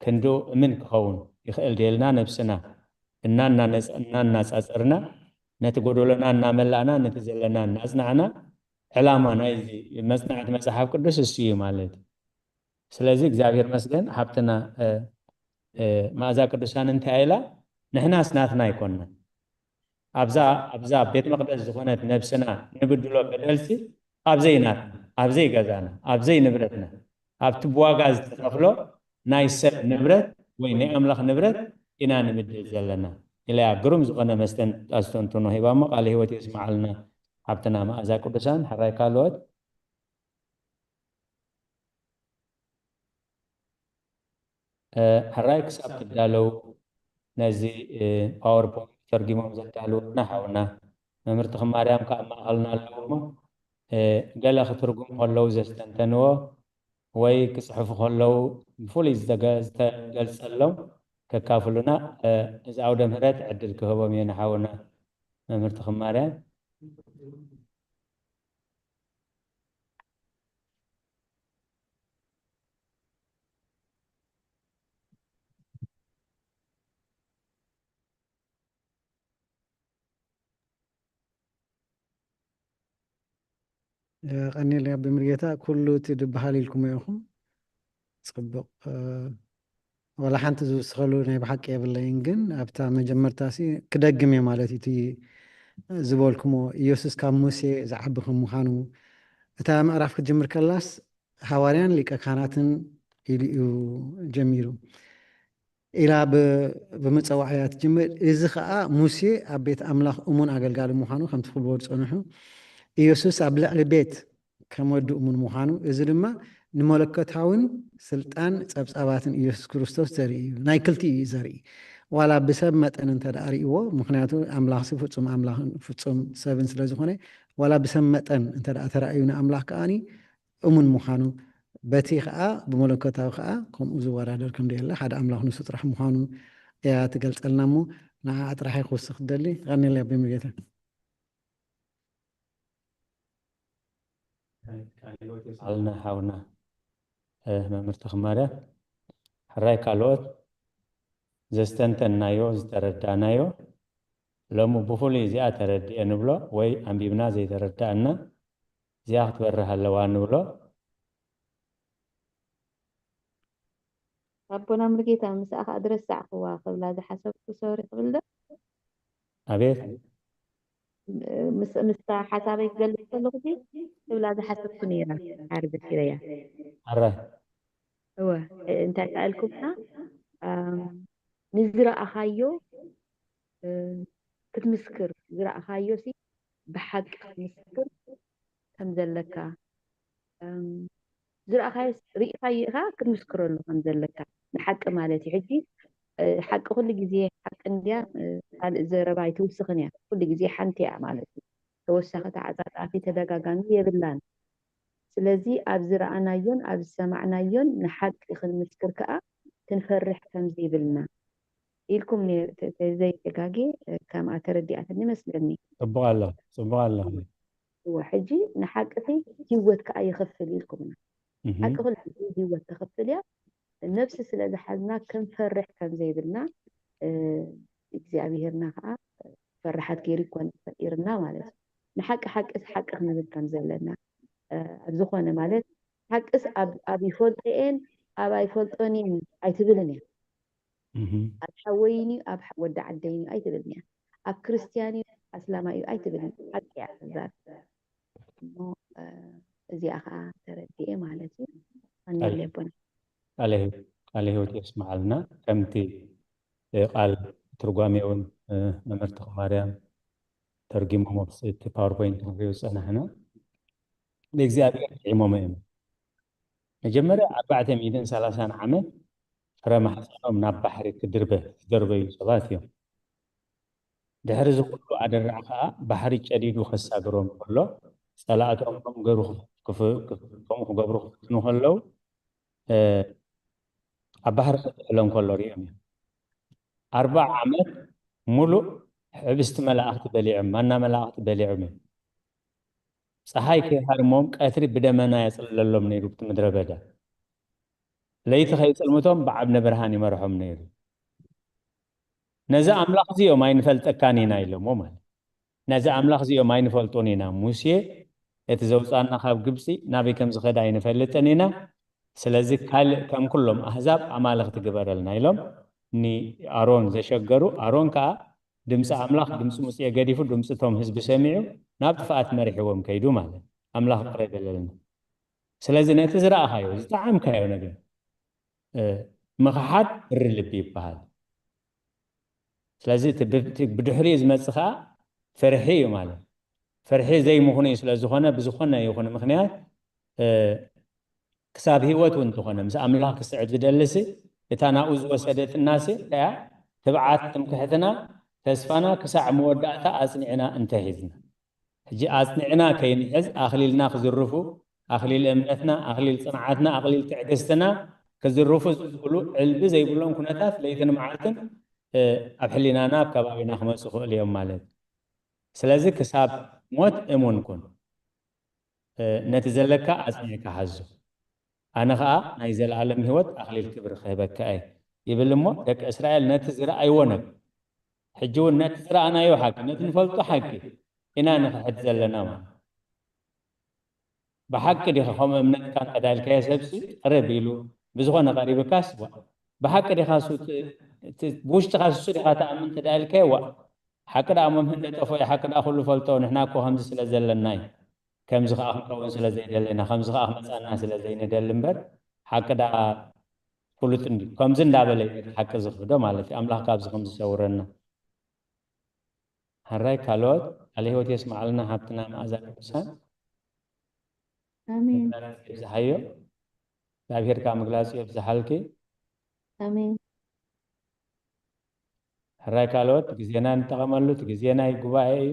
ክንድኡ እምን ክኸውን ይኽእል ድየልና ነብስና እናናጻጸርና ነቲ ጎደሎና እናመላእና ነቲ ዘለና እናጽናዕና ዕላማ ናይዚ መጽናዕቲ መጽሓፍ ቅዱስ እሱ እዩ ማለት እዩ። ስለዚ እግዚኣብሔር መስገን ሃብትና መኣዛ ቅዱሳን እንታይ ኢላ ንሕናስ ናትና ኣይኮንና ኣብዛ ኣብዛ ቤት መቅደስ ዝኾነት ነብስና ንብድሎ በደልሲ ኣብዘይ ናትና ኣብዘይ ገዛና ኣብዘይ ንብረትና ኣብቲ ብዋጋ ዝተኸፍሎ ናይ ሰብ ንብረት ወይ ናይ ኣምላኽ ንብረት ኢና ንብድል ዘለና ኢለያ። ግሩም ዝኾነ መስተን ኣስተንትኖ ሂባ እሞ ቃለ ህይወት የስምዓልና። ሃብትና መኣዛ ቅዱሳን ሕራይ ካልኦት ሕራይ ክሳብ ትዳለው ነዚ ፓወርፖይንት ተርጊሞም ዘዳልወና ሓውና መምህር ተኽማርያም ከዓ ኣብ ማእኸልና ኣለዉ እሞ ገለ ክትርጉም ከለዉ ዘስተንተንዎ ወይ ክፅሕፉ ከለዉ ብፍሉይ ዝተገልፀሎም ከካፍሉና እዚ ኣውደ ምህረት ዕድል ክህቦም እየ ንሓውና መምህር ተኽማርያም። ቀኒል ኣብ ብምርጌታ ኩሉ እቲ ድበሃል ኢልኩም ኢኹም። ፅቡቕ ዋላ ሓንቲ ዝውስኸሉ ናይ ብሓቂ የብለይን፣ ግን ኣብታ መጀመርታ ሲ ክደግም እየ ማለት እዩ። እቲ ዝበልኩሞ ኢየሱስ ካብ ሙሴ ዝዓቢ ከም ምዃኑ እታ ምዕራፍ ክትጅምር ከላስ ሃዋርያን ሊቀ ካህናትን ኢሉ እዩ ጀሚሩ። ኢላ ብምፀዋዕያ ትጅምር። እዚ ከዓ ሙሴ ኣብ ቤት ኣምላኽ እሙን ኣገልጋሊ ምዃኑ ከምቲ ክብልዎ ዝፀንሑ ኢየሱስ ኣብ ልዕሊ ቤት ከም ወዲ እሙን ምዃኑ፣ እዚ ድማ ንመለኮታውን ስልጣን ጸብጻባትን ኢየሱስ ክርስቶስ ዘርኢ እዩ። ናይ ክልቲኡ እዩ ዘርኢ። ዋላ ብሰብ መጠን እንተ ደኣ ርእይዎ፣ ምኽንያቱ ኣምላኽሲ ፍጹም ኣምላኽን ፍጹም ሰብን ስለ ዝኾነ፣ ዋላ ብሰብ መጠን እንተ ደኣ ተራእዩ ንኣምላኽ ከኣኒ እሙን ምዃኑ፣ በቲ ኸኣ ብመለኮታዊ ኸኣ ከምኡ ዝወዳደር ከም ደየለ፣ ሓደ ኣምላኽ ንሱ ጥራሕ ምዃኑ እያ ትገልጸልና እሞ፣ ንዓኣ ጥራሕ እየ ክውስኽ ዝደሊ። የቐንየለይ ኣቦይ ሙሉጌታ። ኣልና ሓውና መምህር ተኽማርያም ሕራይ ካልኦት ዘስተንተንናዮ ዝተረዳእናዮ ሎሚ ብፍሉይ እዚኣ ተረድኤ ንብሎ ወይ ኣንቢብና ዘይተረዳእና እዚኣ ክትበርህ ኣለዋ ንብሎ። ኣቦና ሙሉጌታ ምስኣ ከዓ ድረሳዕክዋ ክብላ ዝሓሰብኩ ሶሪ ክብል ዶ? ኣቤት ምስ ምስታ ሓሳበይ ክገልጽ ከለኹ ሲ ክብላ ዝሓሰብኩ ነይራ ሓር ዘኪረያ። ኣራይ እወ እንታይ ከኣልኩምና ንዝረኣኻዮ ክትምስክር ዝረኣኻዮ ሲ ብሓቂ ክትምስክር ከም ዘለካ ዝረኣኻዮ ርኢኻዮ ኢኻ ክትምስክረሉ ከም ዘለካ ንሓቂ ማለት እዩ። ሕጂ ሓቂ ኩሉ ግዜ ሓቂ እንድያ ካልእ ዘረባ ኣይትውስኽን እያ። ኩሉ ግዜ ሓንቲ እያ ማለት እዩ። ተወሳኺ ተዓፃፃፊ ተደጋጋሚ የብላን። ስለዚ ኣብ ዝረኣናዮን ኣብ ዝሰማዕናዮን ንሓቂ ክንምስክር ከኣ ክንፈርሕ ከም ዘይብልና ኢልኩም ዘይተጋጌ ከምኣ ተረዲኣትኒ ይመስለኒ። ጽቡቕ ኣሎ ጽቡቕ ኣሎ። እወ ሕጂ ንሓቂ ሲ ህይወት ከኣ ይኸፍል ኢልኩምና። ሓቂ ኩሉ ግዜ ህይወት ተኸፍል እያ። ነብሲ ስለ ዝሓዝና ክንፈርሕ ከም ዘይብልና እግዚኣብሄርና ከኣ ፈራሓት ገይሩ ይኮን ፈጢርና ማለት እዩ። ንሓቂ ሓቂ ሓቂ ክንብል ከም ዘለና ኣብ ዝኾነ ማለት ሓቅስ ኣብ ይፈልጦ እየን ኣብ ኣይፈልጦን እየን ኣይትብልን እያ። ኣብ ሓወይን እዩ ኣብ ወዲ ዓደይን እዩ ኣይትብልን እያ። ኣብ ክርስትያን እዩ ኣስላማይ እዩ ኣይትብልን። ሓቂ እያ ትዛረብ። እሞ እዚኣ ከዓ ተረዲኤ ማለት እዩ። ኣነ ኣለ- ኣቦና ቃለ ህይወት ቃለ ህይወት የስምዓልና። ከምቲ እ፣ ቃል ትርጓሜ እውን እ፣ መምህር ተኽለማርያም ተርጊሞሞ እቲ ፓወርፖይንት ክንሪኦ ዝፀናሕና ንእግዚኣብሔር ጥዒሞሞ እዮም። መጀመርያ ኣርባዕተ ሚእትን ሰላሳን ዓመት ፍረ ማሕፀኖም ናብ ባሕሪ ክድርበ ዝደርበዩ ሰባት እዮም። ድሕሪ እዚ ኩሉ ኣደራዕ ከዓ ባሕሪ ጨዲዱ ከሳግሮም ከሎ ፀላእቶም ከምኡ ገሩ ክፍ- ክፍ- ክፍ- ከምኡ ክገብሩ ክፍትኑ ከለዉ እ፣ ኣብ ባሕሪ ክጥሕሎም ከሎ ሪኦም እዮም። ኣርባዓ ዓመት ሙሉእ ሕብስቲ መላእኽቲ በሊዖም ማና መላእኽቲ በሊዖም እዮም። ፀሓይ ከይሃርሞም ቀትሪ ብደመና የፅልለሎም ነይሩ ብቲ ምድረ በዳ። ለይቲ ከይፅልምቶም ብዓብነ ብርሃን ይመርሖም ነይሩ። ነዚ ኣምላኽ እዚኦም ኣይንፈልጠካን ኢና ኢሎሞ ማለት ነዚ ኣምላኽ እዚኦም ኣይንፈልጦን ኢና። ሙሴ እቲ ዘውፃና ካብ ግብፂ ናበይ ከም ዝኸዳ ኣይንፈልጥን ኢና። ስለዚ ካልእ ከም ኩሎም ኣህዛብ ኣማልኽቲ ግበረልና ኢሎም ንኣሮን ዘሸገሩ። ኣሮን ከዓ ድምፂ ኣምላኽ ድምፂ ሙሴ ገዲፉ ድምፂ እቶም ህዝቢ ሰሚዑ ናብ ጥፍኣት መሪሕዎም ከይዱ ማለት ኣምላኽ ይቕረ ይበለልና። ስለዚ ነቲ ዝረኣኻዮ ዝጠዓምካዮ ነገር እ፣ ምኽሓድ ብሪ ልቢ ይበሃል። ስለዚ እቲ ብ- እቲ ብድሕሪኡ ዝመፅእ ከዓ ፍርሒ እዩ ማለት ፍርሒ ዘይምኹኑ እዩ። ስለዝኾነ ብዝኾነ ይኹን ምኽንያት እ፣ ክሳብ ህይወት እውን እንተኾነ ምስ ኣምላኽ ክስዕብ ዝደልሲ እታ ናብኡ ዝወሰደትናሲ እያ ትብዓት ትምክሕትና ተስፋና ክሳዕ መወዳእታ ኣፅኒዕና እንተሒዝና ሕጂ ኣፅኒዕና ከይንሕዝ ኣኽሊልና ክዝርፉ ኣኽሊል እምነትና ኣኽሊል ፅንዓትና ኣኽሊል ትዕግስትና ክዝርፉ ዝኽእሉ ዕልቢ ዘይብሎም ኩነታት ለይትን መዓልትን ኣብ ሕሊናና ኣብ ከባቢና ክመፁ ክኽእሉ እዮም ማለት እዩ። ስለዚ ክሳብ ሞት እሙን ኩን። ነቲ ዘለካ ኣፅኒዕካ ሓዞ። ኣነ ኸዓ ናይ ዘለኣለም ህይወት ኣኽሊል ክብሪ ክህበካ እየ ይብል እሞ ደቂ እስራኤል ነቲ ዝረኣይዎ ነብ ሕጂ እውን ነቲ ዝረኣናዮ ሓቂ ነቲ ንፈልጦ ሓቂ ኢና ንኽሕድ ዘለና ማለት ብሓቂ ዲኻ ከምኡ እምነትካ እንተዳልካዮ ሰብሲ ቅርብ ኢሉ ብዝኾነ ቀሪብካስ ዋ ብሓቂ ዲኻ ብውሽጥኻ ስሱ ዲኻ ተኣምን እንተዳልካዮ ዋ ሓቂ ደኣ መምህር ለጠፎ እዩ ሓቂ ደኣ ኩሉ ፈልጦ ንሕና እኮ ከምዚ ስለ ዘለና እዩ ከምዚ ከዓ ክንከውን ስለ ዘይደለና ከምዚ ከዓ ክመፃና ስለ ዘይንደሊ እምበር ሓቂ ደኣ ፍሉጥ እንዲ ከምዚ እንዳበለ እዩ ሓቂ ዝኽህዶ ማለት እዩ ኣምላኽ ካብዚ ከም ዝሰውረና ሕራይ ካልኦት ቃለ ህይወት የስማዓልና ሓብትና መኣዛ ቅዱሳን ኣሜን የብዝሓዮ እግዚኣብሔር ከዓ ምግላፁ የብዝሓልኪ ኣሜን ሕራይ ካልኦት ግዜና ንጠቐመሉ እቲ ግዜ ናይ ጉባኤ እዩ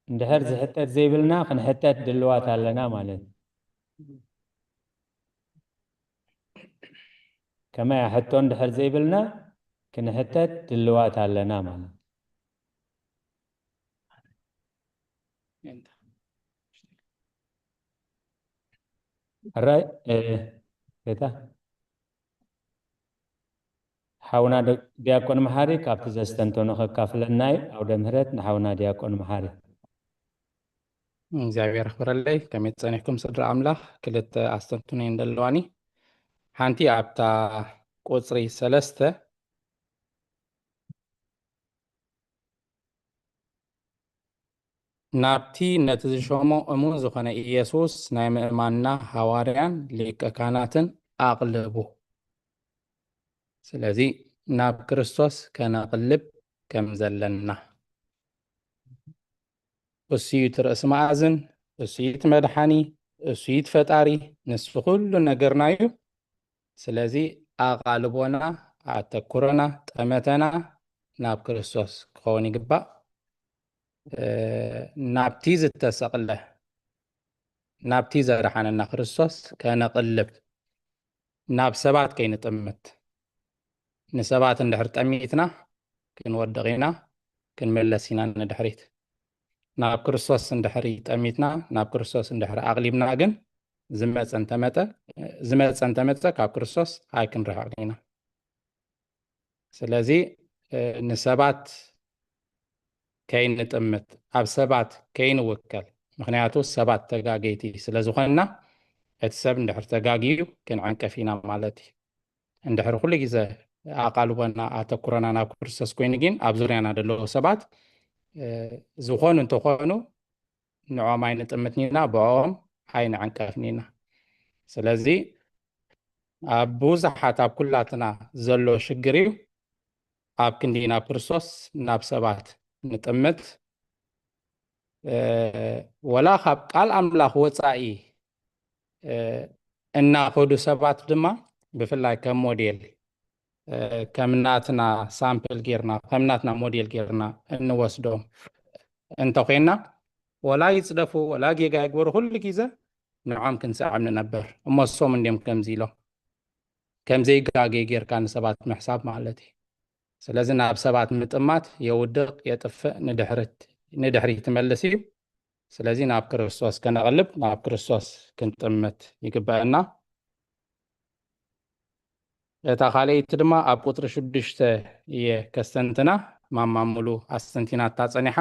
እንድሕር ዝሕተት ዘይብልና ክንሕተት ድልዋት ኣለና ማለት ከመይ ሕቶ እንድሕር ዘይብልና ክንሕተት ድልዋት ኣለና ማለት ሕራይ ጌታ ሓውና ዲያቆን መሓሪ ካብቲ ዘስተንተኖ ከካፍለና እዩ ኣውደ ምህረት ንሓውና ዲያቆን መሓሪ እግዚኣብሔር ኣኽብረለይ ከመይ ጸኒሕኩም ስድራ ኣምላኽ ክልተ ኣስተንትኖ እየን ዘለዋኒ ሓንቲ ኣብታ ቁፅሪ ሰለስተ ናብቲ ነቲ ዝሸሞ እሙን ዝኾነ ኢየሱስ ናይ ምእማንና ሃዋርያን ሊቀ ካህናትን ኣቕልቡ። ስለዚ ናብ ክርስቶስ ከነቕልብ ከም ዘለና። እሱ እዩ እቲ ርእሲ መኣዝን፣ እሱ እዩ እቲ መድሓኒ፣ እሱ እዩ እቲ ፈጣሪ፣ ንሱ ኩሉ ነገርና እዩ። ስለዚ ኣቓልቦና፣ ኣተኩሮና፣ ጠመተና ናብ ክርስቶስ ክኸውን ይግባእ። ናብቲ ዝተሰቕለ ናብቲ ዘድሓነና ክርስቶስ ከነቕልብ ናብ ሰባት ከይንጥምት ንሰባት እንድሕር ጠሚትና ክንወድቕ ኢና ክንምለስ ኢና ንድሕሪት ናብ ክርስቶስ እንድሕሪ ጠሚትና ናብ ክርስቶስ እንድሕሪ ኣቕሊብና ግን ዝመፀ እንተመጠ ዝመፀ እንተመፀ ካብ ክርስቶስ ኣይክንርሕቕን ኢና። ስለዚ ንሰባት ከይንጥምት፣ ኣብ ሰባት ከይንውከል፣ ምክንያቱ ሰባት ተጋገይቲ ስለ ዝኾንና እቲ ሰብ እንድሕር ተጋግዩ ክንዕንቀፍ ኢና ማለት እዩ። እንድሕር ኩሉ ግዜ ኣቓልቦና ኣተኩሮና ናብ ክርስቶስ ኮይኑ ግን ኣብ ዙርያና ዘለዉ ሰባት ዝኾኑ እንተኾኑ ንዖም ኣይንጥምትኒና፣ ብኦም ኣይንዕንቀፍኒና። ስለዚ ኣብ ብዙሓት ኣብ ኩላትና ዘሎ ሽግር እዩ። ኣብ ክንዲ ናብ ክርስቶስ ናብ ሰባት ንጥምት ወላ ካብ ቃል ኣምላኽ ወፃኢ እናኸዱ ሰባት ድማ ብፍላይ ከም ሞዴል ከም ናትና ሳምፕል ጌርና ከም ናትና ሞዴል ጌርና እንወስዶም እንተኮይና ወላ ይፅደፉ ወላ ጌጋ ይግበሩ ኩሉ ግዜ ንዖም ክንሰዕም ንነበር። እሞ እሶም እንዲም ከምዚ ኢሎም ከም ዘይጋገይ ጌርካ ንሰባት ምሕሳብ ማለት እዩ። ስለዚ ናብ ሰባት ምጥማት የውድቕ፣ የጥፍእ፣ ንድሕሪት ትመልስ እዩ። ስለዚ ናብ ክርስቶስ ከነቕልብ ናብ ክርስቶስ ክንጥምት ይግበአና። እታ ካልኣይቲ ድማ ኣብ ቁፅሪ ሽዱሽተ እየ ከስተንትና። ማማ ሙሉ ኣስተንቲናታ ፀኒሓ።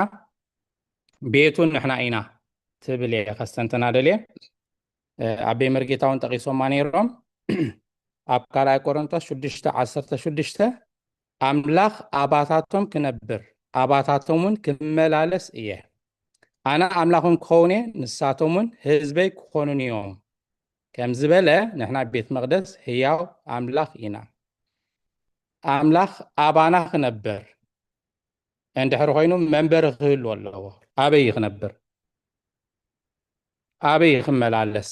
ቤቱ ንሕና ኢና ትብል እየ ከስተንትና ደልየ። ኣቤ መርጌታ እውን ጠቒሶማ ነይሮም። ኣብ ካልኣይ ቆሮንቶስ ሽዱሽተ ዓሰርተ ሽዱሽተ ኣምላኽ ኣባታቶም ክነብር ኣባታቶም እውን ክመላለስ እየ። ኣነ ኣምላኾም ክኸውን እየ፣ ንሳቶም እውን ህዝበይ ክኾኑን እዮም ከም ዝበለ ንሕና ቤት መቕደስ ህያው ኣምላኽ ኢና። ኣምላኽ ኣባና ክነብር እንድሕር ኮይኑ መንበሪ ክህልዎ ኣለዎ። ኣበይ ክነብር? ኣበይ ክመላለስ?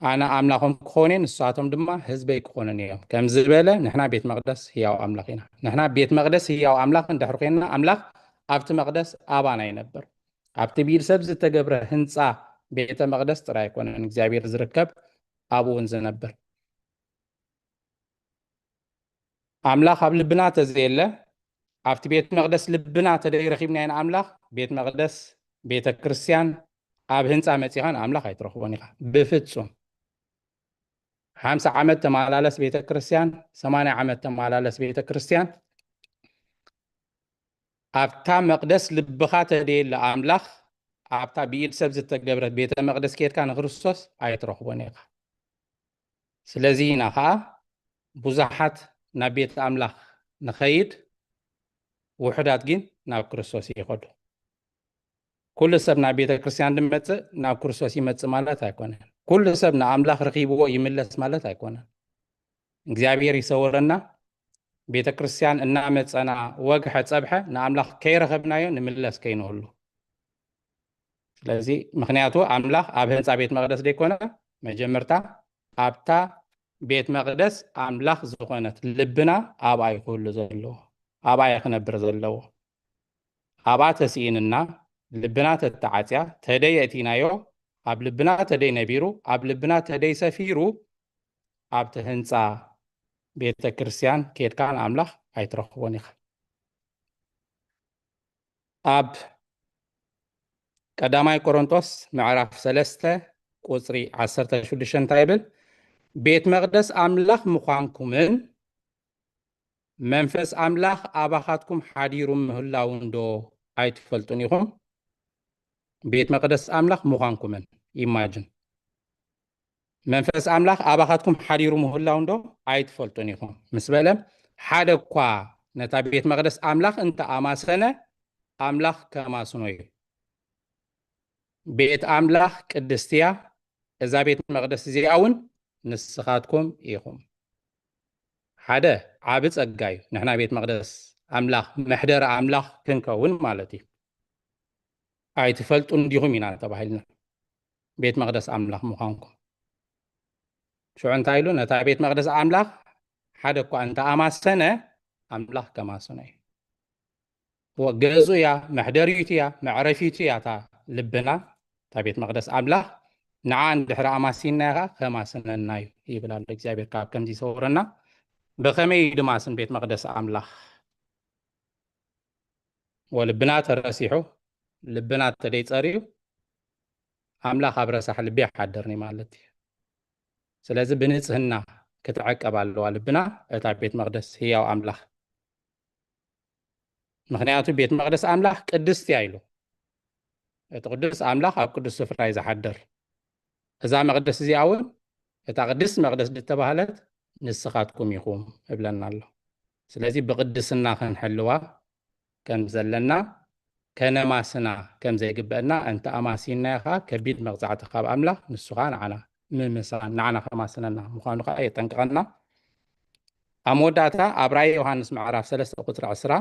ኣነ ኣምላኾም ክኾን እየ፣ ንሳቶም ድማ ህዝበይ ክኾኑን እዮም ከም ዝበለ ንሕና ቤት መቕደስ ህያው ኣምላኽ ኢና። ንሕና ቤት መቕደስ ህያው ኣምላኽ እንድሕር ኮይንና ኣምላኽ ኣብቲ መቕደስ ኣባና ይነብር። ኣብቲ ብኢድ ሰብ ዝተገብረ ህንፃ ቤተ መቕደስ ጥራይ ኣይኮነን እግዚኣብሔር ዝርከብ ኣብኡ እውን ዝነብር። ኣምላኽ ኣብ ልብና ተዘየለ ኣብቲ ቤት መቕደስ ልብና ተደይረኺብናዮ ንኣምላኽ ቤት መቕደስ ቤተ ክርስቲያን ኣብ ህንፃ መፂኻ ንኣምላኽ ኣይትረኽቦን ኢኻ ብፍፁም። ሓምሳ ዓመት ተመላለስ ቤተ ክርስቲያን፣ ሰማንያ ዓመት ተመላለስ ቤተ ክርስቲያን፣ ኣብታ መቕደስ ልብኻ ተደየለ ኣምላኽ ኣብታ ብኢድ ሰብ ዝተገብረት ቤተ መቕደስ ኬድካ ንክርስቶስ ኣይትረኽቦን ኢኻ። ስለዚ ኢና ኸዓ ብዙሓት ናብ ቤት ኣምላኽ ንኸይድ፣ ውሑዳት ግን ናብ ክርስቶስ ይኸዱ። ኩሉ ሰብ ናብ ቤተ ክርስቲያን ዝመፅእ ናብ ክርስቶስ ይመፅእ ማለት ኣይኮነን። ኩሉ ሰብ ንኣምላኽ ረኺብዎ ይምለስ ማለት ኣይኮነን። እግዚኣብሔር ይሰውረና። ቤተ ክርስቲያን እናመፀና ወግሐ ፀብሐ ንኣምላኽ ከይረኸብናዮ ንምለስ ከይንህሉ። ስለዚ ምክንያቱ ኣምላኽ ኣብ ህንፃ ቤት መቕደስ ዘይኮነ መጀመርታ ኣብታ ቤት መቕደስ ኣምላኽ ዝኾነት ልብና ኣብኣ እዩ ክህሉ ዘለዎ፣ ኣብኣ እዩ ክነብር ዘለዎ። ኣብኣ ተስኢንና ልብና ተተዓፅያ ተደይ የእቲናዮ ኣብ ልብና ተደይ ነቢሩ ኣብ ልብና ተደይ ሰፊሩ ኣብቲ ህንፃ ቤተ ክርስቲያን ኬድካ ንኣምላኽ ኣይትረኽቦን ኢኻ። ኣብ ቀዳማይ ቆሮንቶስ ምዕራፍ ሰለስተ ቁፅሪ ዓሰርተ ሽዱሽተ እንታይ ይብል? ቤት መቕደስ ኣምላኽ ምዃንኩምን መንፈስ ኣምላኽ ኣባኻትኩም ሓዲሩ ምህላውን ዶ ኣይትፈልጡን ኢኹም? ቤት መቕደስ ኣምላኽ ምዃንኩምን ኢማጅን መንፈስ ኣምላኽ ኣባኻትኩም ሓዲሩ ምህላው እንዶ ኣይትፈልጡን ኢኹም ምስ በለ ሓደ እኳ ነታ ቤት መቕደስ ኣምላኽ እንተ ኣማሰነ ኣምላኽ ከማስኖ እዩ። ቤት ኣምላኽ ቅድስቲ እያ። እዛ ቤት መቕደስ እዚኣ እውን ንስኻትኩም ኢኹም። ሓደ ዓቢ ጸጋ እዩ። ንሕና ቤት መቕደስ ኣምላኽ መሕደሪ ኣምላኽ ክንከውን ማለት እዩ። ኣይትፈልጡ እንዲኹም ኢና ተባሂልና ቤት መቕደስ ኣምላኽ ምዃንኩም። ሽዑ እንታይ ኢሉ ነታ ቤት መቕደስ ኣምላኽ ሓደ እኳ እንተ ኣማሰነ ኣምላኽ ከማስኖ እዩ። ገዙ እያ፣ መሕደሪቱ እያ፣ መዕረፊቱ እያ እታ ልብና እታ ቤት መቕደስ ኣምላኽ። ንዓ እንድሕር ኣማሲንና ኢኻ ከማስነና እዩ ይብል ኣሎ እግዚኣብሔር። ካብ ከምዚ ይሰውረና። ብኸመይ ድማስን ቤት መቕደስ ኣምላኽ ወልብና ተረሲሑ ልብና ተደይጸርዩ ኣምላኽ ኣብ ረሳሕ ልቢ ኣይሓድርን እዩ ማለት እዩ። ስለዚ ብንጽህና ክትዕቀብ ኣለዋ ልብና፣ እታ ቤት መቕደስ ህያው ኣምላኽ። ምኽንያቱ ቤት መቕደስ ኣምላኽ ቅድስቲ እያ ኢሉ። እቲ ቅዱስ ኣምላኽ ኣብ ቅዱስ ስፍራ እዩ ዝሓድር። እዛ መቕደስ እዚኣ እውን እታ ቅድስቲ መቕደስ ዝተባህለት ንስኻትኩም ኢኹም እብለና ኣሎ። ስለዚ ብቅድስና ክንሕልዋ ከም ዘለና፣ ከነማስና ከም ዘይግበአና፣ እንተ ኣማሲናዮ ኸኣ ከቢድ መቕጻዕቲ ካብ ኣምላኽ፣ ንሱ ኸኣ ንዓና ምምሳን፣ ንዓና ከማስነና ምዃኑ ኸኣ የጠንቅቐና። ኣብ መወዳእታ ኣብ ራእይ ዮሃንስ ምዕራፍ ሰለስተ ቁጽሪ ዕስራ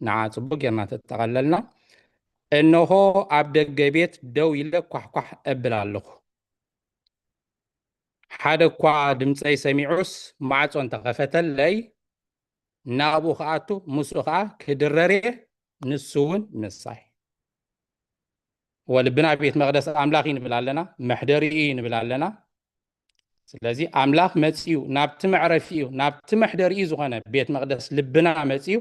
ንዓ ጽቡቅ ጌርና ተጠቐለልና፣ "እንሆ ኣብ ደገ ቤት ደው ኢለ ኳሕኳሕ እብል ኣለኹ። ሓደ እኳ ድምፀይ ሰሚዑስ ማዕጾ እንተኸፈተለይ፣ ናብኡ ክኣቱ፣ ምስኡ ኸኣ ክድረር እየ፣ ንሱ እውን ምሳይ።" ወልብና ቤት መቕደስ ኣምላኽ እዩ ንብል ኣለና፣ መሕደሪኡ እዩ ንብል ኣለና። ስለዚ ኣምላኽ መጺኡ ናብቲ መዕረፊኡ፣ ናብቲ መሕደሪኡ ዝኾነ ቤት መቕደስ ልብና መጺኡ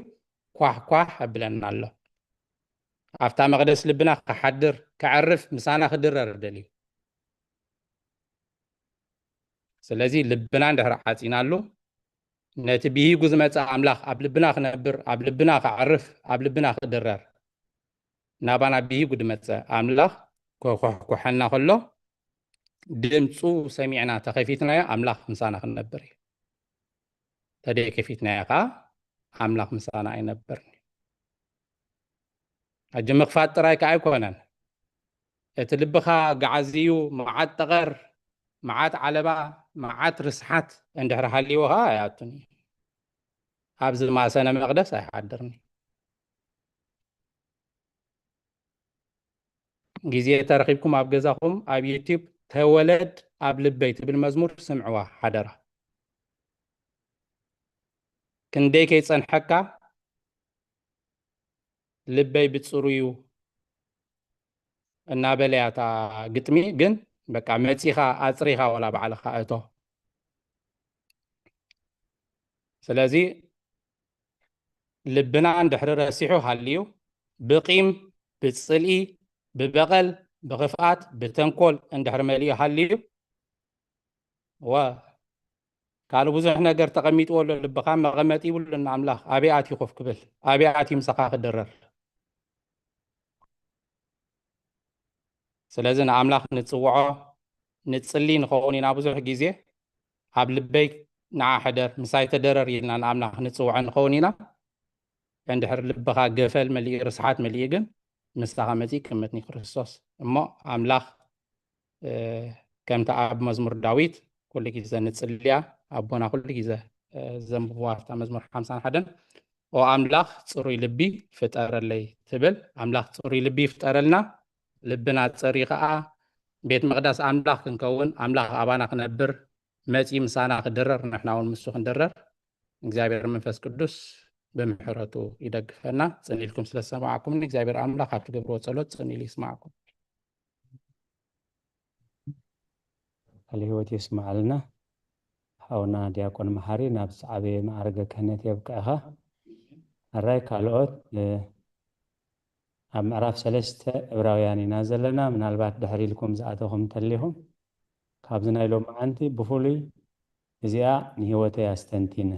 ኳሕ ኳሕ ኣብለና ኣሎ። ኣብታ መቕደስ ልብና ክሓድር፣ ከዕርፍ፣ ምሳና ክድረር ደልዩ። ስለዚ ልብና እንድሕር ዓጺናሉ፣ ነቲ ብሂጉ ዝመጸ ኣምላኽ ኣብ ልብና ክነብር፣ ኣብ ልብና ከዕርፍ፣ ኣብ ልብና ክድረር፣ ናባና ብሂጉ ዝመጸ ኣምላኽ ከኳሕኩሐና ከሎ፣ ድምፁ ሰሚዕና ተኸፊትናዮ፣ ኣምላኽ ምሳና ክነብር እዩ። ተደይከፊትናዮ ኸዓ ኣምላኽ ምሳና ኣይነብርን እዩ። ሕጂ ምኽፋት ጥራይ ከኣ ኣይኮነን። እቲ ልብኻ ገዓዝዩ መዓት ጠቐር፣ መዓት ዓለባ፣ መዓት ርስሓት እንድሕር ሃልይዎ ኸዓ ኣይኣቱን እዩ። ኣብ ዝማሰነ መቕደስ ኣይሓድርን እዩ። ግዜ ተረኺብኩም ኣብ ገዛኹም ኣብ ዩቲዩብ "ተወለድ ኣብ ልበይ" ትብል መዝሙር ስምዕዋ ሓደራ። ክንደይ ከይጸንሐካ "ልበይ ብጽሩዩ" እናበለ እያ እታ ግጥሚ፣ ግን በቃ መጺኻ ኣጽሪኻ ዋላ ባዕልኻ እቶ። ስለዚ ልብና እንድሕሪ ረሲሑ ሃልዩ፣ ብቂም፣ ብጽልኢ፣ ብበቐል፣ ብኽፍኣት፣ ብተንኮል እንድሕሪ መሊኡ ሃልዩ፣ ወ-፣ ካልእ ብዙሕ ነገር ተቐሚጥዎ ኣሎ ልብኻ፣ መቐመጢ ይብሉን ኣምላኽ። ኣበይ ኣትዩ ኮፍ ክብል? ኣበይ ኣትዩ ምሳኻ ክድረር? ስለዚ ንኣምላኽ ንጽውዖ፣ ንጽሊ ንኸውን ኢና ብዙሕ ግዜ። "ኣብ ልበይ ንዓ ሕደር፣ ምሳይ ተደረር" ኢልና ንኣምላኽ ንጽውዖ ንኸውን ኢና። እንድሕር ልብኻ ገፈል መሊኡ፣ ርስሓት መሊኡ ግን፣ ምሳኻ መጺኡ ይቅመጥኒ ክርስቶስ። እሞ ኣምላኽ፣ እ፣ ከምቲ ኣብ መዝሙር ዳዊት ኩሉ ግዜ ንጽልያ፣ ኣቦና ኩሉ ግዜ፣ እ፣ ዘንብብዋ ኣብታ መዝሙር ሓምሳን ሓደን፣ "ኦ ኣምላኽ፣ ጽሩይ ልቢ ፍጠረለይ" ትብል። ኣምላኽ ጽሩይ ልቢ ይፍጠረልና። ልብና ጸርዩ ኸኣ ቤት መቕደስ ኣምላኽ ክንከውን፣ ኣምላኽ ኣባና ክነብር፣ መጺኡ ምሳና ክድረር፣ ንሕና እውን ምስኡ ክንድረር፣ እግዚኣብሔር መንፈስ ቅዱስ ብምሕረቱ ይደግፈና። ጽን ኢልኩም ስለ ዝሰማዕኩምኒ እግዚኣብሔር ኣምላኽ ኣብ ትገብርዎ ጸሎት ጽን ኢሉ ይስማዕኩም። ቃለ ህይወት የስምዓልና። ሓውና ዲያቆን መሓሪ፣ ናብ ዝዓበየ ማዕርገ ክህነት የብቅዕኻ። ሕራይ ካልኦት፣ እ፣ ኣብ ምዕራፍ ሰለስተ ዕብራውያን ኢና ዘለና። ምናልባት ድሕር ኢልኩም ዝኣተኹም እንተሊኹም፣ ካብዚ ናይ ሎማዓንቲ ብፍሉይ እዚኣ ንህይወተይ ኣስተንቲነ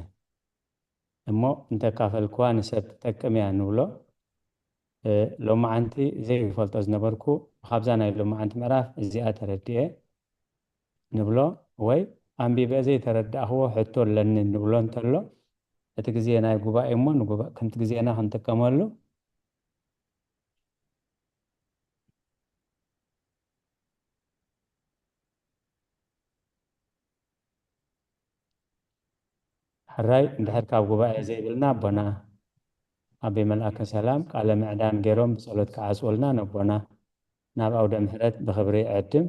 እሞ እንተካፈልክዋ ንሰብ ትጠቅም እያ ንብሎ። እ፣ ሎማዓንቲ ዘይፈልጦ ዝነበርኩ፣ ካብዛ ናይ ሎማዓንቲ ምዕራፍ እዚኣ ተረዲኤ ንብሎ፣ ወይ ኣንቢበ ዘይተረዳእኽዎ ሕቶ ኣለኒ ንብሎ እንተሎ፣ እቲ ግዜ ናይ ጉባኤ እሞ ንጉባ-፣ ከምቲ ግዜና ክንጥቀመሉ። ሕራይ እንድሕር ካብ ጉባኤ ዘይብልና ኣቦና ኣቤ መልኣከ ሰላም ቃለ ምዕዳን ገይሮም ብጸሎት ክዓጽውልና ነቦና ናብ ኣውደ ምሕረት ብኽብሪ ዕድም።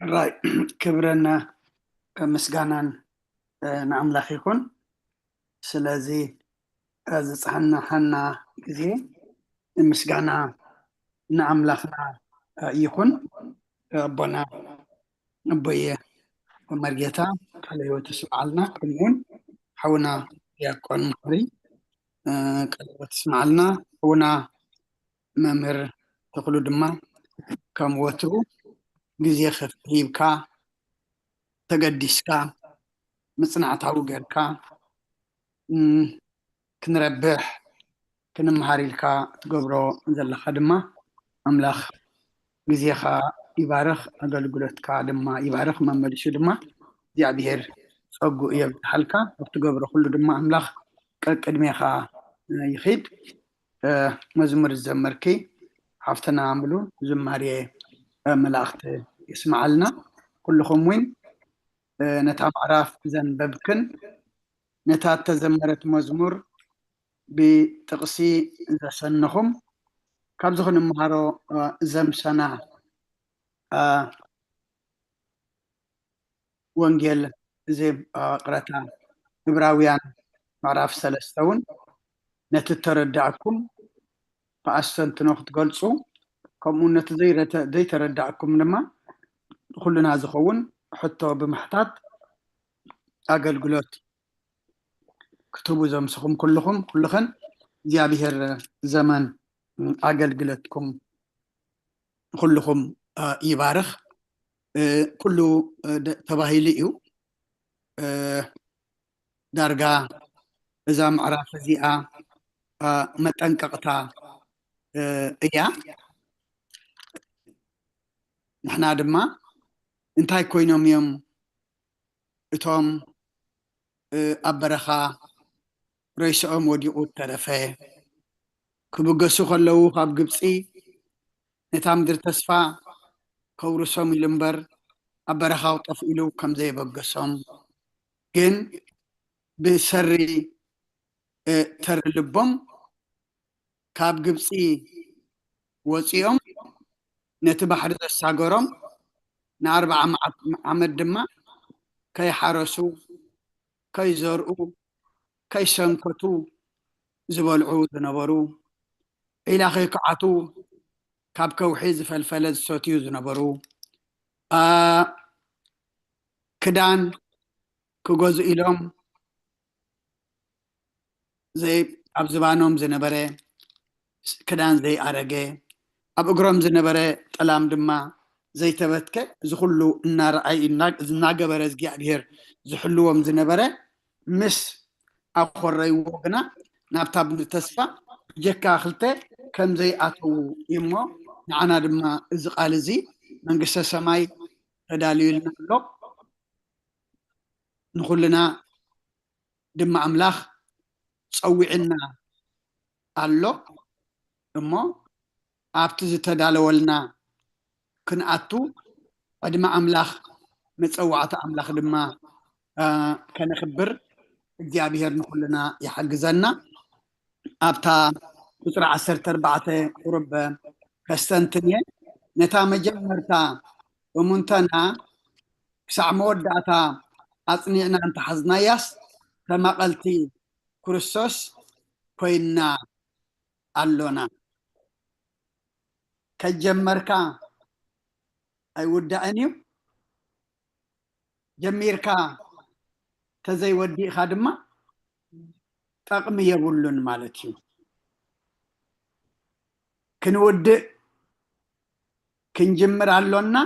ሕራይ ክብርን ምስጋናን፣ እ፣ ንኣምላኽ ይኹን። ስለዚ፣ እ፣ ዝጸናሕና ግዜ ምስጋና ንኣምላኽና ይኹን። ኣቦና ኣቦየ መርጌታ ቃለ ህይወት ይስምዓልና፣ ከምኡውን ሓውና ዲያቆን ምኽሪ ቃለ ህይወት ይስምዓልና። ሓውና መምህር ተኽሉ ድማ ከም ወትሩ ግዜ ሂብካ ተገዲስካ ምጽናዕታዊ ጌርካ ክንረብሕ ክንምሃር ኢልካ ትገብሮ ዘለኻ ድማ ኣምላኽ ግዜኻ ይባርኽ፣ ኣገልግሎትካ ድማ ይባርኽ። መመሊሱ ድማ እግዚኣብሔር ጸጉኡ የብዝሓልካ። ኣብ ትገብሮ ኩሉ ድማ ኣምላኽ ቀቅድሜኻ ይኺድ። መዝሙር ዝዘመርኪ ሓፍትና ሙሉ ዝማሬ መላእኽቲ ይስምዓልና። ኩልኹም እውን ነታ ምዕራፍ ዘንበብክን ነታ እተዘመረት መዝሙር ብጥቕሲ ዘሰነኹም ካብዚ ክንምሃሮ ዘምሰና ወንጌል እዚ ቅረታ ዕብራውያን ምዕራፍ ሰለስተ እውን ነቲ እተረዳእኩም ብኣስተንትኖ ክትገልጹ ከምኡ ነቲ ዘይተረዳእኩም ድማ ንኩልና ዝኸውን ሕቶ ብምሕታት ኣገልግሎት ክትህቡ ዘምስኹም ኩልኹም ኩልኽን እግዚኣብሔር ዘመን ኣገልግለትኩም ኩልኹም ይባርኽ። ኩሉ ተባሂሉ እዩ። ዳርጋ እዛ ምዕራፍ እዚኣ መጠንቀቕታ እያ። ንሕና ድማ እንታይ ኮይኖም እዮም እቶም ኣብ በረኻ ሬስኦም ወዲቑ እተረፈ፣ ክብገሱ ከለዉ ካብ ግብጺ ነታ ምድሪ ተስፋ ከውርሶም ኢሉ እምበር ኣብ በረኻ ክጠፍኡ ኢሉ ከም ዘይበገሶም ግን ብሰሪ ተሪ ልቦም ካብ ግብጺ ወጺኦም ነቲ ባሕሪ ዘሳገሮም ንኣርብዓ ዓመት ድማ ከይሓረሱ ከይዘርኡ ከይሰንከቱ ዝበልዑ ዝነበሩ ዒላ ከይከዓቱ ካብ ከውሒ ዝፈልፈለ ዝሰትዩ ዝነበሩ ክዳን ክገዝኡ ኢሎም ኣብ ዝባኖም ዝነበረ ክዳን ዘይኣረገ ኣብ እግሮም ዝነበረ ጠላም ድማ ዘይተበትከ እዚ ኩሉ እናረኣዩ እናገበረ እግዚኣብሄር ዝሕልዎም ዝነበረ ምስ ኣኮረይዎ ግና ናብታ ምድሪ ተስፋ ብጀካ ክልተ ከም ዘይኣተዉ እሞ ንዓና ድማ እዚ ቃል እዚ መንግስተ ሰማይ ተዳልዩልና ኣሎ። ንኹልና ድማ ኣምላኽ ጸዊዕና ኣሎ እሞ ኣብቲ ዝተዳለወልና ክንኣቱ ዕድመ ኣምላኽ መጸዋዕቲ ኣምላኽ ድማ ከነኽብር እግዚኣብሔር ንኹልና ይሓግዘና። ኣብታ ቁፅሪ ዓሰርተ ኣርባዕተ ቁርብ ከስተንትን እየ። ነታ መጀመርታ እሙንተና ክሳዕ መወዳእታ ኣፅኒዕና እንተሓዝናያስ ተማቐልቲ ክርስቶስ ኮይንና ኣሎና። ከጀመርካ ኣይውዳእን እዩ። ጀሚርካ ተዘይወዲእካ ድማ ጠቕሚ የብሉን ማለት እዩ። ክንውድእ ክንጅምር ኣሎና።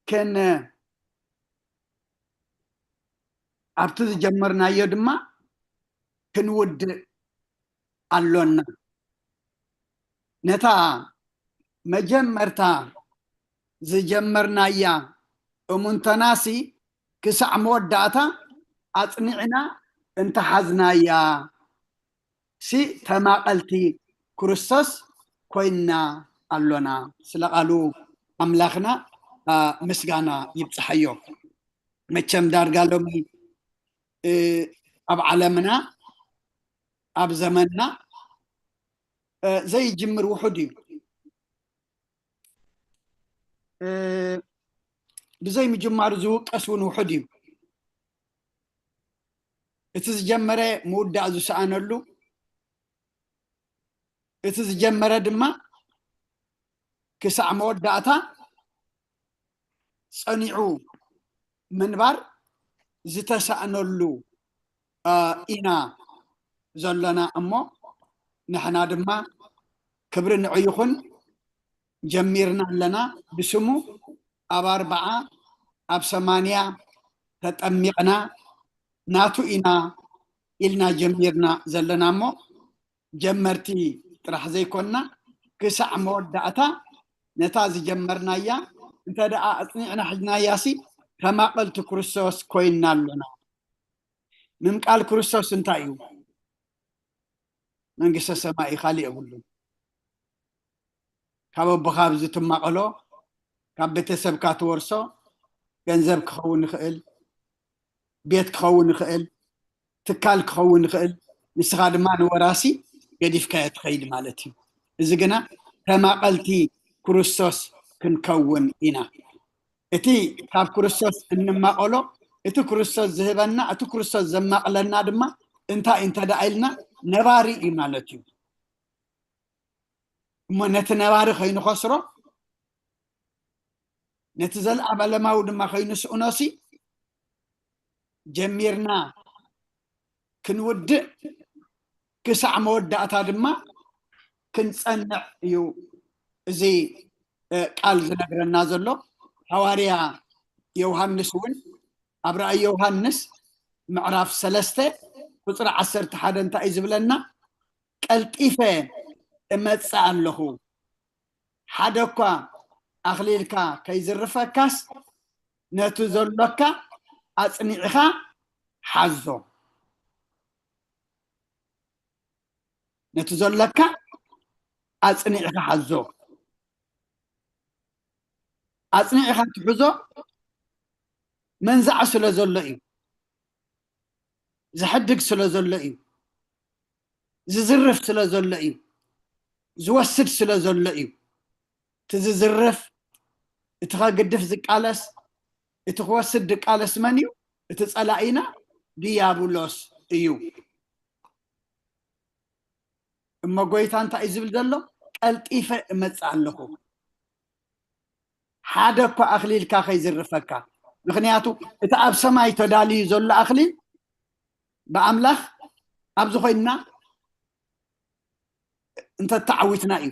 ከን ኣብቲ ዝጀመርናዮ ድማ ክንውድእ ኣሎና። ነታ መጀመርታ ዝጀመርናያ እሙንተናሲ ክሳዕ መወዳእታ ኣጽኒዕና እንተሓዝናያ ሲ ተማቐልቲ ክርስቶስ ኮይንና ኣሎና። ስለ ቃሉ ኣምላኽና ምስጋና ይብጽሓዮ። መቸም ዳርጋ ሎሚ ኣብ ዓለምና ኣብ ዘመንና ዘይጅምር ውሑድ እዩ። ብዘይ ምጅማሩ ዝውቀስ እውን ውሑድ እዩ። እቲ ዝጀመረ ምውዳእ ዝሰኣነሉ፣ እቲ ዝጀመረ ድማ ክሳዕ መወዳእታ ጸኒዑ ምንባር ዝተሳእነሉ ኢና ዘለና እሞ፣ ንሕና ድማ ክብሪ ንዑ ይኹን፣ ጀሚርና ኣለና። ብስሙ ኣብ ኣርብዓ ኣብ ሰማንያ ተጠሚቕና ናቱ ኢና ኢልና ጀሚርና ዘለና እሞ፣ ጀመርቲ ጥራሕ ዘይኮንና፣ ክሳዕ መወዳእታ ነታ ዝጀመርናያ እንተ ደኣ ኣጽኒዕና ሒዝናያሲ፣ ተማቐልቲ ክርስቶስ ኮይንና ኣሎና። ምምቃል ክርስቶስ እንታይ እዩ? መንግስተ ሰማይ እዩ፣ ካልእ የብሉን። ካብ ኣቦኻ ኣብዚ ትማቐሎ፣ ካብ ቤተሰብካ ትወርሶ፣ ገንዘብ ክኸውን ይኽእል፣ ቤት ክኸውን ይኽእል፣ ትካል ክኸውን ይኽእል። ንስኻ ድማ ንወራሲ ገዲፍካዮ ትኸይድ ማለት እዩ። እዚ ግና ተማቐልቲ ክርስቶስ ክንከውን ኢና። እቲ ካብ ክርስቶስ እንማቐሎ፣ እቲ ክርስቶስ ዝህበና፣ እቲ ክርስቶስ ዘማቕለና ድማ እንታይ እንተ ደኣ ኢልና፣ ነባሪ እዩ ማለት እዩ። እሞ ነቲ ነባሪ ከይንኸስሮ፣ ነቲ ዘለኣለማዊ ድማ ከይንስእኖሲ፣ ጀሚርና ክንውድእ፣ ክሳዕ መወዳእታ ድማ ክንጸንዕ እዩ እዚ፣ እ፣ ቃል ዝነግረና ዘሎ። ሃዋርያ ዮሃንስ እውን ኣብ ራእይ ዮሃንስ ምዕራፍ ሰለስተ ቁጽሪ ዓሰርተ ሓደ እንታይ እዩ ዝብለና? "ቀልጢፈ እመጽእ ኣለኹ፣ ሓደ እኳ ኣኽሊልካ ከይዝርፈካስ፣ ነቲ ዘሎካ ኣጽኒዕኻ ሓዞ።" ነቲ ዘሎካ ኣጽኒዕኻ ሓዞ። ኣጽኒዕኻ ትሕዞ፣ መንዛዕ ስለ ዘሎ እዩ። ዝሕድግ ስለ ዘሎ እዩ። ዝዝርፍ ስለ ዘሎ እዩ። ዝወስድ ስለ ዘሎ እዩ። እቲ ዝዝርፍ፣ እቲ ከግድፍ ዝቃለስ፣ እቲ ክወስድ ዝቃለስ መን እዩ? እቲ ጸላኢና ድያብሎስ እዩ። እሞ ጎይታ እንታይ እዩ ዝብል ዘሎ? "ቀልጢፈ እመጽእ ኣለኹ፣ ሓደ እኳ ኣኽሊልካ ከይዝርፈካ።" ምኽንያቱ እቲ ኣብ ሰማይ ተዳልዩ ዘሎ ኣኽሊል ብኣምላኽ ኣብዚ ኮይንና እንተተዓዊትና እዩ።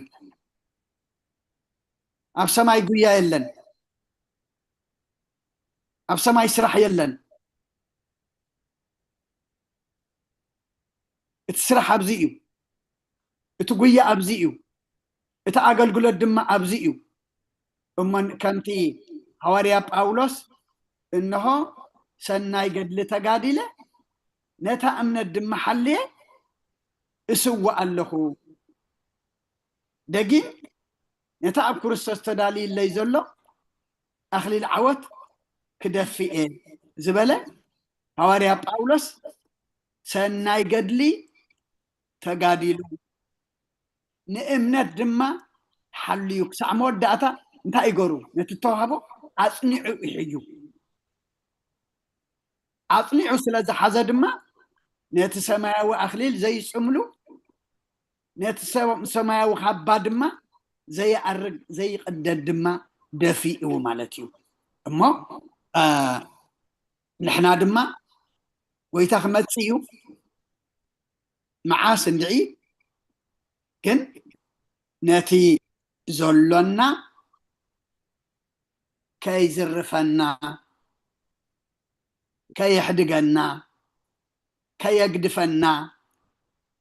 ኣብ ሰማይ ጉያ የለን፣ ኣብ ሰማይ ስራሕ የለን። እቲ ስራሕ ኣብዚ እዩ፣ እቲ ጉያ ኣብዚ እዩ፣ እቲ ኣገልግሎት ድማ ኣብዚ እዩ። እሞ ከምቲ ሃዋርያ ጳውሎስ፣ "እንሆ ሰናይ ገድሊ ተጋዲለ፣ ነታ እምነት ድማ ሓልየ እስውእ ኣለኹ፣ ደጊም ነታ ኣብ ክርስቶስ ተዳልዩለይ ዘሎ ኣኽሊል ዓወት ክደፍእ እየ" ዝበለ ሃዋርያ ጳውሎስ፣ ሰናይ ገድሊ ተጋዲሉ፣ ንእምነት ድማ ሓልዩ ክሳዕ መወዳእታ እንታይ ይገሩ? ነቲ እተዋህቦ ኣጽኒዑ ይሕዩ። ኣጽኒዑ ስለ ዝሓዘ ድማ ነቲ ሰማያዊ ኣኽሊል ዘይጽምሉ፣ ነቲ ሰ-፣ ሰማያዊ ካባ ድማ ዘይኣርግ፣ ዘይቕደድ ድማ ደፊኡ ማለት እዩ። እሞ፣ እ፣ ንሕና ድማ ጎይታ ክመጽእ እዩ። መዓስ እንድዒ ግን ነቲ ዘሎና ከይዝርፈና፣ ከየሕድገና፣ ከየግድፈና፣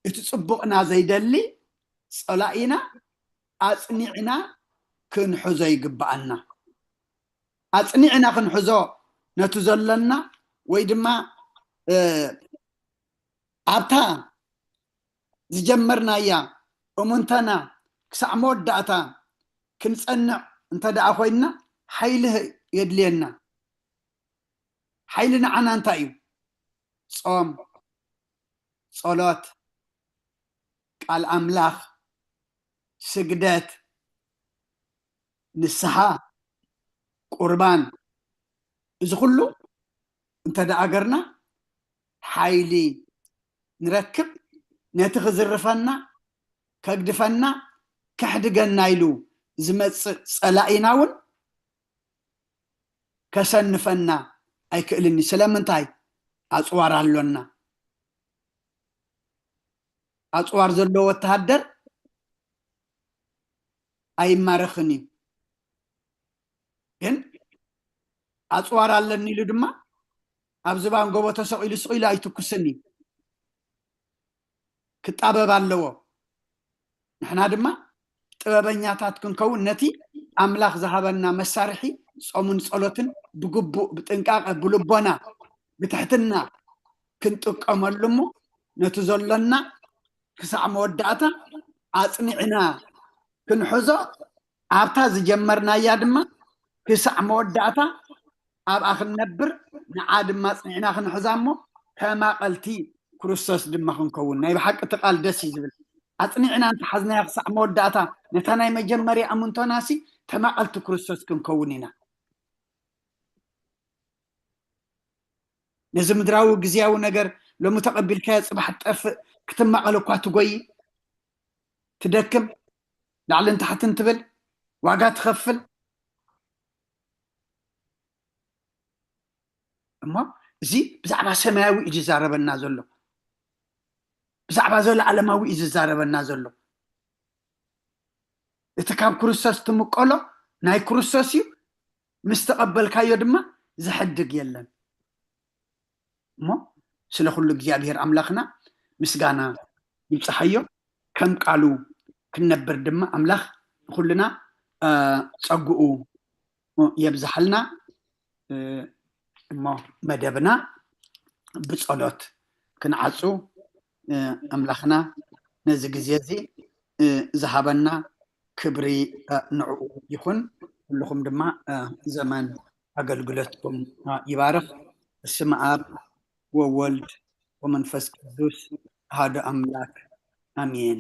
እቲ ጽቡቕና ዘይደሊ ጸላኢና ኣጽኒዕና ክንሕዞ ይግብኣና። ኣጽኒዕና ክንሕዞ ነቲ ዘሎና ወይ ድማ፣ እ፣ ኣብታ ዝጀመርናያ እሙንተና ክሳዕ መወዳእታ ክንጸንዕ እንተ ደኣ ኮይንና፣ ሓይሊ የድልየና። ሓይሊ ንዓና እንታይ እዩ? ጾም፣ ጸሎት፣ ቃል ኣምላኽ፣ ስግደት፣ ንስሓ፣ ቁርባን፣ እዚ ኩሉ እንተ ደኣ ገርና፣ ሓይሊ ንረክብ፣ ነቲ ክዝርፈና፣ ከግድፈና፣ ከሕድገና ኢሉ ዝመጽእ ጸላኢና እውን ከሰንፈና ኣይክእልን እዩ። ስለምንታይ? ኣጽዋር ኣሎና። ኣጽዋር ዘለዎ ወተሃደር ኣይማረኽን እዩ። ግን ኣጽዋር ኣለኒ ኢሉ ድማ ኣብ ዝባን ጎቦ ተሰቒሉ ስቕ ኢሉ ኣይትኩስን እዩ። ክጣበብ ኣለዎ። ንሕና ድማ ጥበበኛታት ክንከውን ነቲ ኣምላኽ ዝሃበና መሳርሒ ጾምን ጸሎትን ብግቡእ፣ ብጥንቃቐ፣ ብልቦና፣ ብትሕትና ክንጥቀመሉ እሞ ነቲ ዘሎና ክሳዕ መወዳእታ ኣጽኒዕና ክንሕዞ፣ ኣብታ ዝጀመርናያ ድማ ክሳዕ መወዳእታ ኣብኣ ክንነብር፣ ንዓ ድማ ኣጽኒዕና ክንሕዛ እሞ ተማቐልቲ ክርስቶስ ድማ ክንከውን። ናይ ብሓቂ እቲ ቃል ደስ እዩ ዝብል። ኣጽኒዕና እንተሓዝናያ ክሳዕ መወዳእታ ነታ ናይ መጀመርያ እምንቶናሲ ተማቐልቲ ክርስቶስ ክንከውን ኢና። ነዚ ምድራዊ ግዝያዊ ነገር ሎሚ ተቐቢልካዮ ጽባሕ ትጠፍእ፣ ክትማቐል እኳ ትጎይ፣ ትደክም፣ ላዕልን ታሕትን ትብል፣ ዋጋ ትኸፍል። እሞ እዚ ብዛዕባ ሰማያዊ እዩ ዝዛረበና ዘሎ፣ ብዛዕባ ዘለዓለማዊ እዩ ዝዛረበና ዘሎ። እቲ ካብ ክርስቶስ ትምቀሎ ናይ ክርስቶስ እዩ። ምስ ተቐበልካዮ ድማ ዝሕድግ የለን። እሞ ስለ ኩሉ እግዚኣብሔር ኣምላኽና ምስጋና ይብጽሓዮ። ከም ቃሉ ክንነብር ድማ ኣምላኽ ንኹልና ጸግኡ የብዝሓልና። እሞ መደብና ብጸሎት ክንዓጹ፣ ኣምላኽና ነዚ ግዜ እዚ ዝሃበና ክብሪ ንዕኡ ይኹን። ኩልኹም ድማ ዘመን ኣገልግሎትኩም ይባርኽ። በስመ ኣብ ወወልድ ወመንፈስ ቅዱስ ኣሃዱ ኣምላክ ኣሜን።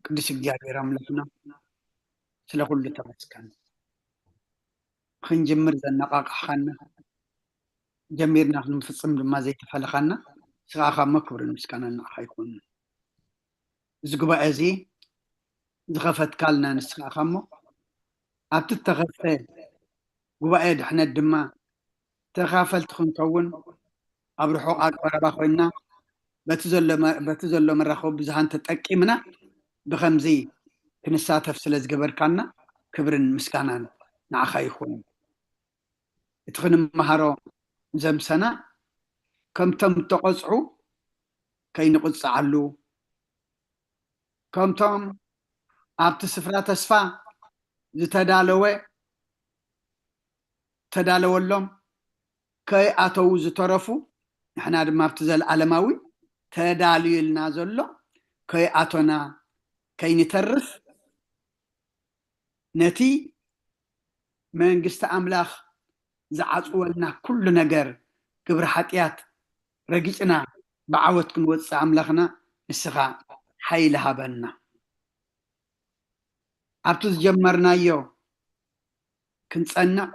ቅዱስ እግዚኣብሔር ኣምላኽና ስለ ኩሉ ተመስገን። ክንጅምር ዘነቓቕሕኻና፣ ጀሚርና ክንፍጽም ድማ ዘይተፈለኻና ንስኻ ኢኻ እሞ ክብርን ምስጋናን ንዓኻ ይኹን። እዚ ጉባኤ እዚ ዝኸፈትካልና ንስኻ ኢኻ እሞ ኣብቲ እተኸፍተ ጉባኤ ድሕነት ድማ ተኻፈልቲ ክንከውን ኣብ ርሑቕ ኣብ ቀረባ ኮይንና በቲ ዘሎ መ-፣ በቲ ዘሎ መራኸቢ ብዙሃን ተጠቂምና ብኸምዚ ክንሳተፍ ስለ ዝገበርካና ክብርን ምስጋናን ንዓኻ ይኹን። እቲ ክንመሃሮ ዘምሰና ከምቶም እተቖጽዑ ከይንቕጽዓሉ፣ ከምቶም ኣብቲ ስፍራ ተስፋ ዝተዳለወ ተዳለወሎም ከይኣተዉ ዝተረፉ፣ ንሕና ድማ ኣብቲ ዘለዓለማዊ ተዳልዩልና ዘሎ ከይኣቶና ከይንተርፍ፣ ነቲ መንግስቲ ኣምላኽ ዝዓጽወልና ኩሉ ነገር፣ ግብሪ ሓጢኣት ረጊጽና ብዓወት ክንወጽእ ኣምላኽና ንስኻ ሓይሊ ሃበና። ኣብቲ ዝጀመርናዮ ክንጸንዕ፣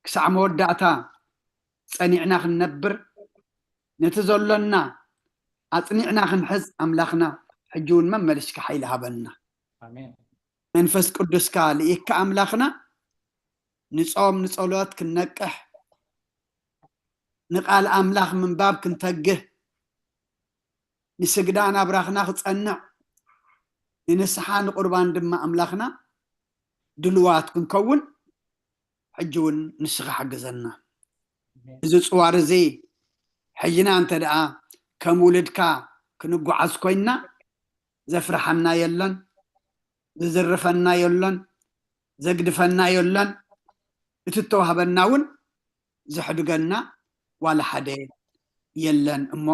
ክሳዕ መወዳእታ ጸኒዕና ክንነብር፣ ነቲ ዘሎና ኣጽኒዕና ክንሕዝ ኣምላኽና ሕጂ እውን መመሊስካ ሓይሊ ሃበና። ኣሜን። መንፈስ ቅዱስካ ልኢካ ኣምላኽና ንጾም ንጸሎት ክንነቅሕ፣ ንቃል ኣምላኽ ምንባብ ክንተግህ፣ ንስግዳ ናብራኽና ክጸንዕ፣ ንንስሓ ንቁርባን ድማ ኣምላኽና ድልዋት ክንከውን ሕጂ እውን ንስኻ ሓግዘና። እዚ ጽዋር እዚ ሕጂና እንተ ደኣ ከም ውልድካ ክንጓዓዝ ኮይንና ዘፍርሓና የለን፣ ዝዝርፈና የለን፣ ዘግድፈና የለን። እቲ እተዋህበና እውን ዘሕድገና ዋላ ሓደ የለን። እሞ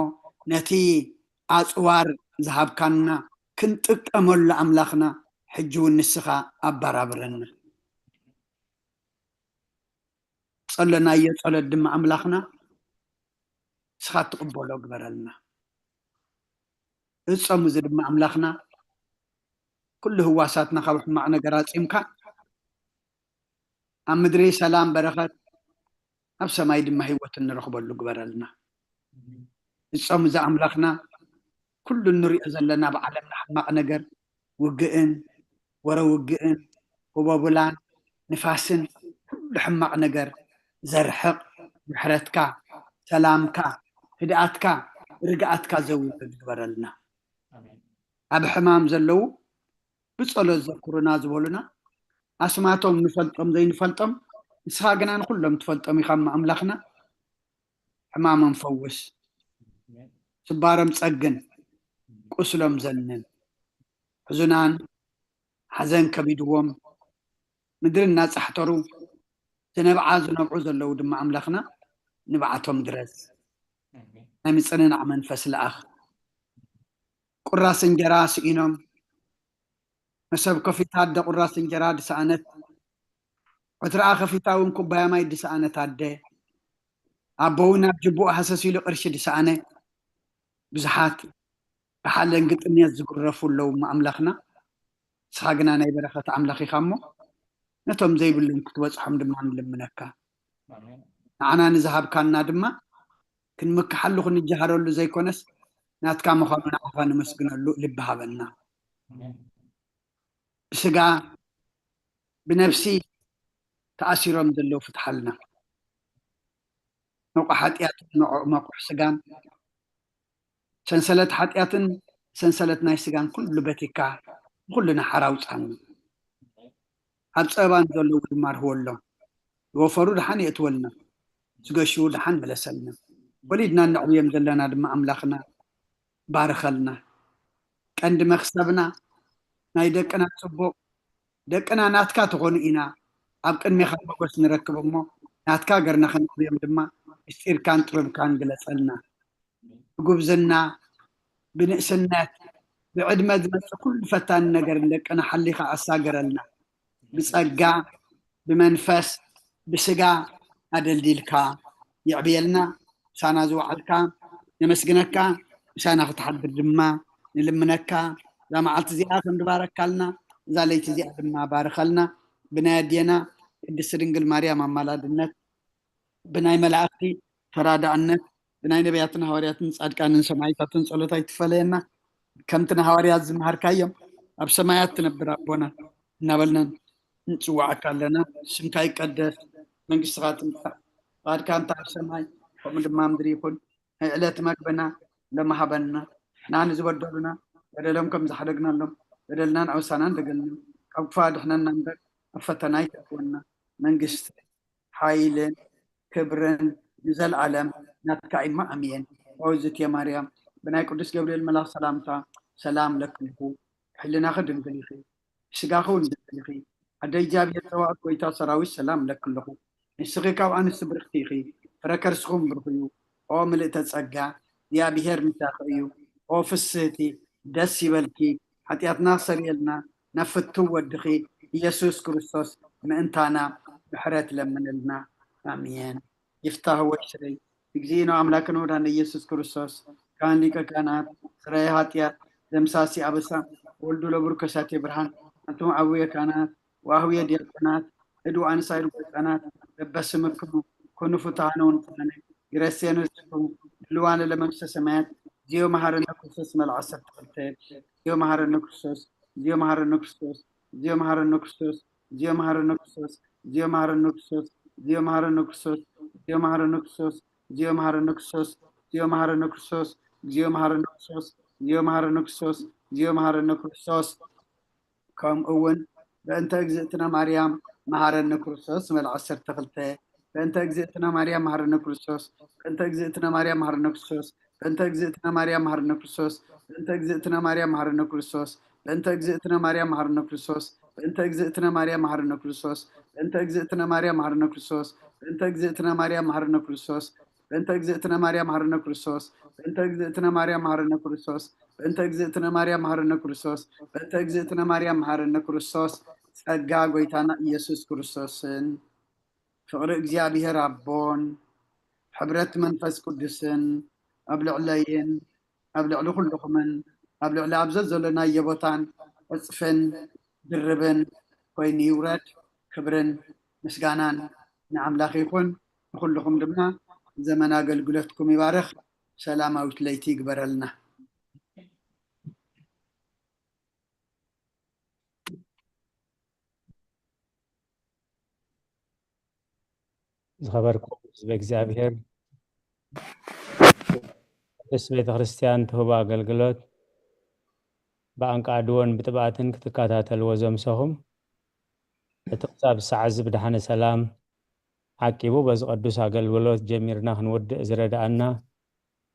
ነቲ ኣጽዋር ዝሃብካና ክንጥቀመሉ ኣምላኽና ሕጂ እውን ንስኻ ኣባራብረና። ጸለናዮ ጸሎት ድማ ኣምላኽና ንስኻ ትቕበሎ ግበረልና። እዚ ጾም እዚ ድማ ኣምላኽና ኩሉ ህዋሳትና ካብ ሕማቕ ነገር ኣጺምካ ኣብ ምድሪ ሰላም በረኸት ኣብ ሰማይ ድማ ህይወት እንረኽበሉ ግበረልና። እጾም እዚ ኣምላኽና ኩሉ እንሪኦ ዘለና ብዓለምና ሕማቕ ነገር፣ ውግእን ወረ ውግእን፣ ህቦብላን ንፋስን፣ ኩሉ ሕማቕ ነገር ዘርሕቕ፣ ምሕረትካ፣ ሰላምካ፣ ህድኣትካ፣ ርግኣትካ ዘውርድ ግበረልና። ኣብ ሕማም ዘለዉ ብጸሎት ዘክሩና ዝበሉና፣ ኣስማቶም ንፈልጦም ዘይንፈልጦም፣ ንስኻ ግና ንኹሎም ትፈልጦም ኢኻ እሞ ኣምላኽና። ሕማሞም ፈውስ፣ ስባሮም ጸግን፣ ቁስሎም ዘንን። ሕዙናን ሓዘን ከቢድዎም ምድሪ እናጻሕተሩ ዝነብዓ ዝነብዑ ዘለዉ ድማ ኣምላኽና ንብዓቶም ድረስ። ናይ ምጽንናዕ መንፈስ ለኣኽ። ቁራስ እንጀራ ስኢኖም፣ መሰብ ከፊታ ኣደ ቁራስ እንጀራ ድሰኣነት፣ ዕትርኣ ከፊታ እውን ኩባያ ማይ ድሰኣነት ኣደ፣ ኣቦ እውን ኣብ ጅቡኡ ሃሰስ ኢሉ ቅርሺ ድሰኣነ፣ ብዙሓት ብሓለን ግጥምየት ዝግረፉ ኣለዉ እሞ ኣምላኽና፣ ንስኻ ግና ናይ በረኸት ኣምላኽ ኢኻ እሞ፣ ነቶም ዘይብሎም ክትበጽሖም ድማ ንልምነካ። ኣሜን። ንዓና ንዝሃብካና ድማ ክንምክሓሉ ክንጀሃረሉ ዘይኮነስ፣ ናትካ ምዃኑ ንዓኻ ነመስግነሉ ልቢ ሃበና። ኣሜን። ብስጋ ብነፍሲ ተኣሲሮም ዘለዉ ፍትሓልና። መቑሕ ሓጢኣትን መቑ-፣ መቑሕ ስጋን፣ ሰንሰለት ሓጢኣትን ሰንሰለት ናይ ስጋን ኩሉ በቲካ፣ ንኹልና ሓራ ኣውጻና። ኣብ ጸበባ ንዘለዉ ድማ ርህወሎም። ዝወፈሩ ደሓን የእትወልና። ዝገሹ ደሓን መለሰልና። ወሊድና እነዕብዮም ዘለና ድማ ኣምላኽና ባርኸልና። ቀንዲ መኽሰብና ናይ ደቅና ጽቡቕ፣ ደቅና ናትካ ተኾኑ ኢና ኣብ ቅድሜኻ ሞገስ ንረክብ እሞ፣ ናትካ ገርና ከነዕብዮም ድማ ምስጢርካን ጥበብካን ግለጸልና። ብጉብዝና፣ ብንእስነት፣ ብዕድመ ዝመጽእ ኩሉ ፈታኒ ነገር ንደቅና ሓሊኻ ኣሳገረልና። ብጸጋ፣ ብመንፈስ፣ ብስጋ ኣደልዲልካ የዕብየልና። ምሳና ዝወዓልካ ነመስግነካ፣ ምሳና ክትሓድር ድማ ንልምነካ። እዛ መዓልቲ እዚኣ ከም ድባረካልና፣ እዛ ለይቲ እዚኣ ድማ ባርኸልና። ብናይ ኣዴና ቅድስቲ ድንግል ማርያም ኣማላድነት፣ ብናይ መላእኽቲ ተራዳእነት፣ ብናይ ነቢያትን ሃዋርያትን ጻድቃንን ሰማዕታትን ጸሎት ኣይትፈለየና። ከምቲ ንሃዋርያት ዝመሃርካዮም፣ ኣብ ሰማያት ትነብር ኣቦና እናበልና ንጽውዓካ ኣለና። ስምካ ይቀደስ፣ መንግስትኻ ትምጻእ፣ ፍቓድካ እንተ ኣብ ሰማይ ከምኡ ድማ ኣብ ምድሪ ይኹን። ናይ ዕለት መግብና ሎሚ ሃበና፣ ንሕና ንዝበደሉና በደሎም ከም ዝሓደግናሎም፣ በደልና ንኣውሳና እንደገልና፣ ካብ ክፉእ ኣድሕነና እምበር ኣብ ፈተና ኣይተእትወና። መንግስቲ፣ ሓይልን ክብርን ንዘለኣለም ናትካ እዩ እሞ ኣሜን። ኦ እግዝእትየ ማርያም፣ ብናይ ቅዱስ ገብርኤል መልኣኽ ሰላምታ ሰላም ለክልኩ፣ ሕልናኺ ድንግል ኢኺ፣ ስጋኺ እውን ድንግል ኢኺ። ኣደ እግዚኣብሔር ጸባኦት፣ ጎይታ ሰራዊት፣ ሰላም እለኪ ኣለኹ። ንስኺ ካብ ኣንስቲ ብርኽቲ ኢኺ፣ ፍረ ከርስኺ እውን ብሩኽ እዩ። ኦ ምልእተ ጸጋ፣ እግዚኣብሔር ምሳኺ እዩ። ኦ ፍስህቲ፣ ደስ ይበልኪ፣ ሓጢኣትና ሰሪየልና፣ ናብ ፍቱው ወድኺ ኢየሱስ ክርስቶስ ምእንታና ምሕረት ለምንልና። ኣሜን። ይፍታህ ወሽረይ፣ እግዚእነ ኣምላክነ ወዳነ ኢየሱስ ክርስቶስ፣ ካህን ሊቀ ካህናት፣ ስራይ ኃጢአት፣ ደምሳሲ አበሳ፣ ወልዱ ለብሩክ ከሳቴ ብርሃን፣ አንቱም አቡየ ካህናት ወአሁየ ዲያቆናት፣ እድ ወአንሳይ ርጉ ሕፃናት፣ በበስምክሙ ኩኑ ፍቱሐነ ወንጹሐነ፣ ይረሴነ ስኩም ድልዋነ ለመንግስተ ሰማያት፣ ዚዮ መሐረነ ክርስቶስ መልዓ ዓሰርተ ክልተ፣ ዚዮ መሐረነ ክርስቶስ፣ ዚዮ መሐረነ ክርስቶስ፣ ዚዮ መሐረነ ክርስቶስ፣ ዚዮ መሐረነ ክርስቶስ፣ ዚዮ መሐረነ ክርስቶስ፣ ዚዮ መሐረነ ክርስቶስ፣ ዚዮ መሐረነ ክርስቶስ፣ ዚዮ መሐረነ ክርስቶስ፣ ዚዮ መሐረነ ክርስቶስ፣ ዚዮ መሐረነ ክርስቶስ፣ ዚዮ መሐረነ ክርስቶስ። ከምኡ እውን በእንተ እግዝእትነ ማርያም መሐረነ ክርስቶስ መልዓ ዓሰርተ ክልተ፣ በእንተ እግዝእትነ ማርያም መሐረነ ክርስቶስ፣ በእንተ እግዝእትነ ማርያም መሐረነ ክርስቶስ፣ በእንተ እግዝእትነ ማርያም መሐረነ ክርስቶስ፣ በእንተ እግዝእትነ ማርያም መሐረነ ክርስቶስ፣ በእንተ እግዝእትነ ማርያም መሐረነ ክርስቶስ፣ በእንተ እግዝእትነ ማርያም መሐረነ ክርስቶስ፣ በእንተ እግዝእትነ ማርያም መሐረነ ክርስቶስ፣ በእንተ እግዝእትነ ማርያም መሐረነ ክርስቶስ፣ በእንተ እግዝእትነ ማርያም መሐረነ ክርስቶስ፣ በእንተ እግዝእትነ ማርያም መሐረነ ክርስቶስ፣ በእንተ እግዝእትነ ማርያም መሐረነ ክርስቶስ፣ በእንተ እግዝእትነ ማርያም መሐረነ ክርስቶስ። ጸጋ ጎይታና ኢየሱስ ክርስቶስን ፍቕሪ እግዚኣብሔር ኣቦን ሕብረት መንፈስ ቅዱስን ኣብ ልዕለይን ኣብ ልዕሊ ኩልኹምን ኣብ ልዕሊ ኣብ ዘዘለናዮ ቦታን ዕጽፍን ድርብን ኮይኑ ይውረድ። ክብርን ምስጋናን ንኣምላኽ ይኹን። ንኹልኹም ድማ ዘመን ኣገልግሎትኩም ይባርኽ። ሰላማዊት ለይቲ ይግበረልና። ዝኸበርኩም ህዝበ እግዚኣብሔር፣ ቅድስት ቤተ ክርስቲያን ትህቦ ኣገልግሎት ብኣንቃድዎን ብጥብኣትን ክትከታተልዎ ዘምሰኹም፣ እቲ ክሳብ ሰዓት እዚ ብደሓነ ሰላም ዓቂቡ በዚ ቅዱስ ኣገልግሎት ጀሚርና ክንውድእ ዝረድኣና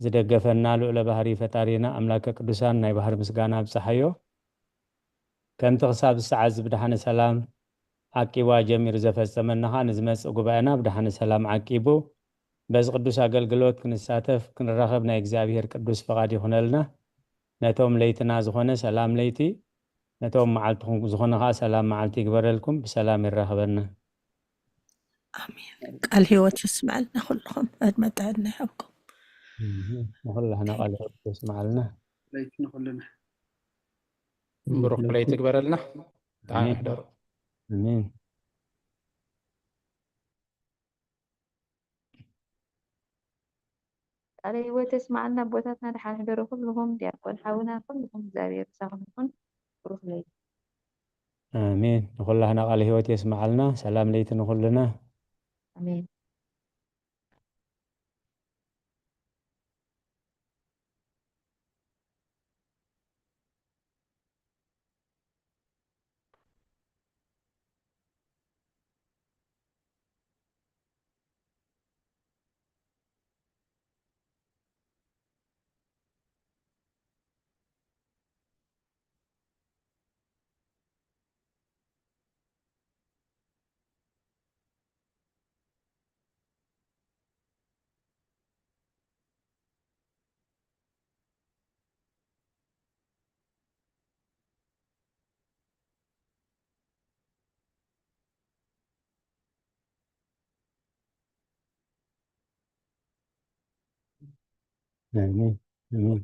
ዝደገፈና ልዑለ ባህሪ ፈጣሪና ኣምላከ ቅዱሳን ናይ ባህሪ ምስጋና ኣብፀሓዮ። ከምቲ ክሳብ ሰዓት እዚ ብደሓነ ሰላም ዓቂቡ ኣጀሚሩ ዘፈጸመና ኸኣ ንዝመጽእ ጉባኤና ብደሓነ ሰላም ዓቂቡ በዚ ቅዱስ ኣገልግሎት ክንሳተፍ ክንራኸብ ናይ እግዚኣብሔር ቅዱስ ፍቓድ ይኹነልና። ነቶም ለይትና ዝኾነ ሰላም ለይቲ፣ ነቶም መዓልትኹም ዝኾነ ኸኣ ሰላም መዓልቲ ይግበረልኩም። ብሰላም የራኽበና። ኣሜን። ቃል ህይወት የስምዐልና ኩልኹም፣ ዕድመ ጥዕና ይሃብኩም። ንኹላህና ቃል ህይወት የስምዓልና። ለይቲ ንኹልና። ብሩክ ለይቲ ይግበረልና። ደሓን ኣሜን። ሕደሩ። ኣሜን። ቃለ ህይወት የስምዓልና ኣቦታትና፣ ደሓን ሕደሩ ኩልኹም። ዲያቆን ሓውና፣ ኩልኹም እግዚኣብሔር ምሳኹም ይኹን። ብሩክ ለይቲ። ኣሜን። ንኹላህና ቃለ ህይወት የስምዓልና። ሰላም ለይቲ ንኹልና። ኣሜን። ኣሜን። ኣሜን።